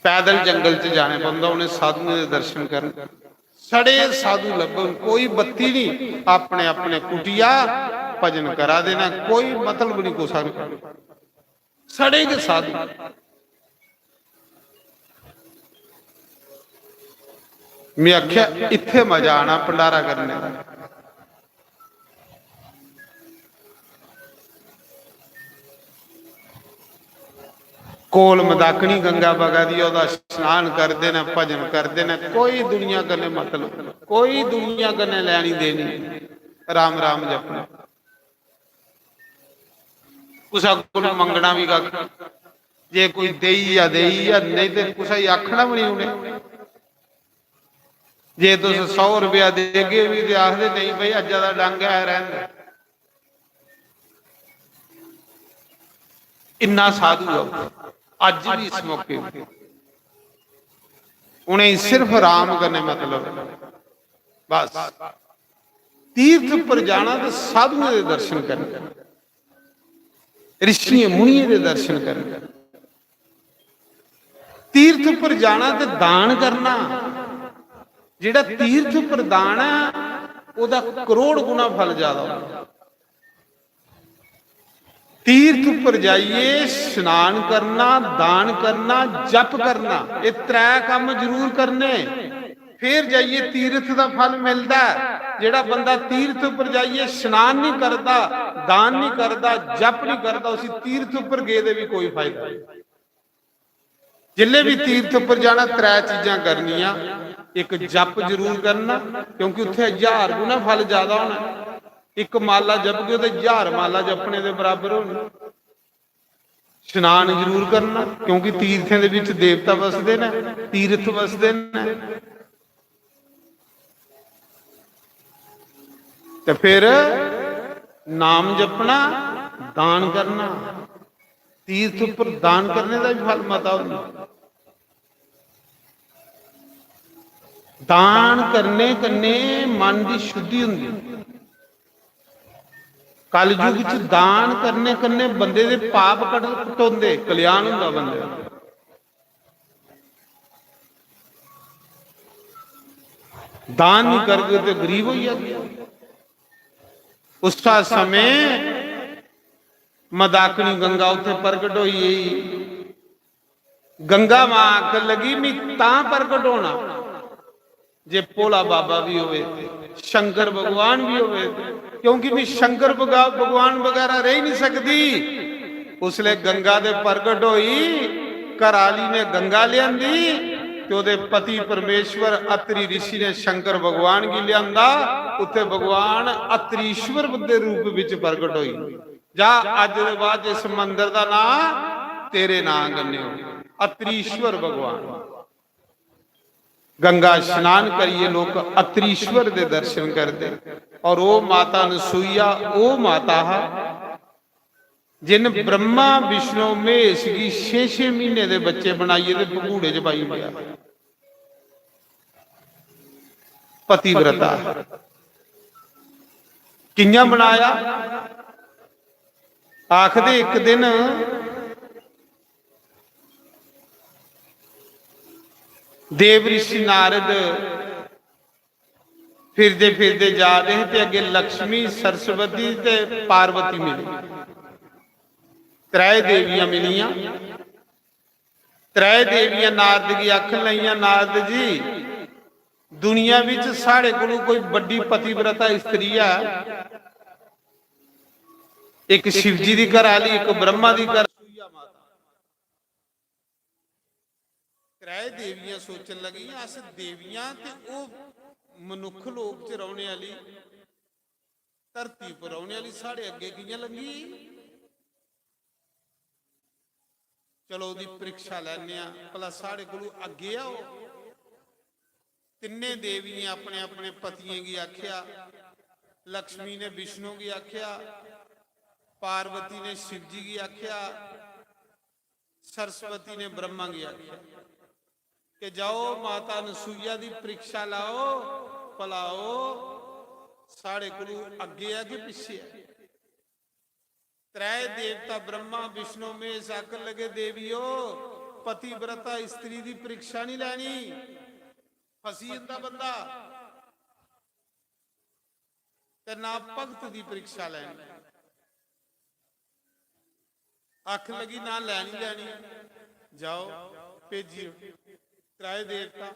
पैदल जंगल च जाने पौंदा उन्हें साधुएं दे दर्शन करन। सड़े साधु लब्भन, कोई बत्ती नहीं, अपने अपने कुटिया भजन करा देना, कोई मतलब नहीं कुसा नू। सड़े गै साधु। मैं आख्या, इत्थे मजा आना भंडारा करने दा। कोल मदाकनी गंगा बगा दी, ओहदा स्नान करदे न, भजन करदे न, कोई दुनिया कन्नै मतलब, कोई दुनिया कन्नै लैनी देनी, राम राम जपना। कुसै कोल मंगना भी कक्ख, जे कोई देई जा देई जा, नेईं ते कुसै गी आखना भी नहीं उ'नें। जे तुस सौ रपेआ देगे भी ते आखदे, "नहीं भाई, अज्जा दा डंग ऐ, रैह्न दे।" इन्ना साधु ऐ ओह्, अज्ज भी इस मौके पर। उ'नेंगी सिर्फ राम कन्नै मतलब ऐ, बस। तीर्थ पर जाना ते साधुएं दे दर्शन करने, ऋषियें मुनियें दे दर्शन करने। तीर्थ पर जाना ते दान करना, जेह्ड़ा तीर्थ पर दान ऐ, ओह्दा करोड़ गुना फल ज्यादा होंदा। तीर्थ पर जाइयै स्नान करना, दान करना, जप करना, एह् त्रै कम्म जरूर करने, फिर जाइयै तीर्थ दा फल मिलदा ऐ। जेह्ड़ा बंदा तीर्थ पर जाइयै स्नान नहीं करदा, दान नहीं करदा, जप नहीं करदा, उसी तीर्थ पर गेदे भी कोई फायदा नहीं। जिल्ले भी तीर्थ उप्पर जाना, त्रै चीजां करनियां। इक जप जरूर करना, क्योंकि उत्थे हजार गुना फल ज्यादा होना। इक माला जपगे ते हजार माला जपने दे बराबर होनी। स्नान जरूर करना, क्योंकि तीर्थें दे विच देवता वसदे न, तीर्थ वसदे न। ते फिर नाम जपना, दान करना। तीर्थ उप्पर दान करने दा भी फल मता होंदा। दान करने कन्नै मन दी शुद्धि होंदी। कलयुग च दान करने कन्नै बंदे दे पाप कट-, कटोंदे, कल्याण होंदा बंदे दा। दान नहीं करगे तो गरीब हो जाएगा। उस समय मदाकिनी गंगा उत्थे प्रगट होई गई। गंगा मां आखन लगी, "मी तां प्रगट होना जे भोला बाबा भी होवे, शंकर भगवान भी होवे, क्योंकि मी शंकर भगा-, भगवान बगैरा रेही नहीं सकदी।" उसले गंगा दे प्रगट होई, घर आली ने गंगा लियांदी ते ओदे पति परमेश्वर अत्रि ऋषि ने शंकर भगवान गी लियांदा। उत्थे भगवान अत्रीश्वर दे रूप विच प्रगट होई। जा, अज दे बाद इस मंदिर दा नां तेरे नां कन्ने हो, अत्रीश्वर भगवान। गंगा स्नान करिए लोक अत्रीश्वर दे दर्शन करदे। और ओ माता अनसुईया, ओ माता हा जिन ब्रह्मा विष्णु महेश गी छे छे महीने दे बच्चे बनाइए ते भगूड़े च पाई ओड़ेआ। पतिव्रता। कियां बनाया? आखदे, एक दिन देव ऋषि नारद फिरदे फिरदे जा दे हे ते अग्गे लक्ष्मी, सरस्वती ते पार्वती मिली। त्रै देवियां मिलियां। त्रै देवियां नारद गी आखन लगियां, "नारद जी, दुनिया बिच साढ़े कोलू कोई बड्डी पतिव्रता स्त्री ऐ, इक शिव जी दी घर आह्ली, इक ब्रह्मा दी घर।" त्रै देवियां सोचन लगियां, "अस देवियां ते ओह् मनुक्ख लोक च रौह्ने आह्ली, धरती पर रौह्ने आह्ली साढ़े अग्गें कि'यां लंघी?" चलो, ओह्दी परीक्षा लैने आं, भला साढ़े कोलू अग्गें ऐ ओह्। तिन्ने देवियें अपने अपने पतियें गी आखेआ, लक्ष्मी ने विष्णु गी आखेआ, पार्वती ने शिव जी गी आखेआ, सरस्वती ने ब्रह्मा गी आखेआ कि जाओ, माता अनसुईया दी परीक्षा लाओ, भला ओह् साढ़े कोलू अग्गें ऐ कि पिच्छे ऐ। त्रै देवता ब्रह्मा, विष्णु, महेश आखन लगे, "देवियो, पतिव्रता स्त्री दी परीक्षा नहीं लैनी, फसी जंदा बंदा, ते ना भगत दी परीक्षा लैनी।" आखन लगी, "ना लैनी, लैनी, जाओ, भेजियो।" त्रै देवता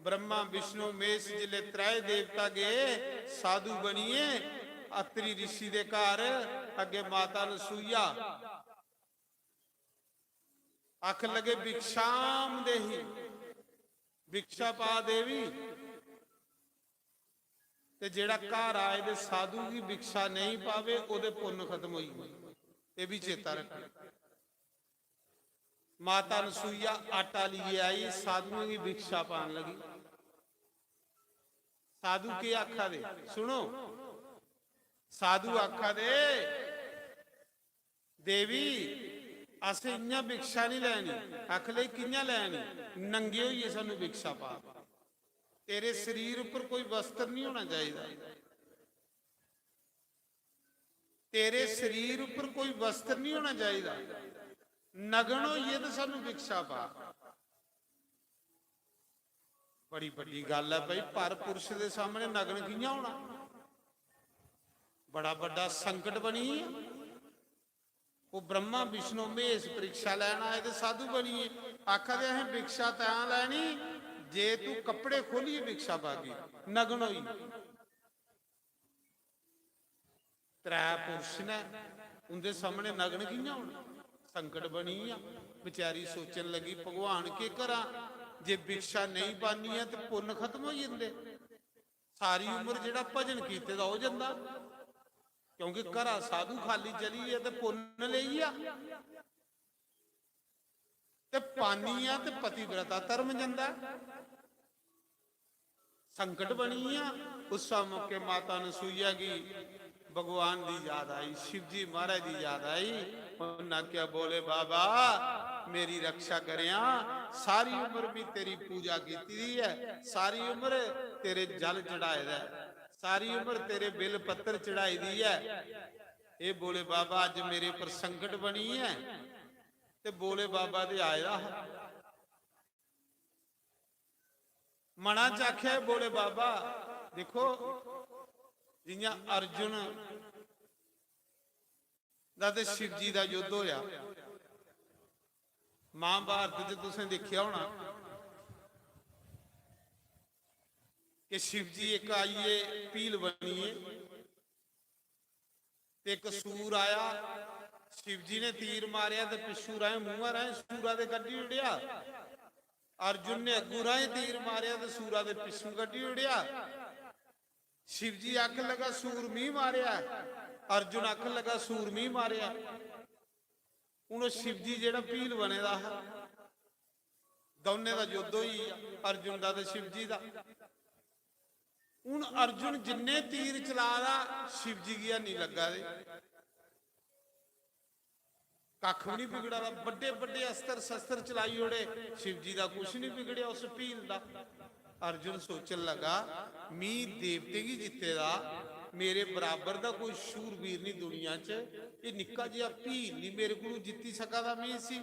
ब्रह्मा, विष्णु, महेश जिसले त्रै देवता गए साधु बनिए अत्रि ऋषि दे घर, अग्गे माता अनसुईया आखन लगे, "भिक्षाम देहि, भिक्षा पा देवी।" ते जेड़ा घर आए दे साधु गी भिक्षा नहीं पावे, ओदे पुन्न खत्म होई गए। ये भी चेता रखना। माता अनसुईया आटा लिए आई, साधुओं की भिक्षा पान लगी। साधु के आखा दे? सुनो, साधु आखा दे, "देवी, असें इ'यां भिक्षा नहीं लैनी।" आख ले, "कि'यां लैनी?" "नंगे होइयै सानू भिक्षा पा। तेरे शरीर उपर कोई वस्त्र नहीं होना चाहिदा, तेरे शरीर उपर कोई वस्त्र नहीं होना चाहिदा, नग्न होइयै ते सानू भिक्षा पा।" बड़ी बड्डी गल्ल है भाई, पर पुरुष दे सामने नग्न कि'यां होना? बड़ा बड्डा संकट बनी है। वो ब्रह्मा, विष्णु, महेश परीक्षा लैन आए ते साधु बनिए। आखा दे, "असें भिक्षा तां लैनी जे तू कपड़े खोलिए भिक्षा पागी, नग्न होई।" त्रै पुरुष ने, उंदे सामने नग्न कि'यां होना? संकट बनी गेआ। बेचारी सोचन लगी, "भगवान, केह् करां? जे भिक्षा नेईं पानी ऐ ते पुन्न खत्म होई जंदे। सारी उम्र जेह्ड़ा भजन कीते दा ओह् जंदा, क्योंकि घरा साधु खाली चली गेआ ते पुन्न लेई गेआ।" ते पानी आ ते पतिव्रता धर्म जंदा ऐ। संकट बनी गेआ। उस मौके माता अनसुईया गी भगवान दी याद आई, शिव जी महाराज दी याद आई। उन्हें आखेआ, "भोले बाबा, मेरी रक्षा करेआं, सारी उम्र भी तेरी पूजा कीती दी ऐ, सारी उम्र तेरे जल चढ़ाए दा ऐ, सारी उम्र तेरे बिल पत्तर चढ़ाई दी ऐ। ए भोले बाबा, अज्ज मेरे पर संकट बनी ऐ।" ते भोले बाबा ते आए दा हा। मना च आखेआ, "भोले बाबा, दिक्खो, जि'यां अर्जुन दा ते शिव जी दा युद्ध होया, महाभारत च तुसें दिक्खेआ होना कि शिव जी इक आइयै भील बनियै, ते इक सूर आया, शिव जी ने तीर मारेआ ते पिच्छू राहें, मूंहा राहें सूरा दे कड्ढी ओड़ेआ। अर्जुन ने अग्गू राहें तीर मारेआ ते सूरा दे पिच्छू कड्ढी ओड़ेआ।" शिव जी आखन लगा, "सूर मी मारेआ।" अर्जुन आखन लगा, "सूर मी मारेआ।" हुन ओह् शिव जी जेह्ड़ा भील बने दा हा, दौनें दा युद्ध होई गेआ, अर्जुन दा ते शिव जी दा। हुन अर्जुन जिन्ने तीर चला दा, शिव जी गी हैनी लग्गा दे, कक्ख भी नहीं बिगड़ा दा। बड्डे बड्डे अस्त्र शस्त्र चलाई ओड़े, शिव जी दा कुछ नहीं बिगड़ेआ उस भील दा। अर्जुन सोचन लगा, "मी देवतें गी जित्ते दा, मेरे बराबर दा कोई शूरवीर नहीं दुनिया च, एह् निक्का जेहा भील नहीं मेरे कोलू जित्ती सका दा, में इसी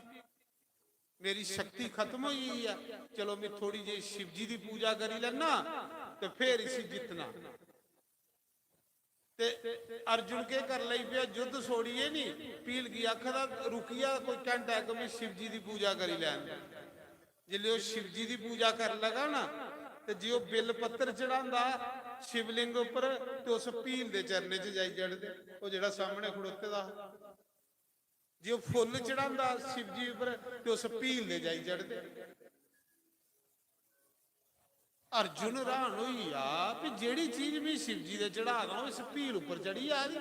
मेरी शक्ति खत्म होई गेई ऐ, चलो मैं थोड़ी जेही शिव जी दी पूजा करी लैना ते फिर इसी जित्तना। ते अर्जुन केह् कर लगी पेआ, युद्ध छोड़ियै नी, भील गी आखदा, "रुकी जा कोई घैंटा इक, मैं शिव जी दी पूजा करी लैन।" जिसलै ओह् शिव जी दी पूजा कर लगा ना, ते जे ओह् बिल पत्तर चढ़ांदा शिवलिंग उप्पर, ते उस भील दे चरणें च जाई चढ़दे, ओह् जेह्ड़ा सामनै खड़ोते दा हा। जे ओह् फुल्ल चढ़ांदा शिव जी उप्पर, ते उस भील दे जाई चढ़दे। अर्जुन हैरान होई गेआ कि जेह्ड़ी चीज में शिव जी दे चढ़ा दा, ओह् इस भील उप्पर चढ़ी जा दी।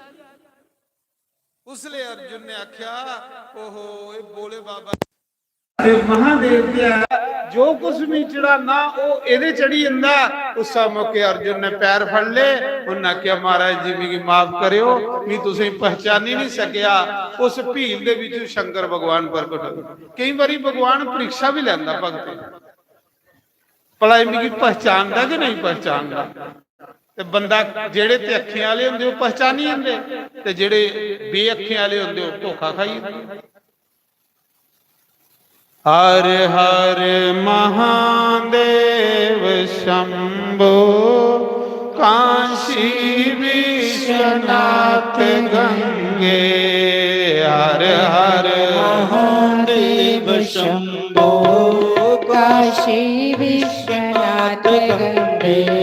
उसलै अर्जुन ने आखेआ, "ओहो, एह् भोले बाबा।" ते महादेव ते है, जो कुछ मी चढ़ाना, ओह् एह्दे चढ़ी जंदा। उस मौके अर्जुन ने पैर फड़ ले, उन्नै आखेआ, "महाराज जी, मिगी माफ करेओ, मी तुसेंगी पहचानी नहीं सकेआ।" उस भील दे बिच शंकर भगवान प्रकट होए। केई बारी भगवान परीक्षा भी लैंदा भगतें दी, भला एह् मिगी पहचानदा कि नहीं पहचानदा। ते बंदा, जेह्ड़े ते अक्खीं आह्ले होंदे, ओह् पहचानी जंदे, ते जेह्ड़े बेअक्खीं आह्ले होंदे, ओह् धोखा खाई जंदे। हर हर महादेव शंभो, काशी विश्वनाथ गंगे। हर हर महादेव शंभो, काशी विश्वनाथ गंगे।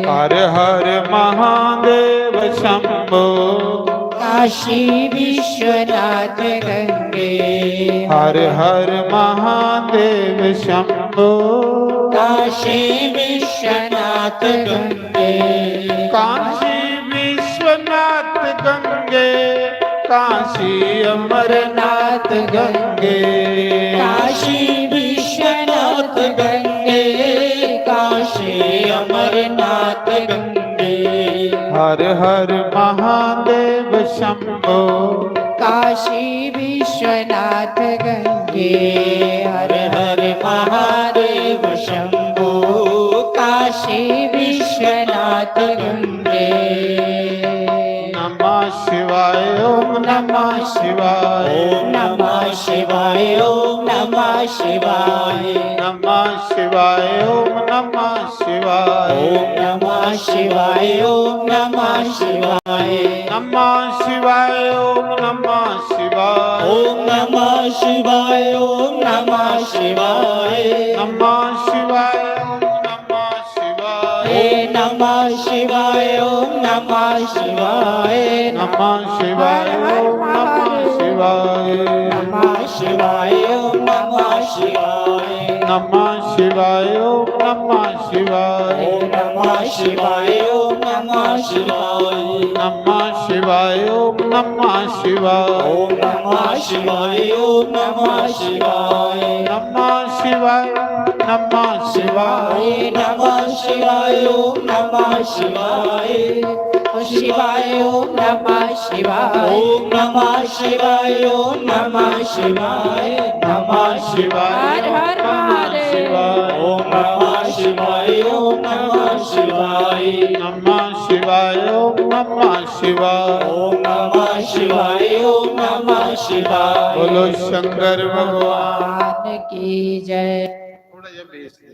हर हर महादेव शंभो, काशी विश्वनाथ गंगे। हर हर महादेव शंभो, काशी विश्वनाथ गंगे। काशी विश्वनाथ गंगे, काशी अमरनाथ गंगे। काशी विश्वनाथ गंगे, काशी अमरनाथ गंगे। हर हर महादेव शंभो, काशी विश्वनाथ गंगे। हर हर महादेव शंभो, काशी विश्वनाथ गंगे। नमः शिवाय, ओम नमः शिवाय। ओम नमः शिवाय, ओम नमः शिवाय। नमः शिवाय, ओम नमः शिवाय। ओम नमः शिवाय, ओम नमः शिवाय। नमः शिवाय, ओम नमः शिवाय। ओम नमः शिवाय, ओम नमः शिवाय। नमः शिवाय, ओम नमः शिवाय। नमः शिवाय, ओम नमः शिवाय। नमः शिवाय, ओम नमः शिवाय। नमः शिवाय, ओम नमः शिवाय। नमः शिवाय, ओम नमः शिवाय। ओम नमः शिवाय, ओम नमः शिवाय। नमः शिवाय, ओम नमः शिवाय। ओम नमः शिवाय, ओम नमः शिवाय। नमः शिवाय, नमः शिवाय। नमः शिवाय, ओम नमः शिवाय। शिवाय, ओम नमः शिवाय। ओम नमः शिवाय, ओम नमः शिवाय। नमः शिवाय, हर हर ओम नमः महादेव। शिवाय। ओम नमः शिवाय, ओम नमः शिवाय। नमः शिवाय, ओम नमः शिवाय। ओम नमः शिवाय, ओम नमः शिवाय। बोलो शंकर भगवान। भगवान की जय। थोड़ा जिहा बेस दे।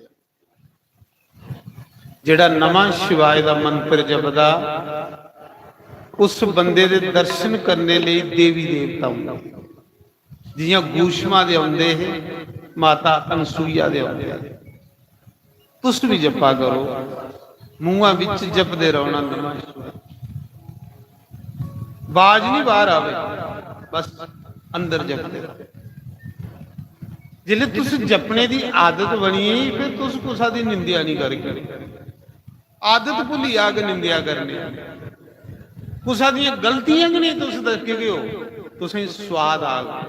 जेह्ड़ा नमः शिवाय दा मंत्र जपदा, उस बंदे दे दर्शन करने लेई देवी देवता औंदे। जि'यां गूष्मा दे औंदे हे, माता अनसुईया दे औंदे हे। तुस भी जपा करो, मुंहा बिच जपदे रौह्ना नमः शिवाय। बाज निं बाह्र आवे, बस अंदर जपदे र'वो। जिसलै तुस जपने दी आदत बनी गेई, फिर तुस कुसा दी निंदेआ निं करगे। आदत भुल्ली जाग निंदेआ करने दी। कुसा दियां गलतियां गै निं तुस दसगे ओ, तुसें गी सोआद आग।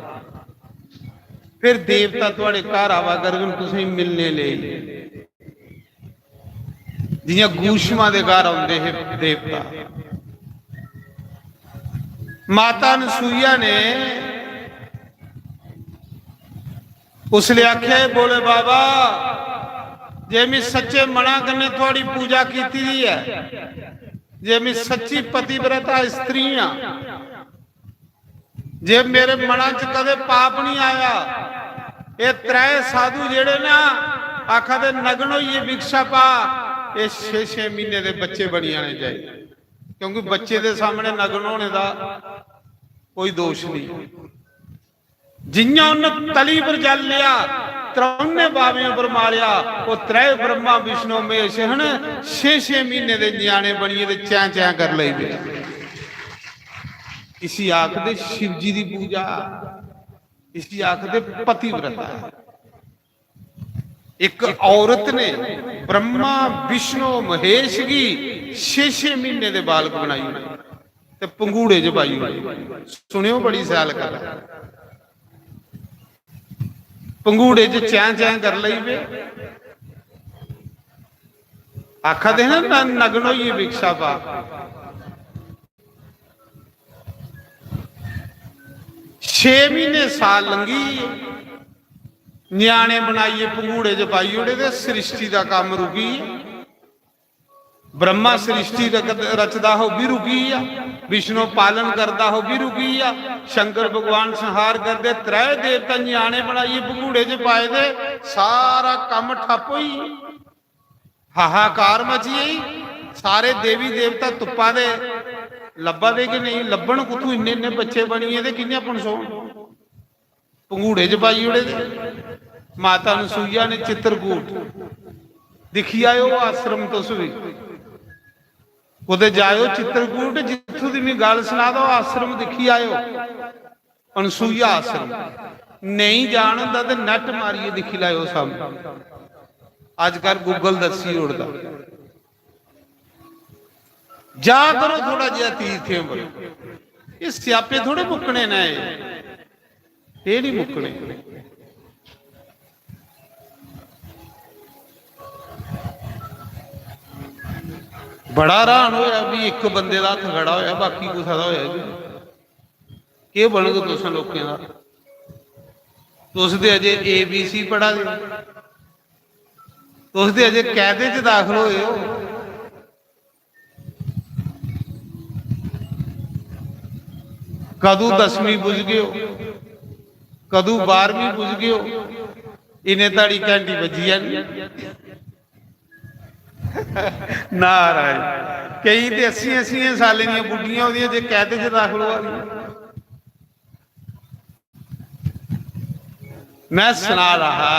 फिर देवता थुआढ़े घर आवा करङन तुसें गी मिलने लेई। जि'यां गूष्मा दे घर औंदे हे देवता, माता अनसुईया ने उसलै आखेआ, "हे भोले बाबा, जे में सच्चे मना कन्नै थुआढ़ी पूजा कीती दी ऐ, जे में सच्ची पतिव्रता स्त्री आं, जे मेरे मना च कदें पाप निं आया, एह् त्रै साधु जेह्ड़े ना, आखा दे, नग्न होइयै भिक्षा पा, एह् छे छे म्हीने दे बच्चे बनी जाने चाहिदे, क्योंकि बच्चे दे सामने नग्न होने दा कोई दोष नहीं। जियां उन्न तली पर जल लेआ, त्रौने बावें उप्पर मारेआ, ओह् त्रै ब्रह्मा विष्णु महेश हन, छे छे म्हीने दे ञ्याणे बनियै ते चैं चैं कर लेई पे। इसी आखदे शिव जी दी पूजा, इसी आखदे पतिव्रता। एक औरत ने ब्रह्मा विष्णु महेश गी छे छे म्हीने दे बालक बनाई ओड़े ते पंघूड़े च पाई ओड़े। सुनेओ, बड़ी सैल गल्ल ऐ। पंघूड़े च चैं चैं कर लेई पे। आखा दे ना, न-, नग्न होइयै भिक्षा पा। छे म्हीने, साल लंघी गे। ञ्याणे बनाइयै पंघूड़े च पाई ओड़े ते सृष्टि दा कम्म रुकी गेआ। ब्रह्मा सृष्टि रक-, रचदा हा, ओह् बी रुकी गेआ। विष्णु पालन करदा हा, ओह् बी रुकी गेआ। शंकर भगवान संहार करदे, त्रै देवता ञ्याणे बनाइयै पंघूड़े च पाए दे, सारा कम्म ठप्प होई गेआ। हाहाकार मची गेई। सारे देवी देवता तुप्पा दे, लब्भा दे कि नेईं, लब्भन कुत्थूं? इन्ने इन्ने बच्चे बनियै ते कि'यां पनसोन? पंघूड़े च पाई ओड़े दे। माता अनसुईया ने चित्रकूट, दिक्खी आएओ आश्रम तुस बी। कुतै जाएओ चित्रकूट, जित्थूं दी मी गल्ल सना दा, ओह् आश्रम दिक्खी आएओ। अनसूया आश्रम। नेईं जान होंदा ते net मारियै दिक्खी लैओ सामनै। अजकल Google दस्सी ओड़दा। जा करो थोड़ा जेहा तीर्थें पर। एह् स्यापे थोड़े मुक्कने न, एह्, एह् नहीं मुक्कने। बड़ा हैरान होया भी इक बंदे दा हत्थ खड़ा होया, बाकी कुसै दा होया जी। केह् बनग तुसें लोकें दा? तुस ते अजे A B C पढ़ा दे, तुस ते अजे कैदे च दाखल होए हो। कदू दसवीं पुजगे हो, कदू बारहवीं पुजगे हो, इन्हें ताड़ी घंटी बज्जी जानी। नारायण। केई ते अस्सी अस्सी सालें दियां बुड्ढियां होंदियां जे कैदे च दाखल होआ दियां। मैं सना रहा,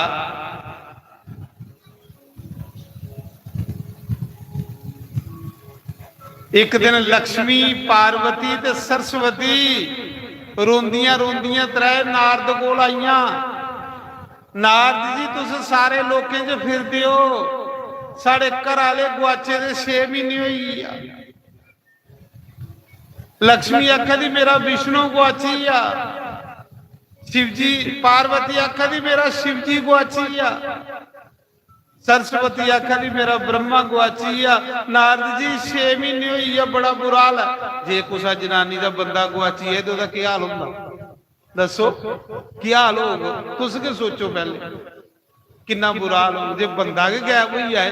इक दिन लक्ष्मी, पार्वती ते सरस्वती रोंदियां रोंदियां त्रै नारद कोल आइयां। नारद जी, तुस सारे लोकें च फिरदे ओ, साढ़े घर आह्ले गुआचे दे छे म्हीने होई गे आ। लक्ष्मी आखा दी, "मेरा विष्णु गुआची गेआ।" शिवजी, पार्वती आखा दी, "मेरा शिवजी गुआची गेआ।" सरस्वती आखा दी, "मेरा ब्रह्मा गुआची गेआ।" नारद जी, "छे म्हीने होई गेआ, बड़ा बुरा हाल ऐ।" जे कुसै जनानी दा बंदा गुआची जाए ते ओह्दा केह् हाल होंदा? दस्सो, केह् हाल होग? तुस गै सोचो पैह्ले, किन्ना बुरा हाल होग जे बंदा गै गायब होई जाए।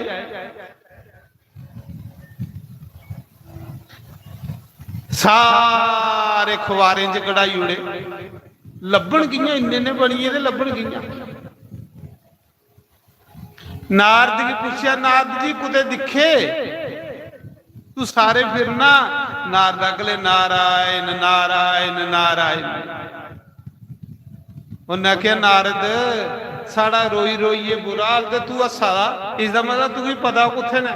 सारे खबारें च कढाई ओड़े, लब्भन कि'यां? इन्ने इन्ने बनियै ते लब्भन कि'यां? नारद गी पुच्छेआ, "नारद जी, कुतै दिक्खे? तू सारे फिरना।" नारद अगले, "नारायण, नारायण, नारायण।" उन्नै आखेआ, "नारद, साढ़ा रोई रोइयै बुरा हाल ते तू हस्सा दा, इसदा मतलब तुगी पता कुत्थै न?"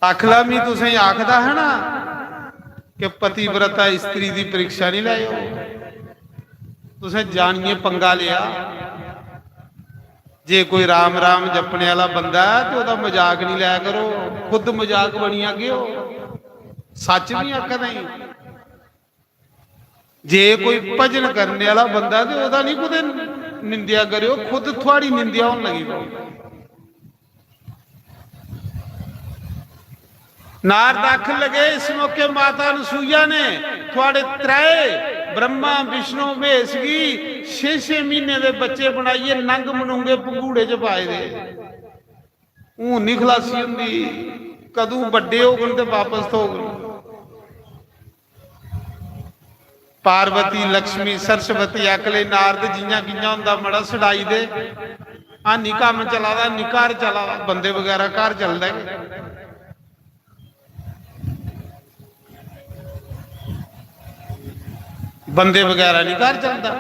आखला, "मी तुसें आखदा हा ना कि पतिव्रता स्त्री दी परीक्षा नहीं लैओ, तुसें जानियै पंगा लेआ।" जे कोई राम राम जपने आह्ला बंदा ऐ ते ओह्दा मजाक निं लै करो, खुद मजाक बनी जागे ओ। सच्च निं आखा दा ई। जे कोई भजन करने आह्ला बंदा ऐ ते ओह्दा निं कुतै निंदेआ करेओ, खुद थुआढ़ी निंदेआ होन लगी पौग। नारद आखन लगे, इस मौके माता अनसूया ने थुआड़े त्रै ब्रह्मा, विष्णु, महेश गी छे छे म्हीने दे बच्चे बनाइयै नंग मनूंगे पंघूड़े च पाए दे। हून निं खलासी होंदी, कदूं बड्डे होङन ते बापस थ्होङन। पार्वती, लक्ष्मी, सरस्वती, अकले नारद जियां कियां होंदा मड़ा सड़ाई दे। हां, निक्का कम्म चला दा, निक्का घर चला दा, बंदे बगैरा घर चलदा गै। बंदे बगैरा नहीं घर चलदा,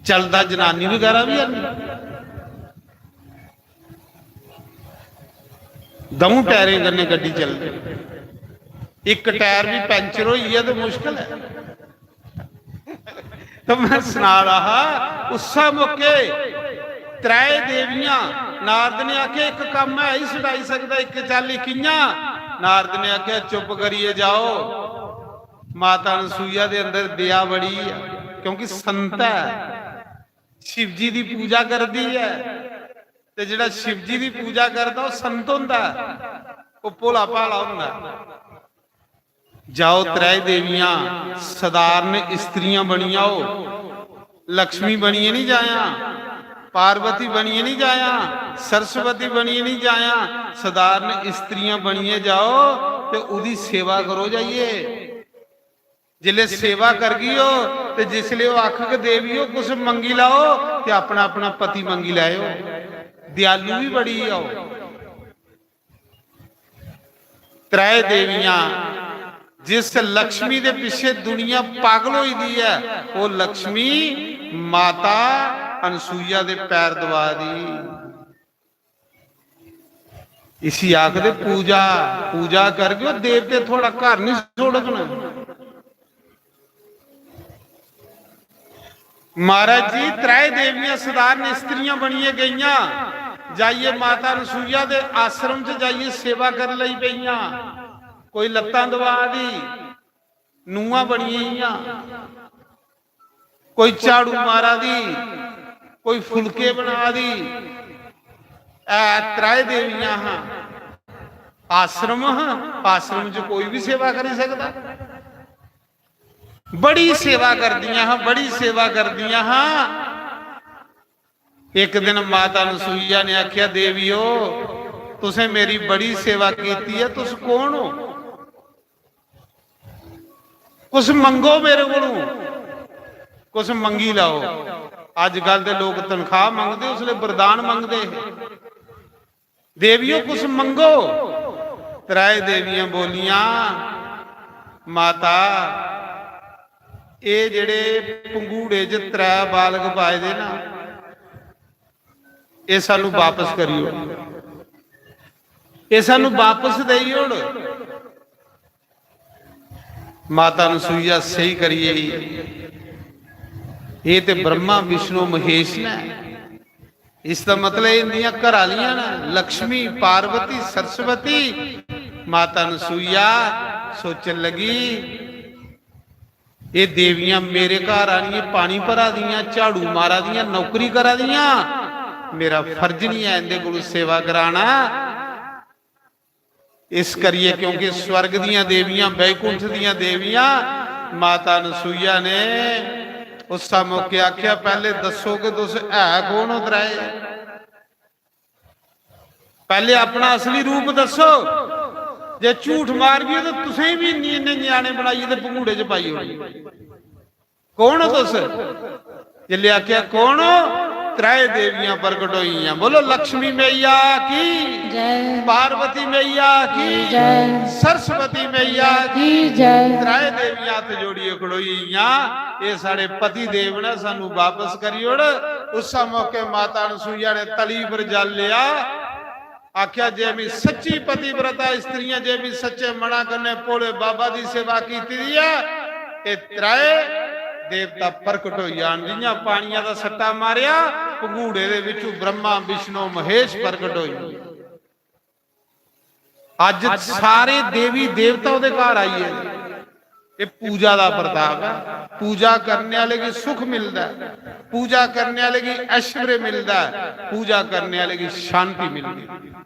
चलदा जनानी बगैरा भी है नहीं। दऊं टायरें कन्नै गड्डी चलदी, इक टायर भी पंचर होई गेआ ते मुश्कल ऐ। तो मैं सना रहा हा, उस्सा मौके त्रै देवियां, नारद ने आखेआ, "इक कम्म है ही सटाई सकदा, इक चाल्ली कि'यां?" नारद ने आखेआ, "चुप करियै जाओ, माता अनसुईया दे अंदर दया बड़ी ऐ, क्योंकि संत ऐ, शिव जी दी पूजा करदी ऐ, ते जेह्ड़ा शिव जी दी पूजा करदा, ओह् संत होंदा ऐ, ओह् भोला भाला होंदा ऐ।" जाओ त्रै देवियां, सधारण स्त्रियां बनी जाओ, लक्ष्मी बनियै नहीं जाया, पार्वती बनियै नहीं जाया, सरस्वती बनियै नहीं जाया, सधारण स्त्रियां बनियै जाओ ते ओदी सेवा करो जाइयै। जिसले सेवा करगी ओ ते जिसले ओह् आखग, "देवी ओ, कुछ मंगी लाओ," ते अपना अपना पति मंगी लैओ। दयालु भी बड़ी आओ। त्रै देवियां, जिस लक्ष्मी दे पिच्छे दुनिया पागल होई दी ऐ, ओह् लक्ष्मी माता अनसुईया दे पैर दबा दी। इसी आखदे पूजा। पूजा करगे, ओह् देवते थुआढ़ा घर नहीं छोड़गन। महाराज जी, त्रै देवियां सधारण स्त्रियां बनियै गेइयां, जाइयै माता अनसुईया दे आश्रम च जाइयै सेवा कर लई पेइयां। कोई लत्तां दबा दी, नूंहां बनियै गेइयां, कोई झाड़ू मारा दी, कोई फुलके बना दी। ऐ त्रै देवियां हां, आश्रम हा, आश्रम च कोई भी सेवा करी सकदा। बड़ी सेवा करदियां हां, बड़ी सेवा करदियां हां। एक दिन माता अनसुईया ने आख्या, "देवी ओ, तुसें मेरी बड़ी सेवा कीती ऐ, तुस कौन हो? कुछ मंगो मेरे कोलों, कुछ मंगी लाओ।" अजकल दे लोग तनख्वाह मंगदे, उसले वरदान मंगदे हे। "देवियो, कुछ मंगो।" त्रै देवियां बोलियां, "माता, एह् जेह्ड़े पंघूड़े च त्रै बालक पाए दे ना, एह् सानू वापस करी ओड़, एह् सानू वापस देई ओड़।" माता अनसुईया स्हेई करियै ही, "एह् ते ब्रह्मा, विष्णु, महेश न।" इसदा मतलब एह् इंदियां घर आह्लियां न, लक्ष्मी, पार्वती, सरस्वती। माता अनसुईया सोचन लगी, "एह् देवियां मेरे घर आनियै पानी भरा दियां, झाड़ू मारा दियां, नौकरी करा दियां, मेरा फर्ज नहीं ऐ इंदे कोलू सेवा कराना।" इस करियै, क्योंकि स्वर्ग दियां देवियां, बैकुंठ दियां देवियां, माता अनसुईया ने उस मौके आख्या, "पैह्ले दस्सो कि तुस है कौन ओ त्रैए? पैह्ले अपना असली रूप दस्सो। जे झूठ मारगे ते तुसें बी इन्ने, इन्ने ञ्याणे बनाइयै ते पंघूड़े च पाई ओड़गे।" "कौन ओ तुस?" जिसलै आखेआ, "कौन ओ?" त्रै देवियां प्रगट होइयां। बोलो, लक्ष्मी मैया की जय। पार्वती मैया की जय। सरस्वती मैया की जय। त्रै देवियां हत्थ जोड़ियै खड़ोई गेइयां, "एह् साढ़े पति देव ने, सानू वापस करी ओड़।" उस मौके माता अनसुईया ने तली पर जल लेआ। आख्या, "जे मी सच्ची पतिव्रता स्त्रियां, जे मी सच्चे मना कन्नै भोले बाबा दी सेवा कीती दी ऐ, ते त्रै देवता प्रकट होई जान।" जियां पानिया दा सट्टा मारेआ, पंघूड़े दे विचू ब्रह्मा, विष्णु, महेश प्रकट होई। अज सारे देवी देवता ओदे घर आई गे। ये पूजा का प्रताप है। पूजा करने वाले की सुख मिलता है, पूजा करने वाले की ऐश्वर्य मिलता है, पूजा करने वाले की शांति मिलती है।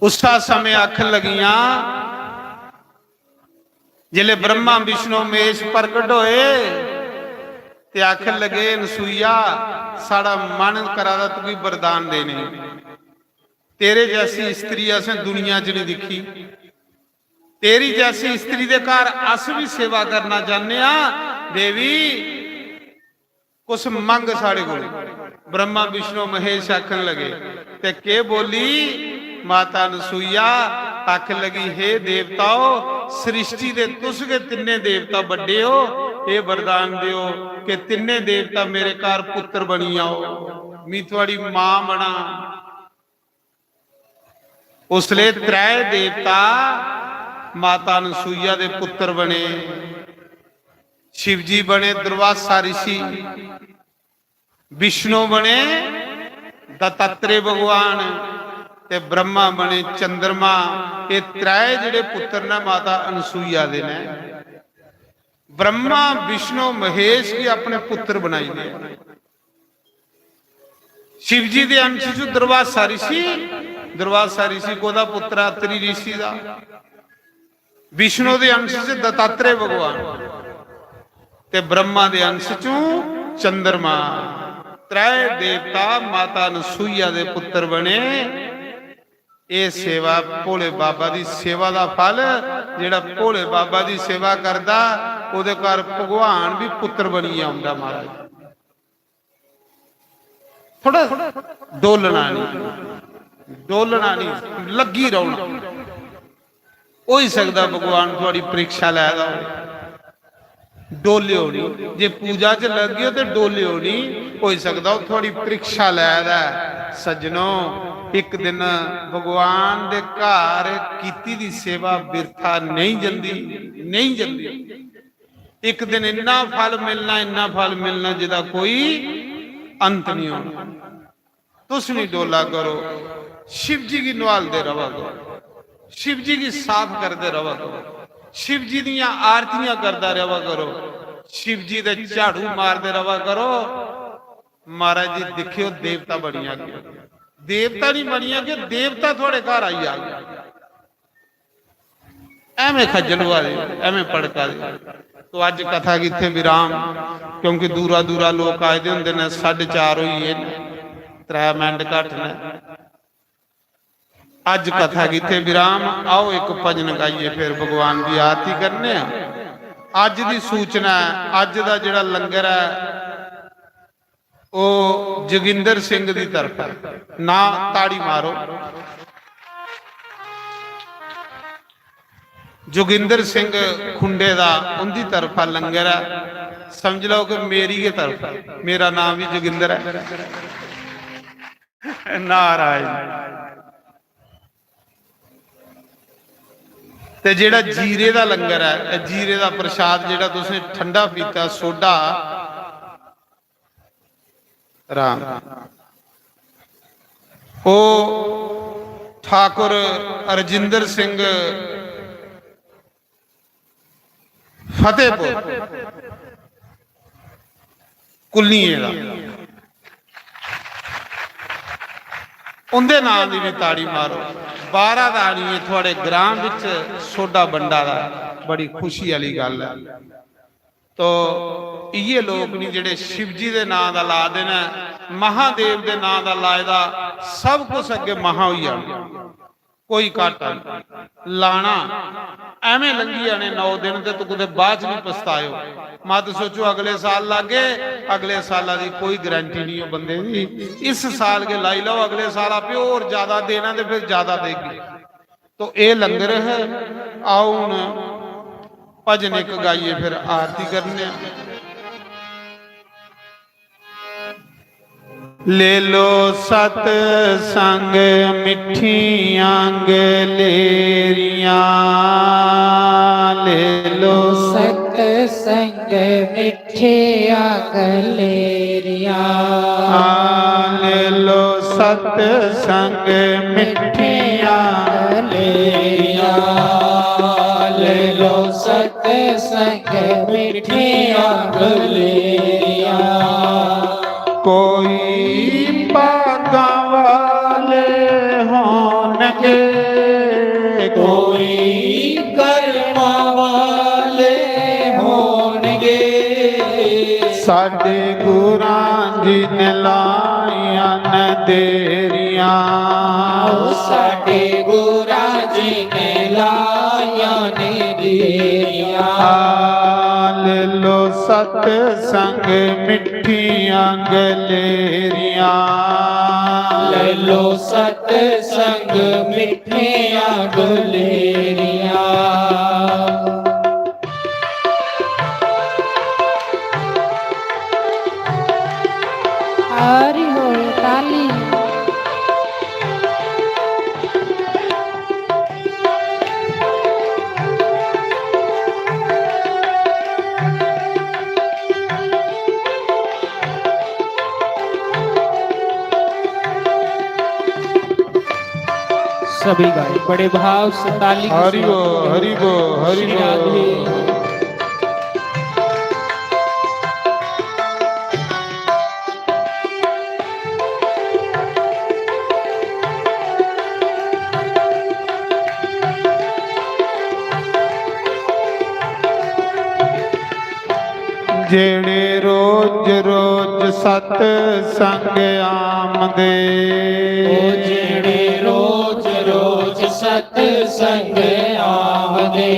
उसा समय आखन लगियां, जिसले ब्रह्मा, विष्णु, महेश प्रकट होए ते आखन लगे, "अनसुईया, साड़ा मन करा दा तुगी वरदान देने, तेरे जैसी स्त्री असें दुनिया च नहीं दिखी।" तेरी जैसी स्त्री दे घर अस भी सेवा करना चाहने आ। देवी, कुछ मंग साढ़े कोल। ब्रह्मा विष्णु महेश आखन लगे, ते के बोली माता अनसुईया? आखन लगी, हे देवताओ, सृष्टि दे तुस गै तिन्ने देवता बड्डे हो, एह् वरदान देओ कि तिन्ने देवता मेरे घर पुत्र बनी जाओ, मी थुआड़ी मां बना। उसले त्रै देवता माता अनसुईया दे पुत्र बने। शिवजी बने दुर्वासा ऋषि, विष्णु बने दत्तात्रेय भगवान, ते ब्रह्मा बने चंद्रमा। एह् त्रै जेह्ड़े पुत्र न माता अनसुईया दे न। ब्रह्मा विष्णु महेश गी अपने पुत्र बनाई ले। शिवजी दे अंश च दुर्वासा ऋषि, दुर्वासा ऋषि कोदा पुत्र? अत्रि ऋषि दा। विष्णु दे अंश च दत्तात्रेय भगवान, ते ब्रह्मा दे अंश चों चंद्रमा। त्रै देवता माता अनसुईया दे पुत्र बने। एह् सेवा भोले बाबा दी सेवा दा फल। जेह्ड़ा भोले बाबा दी सेवा करदा, ओह्दे घर भगवान बी पुत्र बनियै औंदा महाराज। थोड़ा डोलना नहीं, डोलना नहीं, लग्गी रौहना। होई सकदा भगवान थुआड़ी परीक्षा लै दा होवे। डोलियो नहीं, जे पूजा च लग्गियो ते डोलियो नहीं। होई सकदा ओह् थुआड़ी परीक्षा लै दा ऐ। सज्जनो, इक दिन भगवान दे घर कीती दी सेवा बिरथा नहीं जंदी, नहीं जंदी। एक दिन इन्ना फल मिलना, इन्ना फल मिलना, जिदा कोई अंत नहीं होना। तुस भी डोला करो, शिव जी गी नुहालदे रवा करो, शिव जी गी साफ करदे रवा करो, शिव जी दियां आरतियां करदा रवा करो, शिव जी दे झाड़ू मारदे रवा करो। महाराज जी, दिक्खेओ, देवता बनी जागे। देवता नहीं बनी जागे, देवता थुआड़े घर आई जागे। एवें खज्जल होआ दे, एवें भड़का दे। तो अज्ज कथा गी इत्थें विराम, क्योंकि दूरा दूरा लोक आए दे होंदे न, साढ़े चार होई गे न, त्रै मिंट घट्ट न। अज्ज कथा गी इत्थें विराम। आओ, इक भजन गाइयै फिर भगवान दी आरती करने आं। अज्ज दी सूचना ऐ, अज्ज दा जेह्ड़ा लंगर ऐ, ओह् जोगिंदर सिंह दी तरफा। ना, ताड़ी मारो। जोगिंदर सिंह खुंडे दा, उंदी तरफा लंगर ऐ। समझ लैओ कि मेरी गै तरफा, मेरा नाम बी जोगिंदर ऐ। नारायण। ते जेह्ड़ा जीरे दा लंगर ऐ, एह् जीरे दा प्रसाद जेह्ड़ा तुसें ठंडा पीता, सोडा, राम, ओह् ठाकुर रजिंदर सिंह फतेहपुर कुल्लियें दा, उंदे नां दी भी ताड़ी मारो। बाहरा दा आनियै थुआड़े ग्रां बिच सोडा बंडा दा, बड़ी खुशी आह्ली गल्ल ऐ। तो इये लोक नी जेह्ड़े शिवजी दे नां दा ला दे न, महादेव दे नां दा लाए दा, सब कुछ अग्गे महा होई जाना, कोई घाटा नहीं। लाना, एवें लंघी जाने नौ दिन ते तू कुतै बाद च नहीं पछताएओ। मत सोचो अगले साल लागे, अगले साला दी कोई गारंटी नहीं हो बंदे दी। इस साल के लाई लो, अगले साल आपे होर ज्यादा देना ते फिर ज्यादा देगे। तो एह् लंगर है, आओ हुन भजन इक गाइयै फिर आरती करने आं। ले लो सतसंग मिट्ठियां गलेरियां, ले लो सतसंग मिट्ठियां गलेरियां। आ, ले लो सतसंग मिट्ठियां गलेरियां, ले लो सतसंग मिट्ठियां गलेरियां। कोई भागां वाले होणगे, कोई कर्मां वाले होणगे। साडे गुरां जी ने लाइयां न देरियां। ओ साडे गुरां जी ने लाइयां न सतसंग मिठियां गलेरियां। ले लो सतसंग मिठियां गलेरियां। हरि बोल, ताली। सभी गाए बड़े भाव से ताली के हरि बोल, साथ। हरि बोल, हरि श्री राधे। बोल। जेड़े रोज रोज सतसंग आमदे। ओ जेड़े रोज रोज सतसंग आमदे।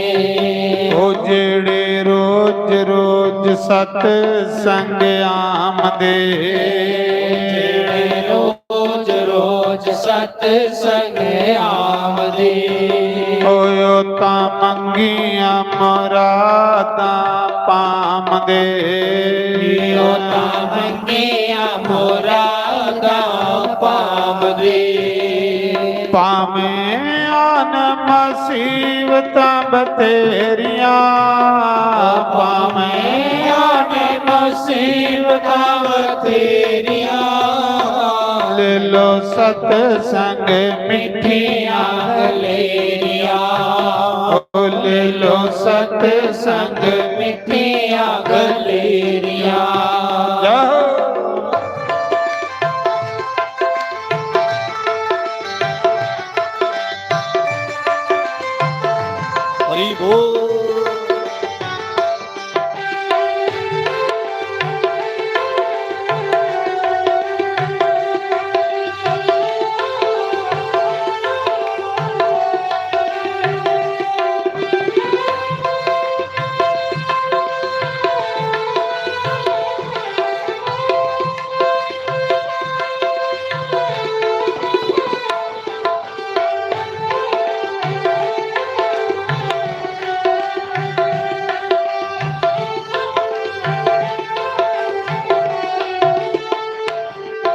ओ जेड़े रोज रोज सतसंग आमदे। जेड़े रोज रोज सतसंग आमदे। ओयो तां मंगियां मुरादां पामदे। ओ तां मंगियां मुरादां पामदे। पावें आन मुसीबतां बथेरियां। पावें आन मुसीबतां बथेरियां। ले लो सतसंग मिठियां गलेरियां। ओ ले लो सतसंग मिठियां गलेरियां। जय हो। हरि बोल।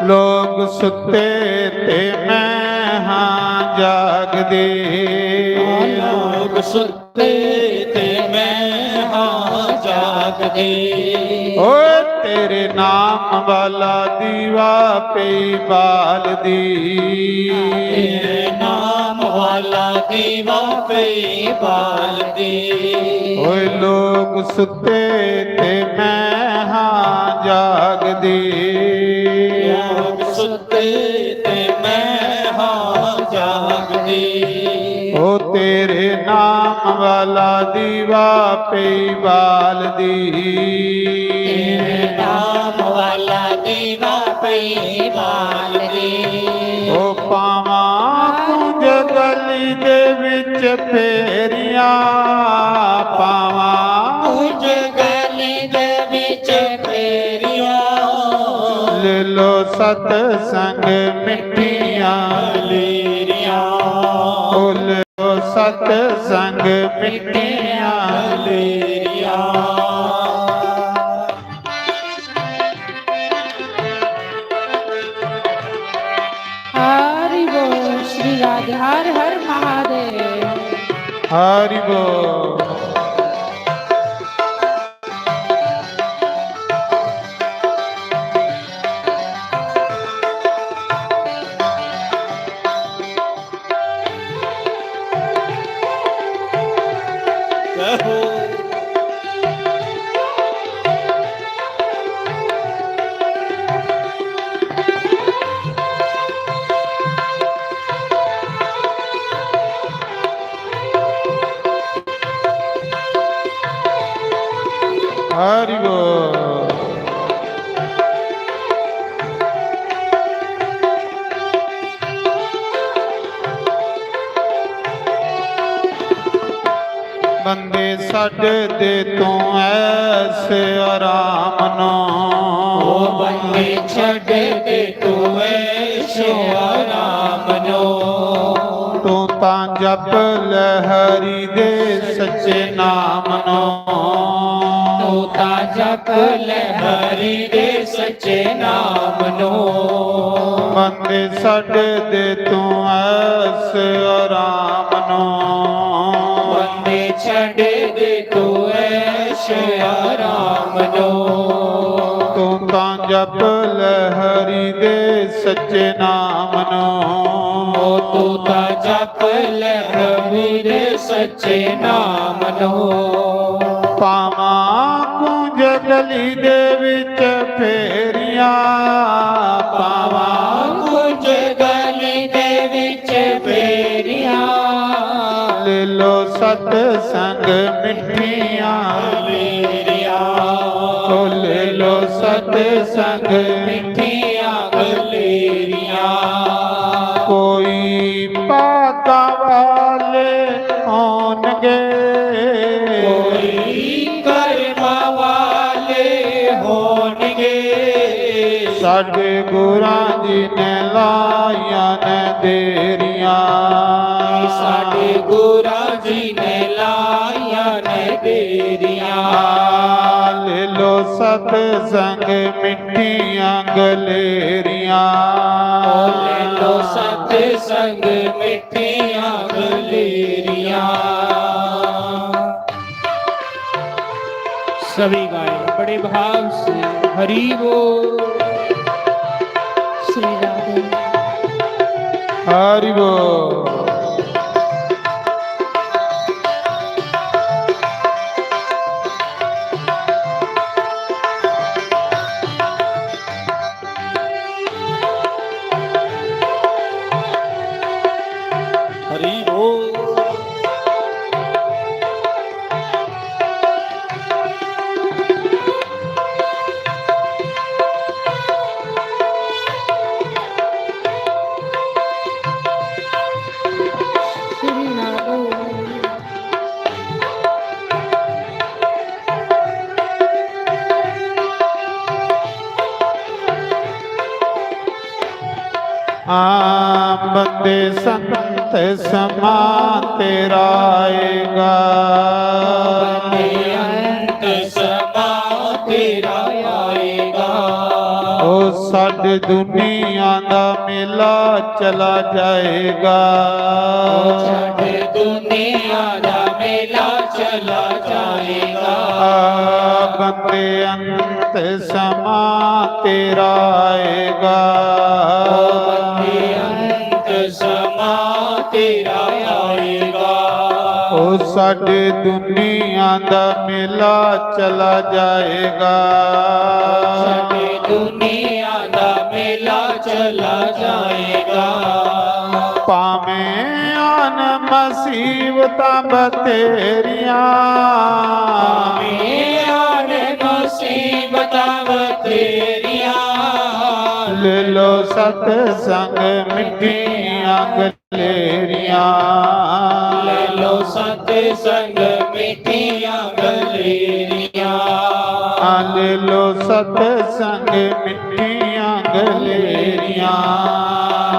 लोग सुत्ते ते मैं हां जागदे। लोग सुत्ते ते मैं हां जागदे। ओ तेरे नाम वाला दीवा पई बालदी। तेरे नाम वाला दीवा पई बालदी। ओए लोग सुत्ते ते मैं हां जागदी। लोग सुत्ते ते मैं हां जागदी। ओ तेरे नाम वाला दीवा पई बालदी। तेरे नाम वाला दीवा पई बालदी। ओ पावां कुंज गली दे विच फेरियां, पावां कुंज गली दे विच फेरियां। ले लो सतसंग मिठियां गलेरियां। ओ ले लो सतसंग मिठियां गलेरियां। हरि बोल श्री राधे, हर हर महादेव। हरि बोल। जय हो। हरि बोल। वंदे छड्ड दे तू ऐश आराम नो। ओ बंदे, छड्ड दे तू ऐश आराम नो। तू तां जप ले हरि दे सच्चे नाम नो। तू तां जप ले हरि दे सच्चे नाम नो। बंदे, छड्ड दे तू ऐश आराम नो। बंदे, छड्ड दे तू ऐश आराम नो। तू तां जप ले हरि दे सच्चे नाम नो। ओ तू तां जप ले हरि दे सच्चे नाम नो। पावां कुंज गली दे विच फेरियां। पावां कुंज गली दे विच फेरियां। ले लो सतसंग मिठियां। ओ ले लो सतसंग मिठियां गलेरियां। कोई भागां वाले होणगे। कोई कर्मां वाले होणगे। साडे गुरां जी ने लाइयां ने देरियां। साडे गुरां जी ने लाइयां ने देरियां। ले लो सतसंग मिठियां गलेरियां। ओ ले लो सतसंग मिठियां गलेरियां। सभी गाए बड़े भाव से। हरि बोल। श्री राधे। हरि बोल। हरि बोल। हाँ, बंदे, संत समां तेरा आएगा। बंदे, अंत समां तेरा आएगा। ओ छड्ड दुनिया दा मेला चला जाएगा। ओ छड्ड दुनिया दा मेला चला जाएगा। आ, बंदे, अंत समां तेरा आएगा। ओ बंदे, अंत समां तेरा आएगा। ओ छड्ड दुनिया दा मेला चला जाएगा। छड्ड दुनिया दा मेला चला जाएगा। भावें आन मुसीबतां बथेरियां। भावें आन मुसीबतां बथेरियां। ले लो सतसंग मिठियां गलेरियां। ले लो सतसंग मिठियां गलेरियां। आ, ले लो सतसंग मिठियां गलेरियां।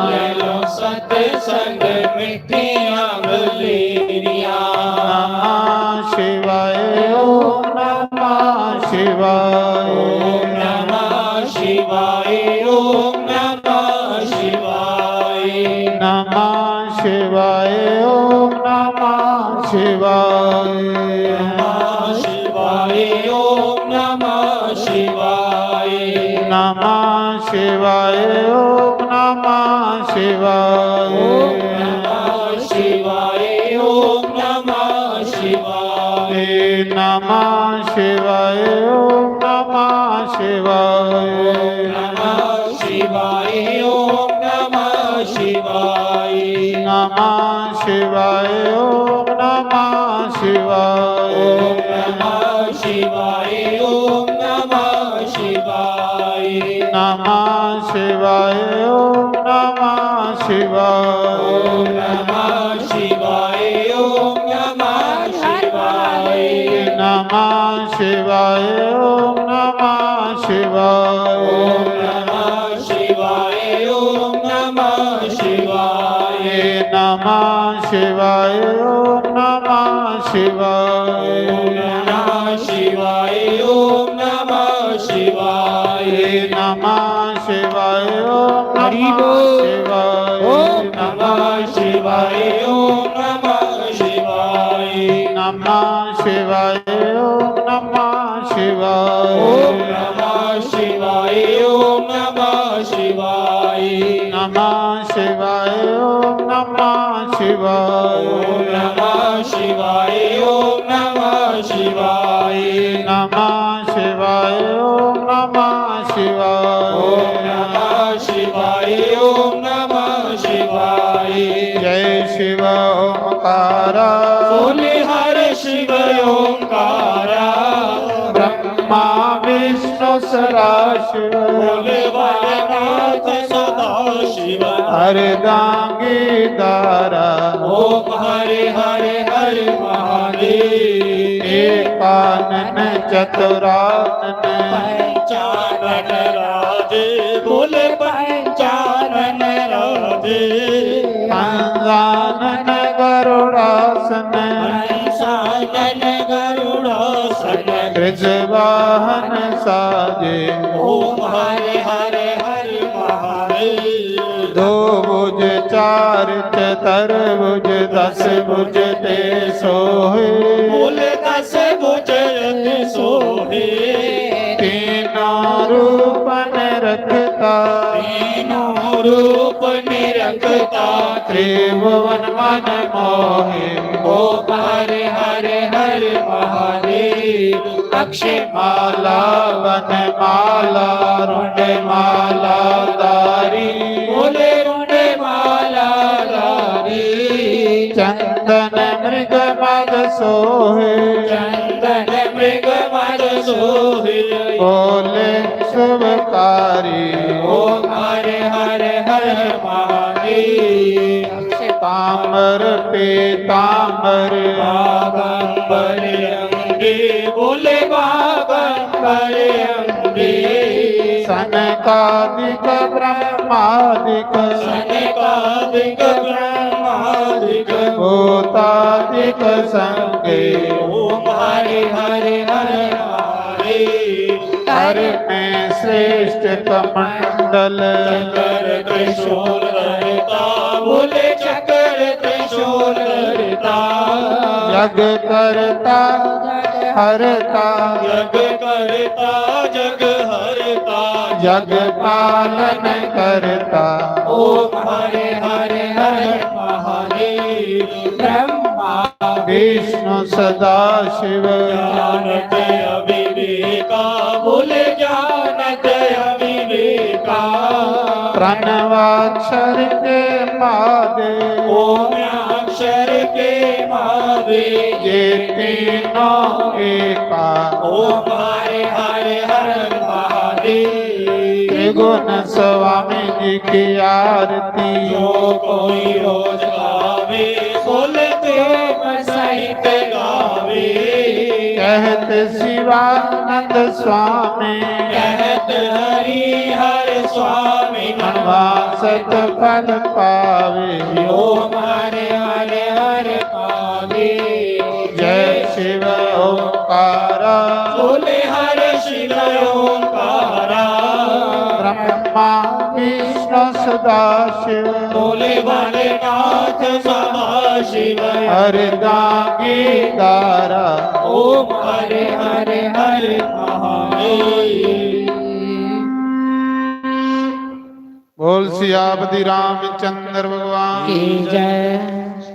ले लो सतसंग मिठियां गलेरियां। नमः शिवाय, ओम नमः शिवाय। ओम नमः शिवाय, ओम नमः शिवाय। नमः शिवाय, ओम नमः शिवाय। नमः शिवाय, ओम नमः शिवाय। नमः शिवाय, ओम नमः शिवाय। ओम नमः शिवाय, ओम नमः शिवाय। नमः शिवाय, ओम नमः शिवाय। ओम नमः शिवाय, ओम नमः शिवाय। नमः शिवाय, ओम नमः शिवाय। ओम नमः शिवाय, ओम नमः शिवाय। नमः शिवाय, ओम नमः शिवाय। ओम नमः शिवाय, ओम नमः शिवाय। नमः शिवाय, ओम नमः शिवाय। ओम नमः शिवाय, ओम नमः शिवाय। नमः शिवाय, ओम नमः शिवाय। ओम नमः शिवाय, ओम नमः शिवाय। नमः शिवाय, ओम हरि नमः बोल। शिवाय। ओम नमः शिवाय, ओम नमः शिवाय। नमः शिवाय, ओम नमः शिवाय। ओम नमः शिवाय, ओम नमः शिवाय। नमः शिवाय, ओम नमः शिवाय। ओम नमः शिवाय, ओम नमः शिवाय। नमः शिवाय, ओम नमः शिवाय। ओम नमः शिवाय, ओम नमः शिवाय। जय शिव ओंकारा। बोले हर शिव ओंकारा। ब्रह्मा विष्णु सदाशिव। बोले भोलेनाथ सदाशिव। अर्धांगी दारा। ओम हरे हरे हरे महादेव। एकानन चतुरानन। पंचानन राजे। बोले पंचानन राजे। पंचानन गरुड़ासन। पंचानन गरुड़ासन। त्रिजवाहन साजे। ओम हरे हरे हरे महादेव। दो भुज चार चतुर्भुज दस भुज ते सोहे। बोले दस भुज अति सोहे। तीनों रूप निरखता। तीनों रूप निरखता। त्रिभुवन मन मोहे। ओम हरे हरे हरे महादेव। अक्षमाला वनमाला रुंडमाला धारी। बोले रुंडमाला धारी। चंदन मृग मद सोहे। चंदन मृग मद सोहे। बोले शुभकारी। ओम हरे हरे हरे महादेव। तांबर पीतांबर। बागंबर अंगी। बोले बागंबर अंगी। सनकादिक ब्रह्मादिक। सनकादिक ब्रह्मादिक। भूतादिक संगे। ओम हरे हरे हरे हरे। कर में श्रेष्ठ कमंडल। चक्र त्रिशूल धरता। बोले चक्र त्रिशूल धरता। यज्ञ करता जग हरता। यज्ञ करता जग हरता। यज्ञ पालन करता। ओम हरे हरे हरे महादेव। ब्रह्मा विष्णु सदाशिव। जानत अविवेका। बोले जानत अविवेका। प्रणवाक्षर के महादेव। ओम अक्षर के महादेव। ये तीनों एका। ओम हरे हरे हरे महादेव। त्रिगुण स्वामी जी की आरती। जो कोई रोज गावे। बोले प्रेम सहित गावे। कहत शिवानंद स्वामी। कहत हरि हर स्वामी। मनवांछित फल पावे। ओम हरे हरे हरे पावे। जय शिव ओंकारा। बोले हर शिव ओंकारा। ब्रह्मा विष्णु सदाशिव। बोले भोलेनाथ सदाशिव। अर्धांगी दारा। ओम हरे हरे हरे महादेव। बोल सियापति रामचंद्र भगवान की जय।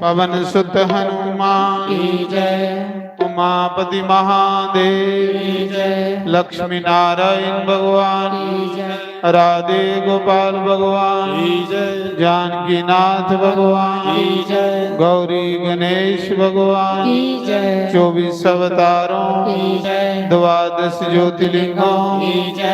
पवन सुत हनुमान की जय। उमापति महादेव की जय। लक्ष्मी नारायण भगवान की जय। राधे गोपाल भगवान की जय। जानकी नाथ भगवान की जय। गौरी गणेश भगवान की जय। चौबीस अवतारों की जय। द्वादश ज्योतिर्लिंगों की जय।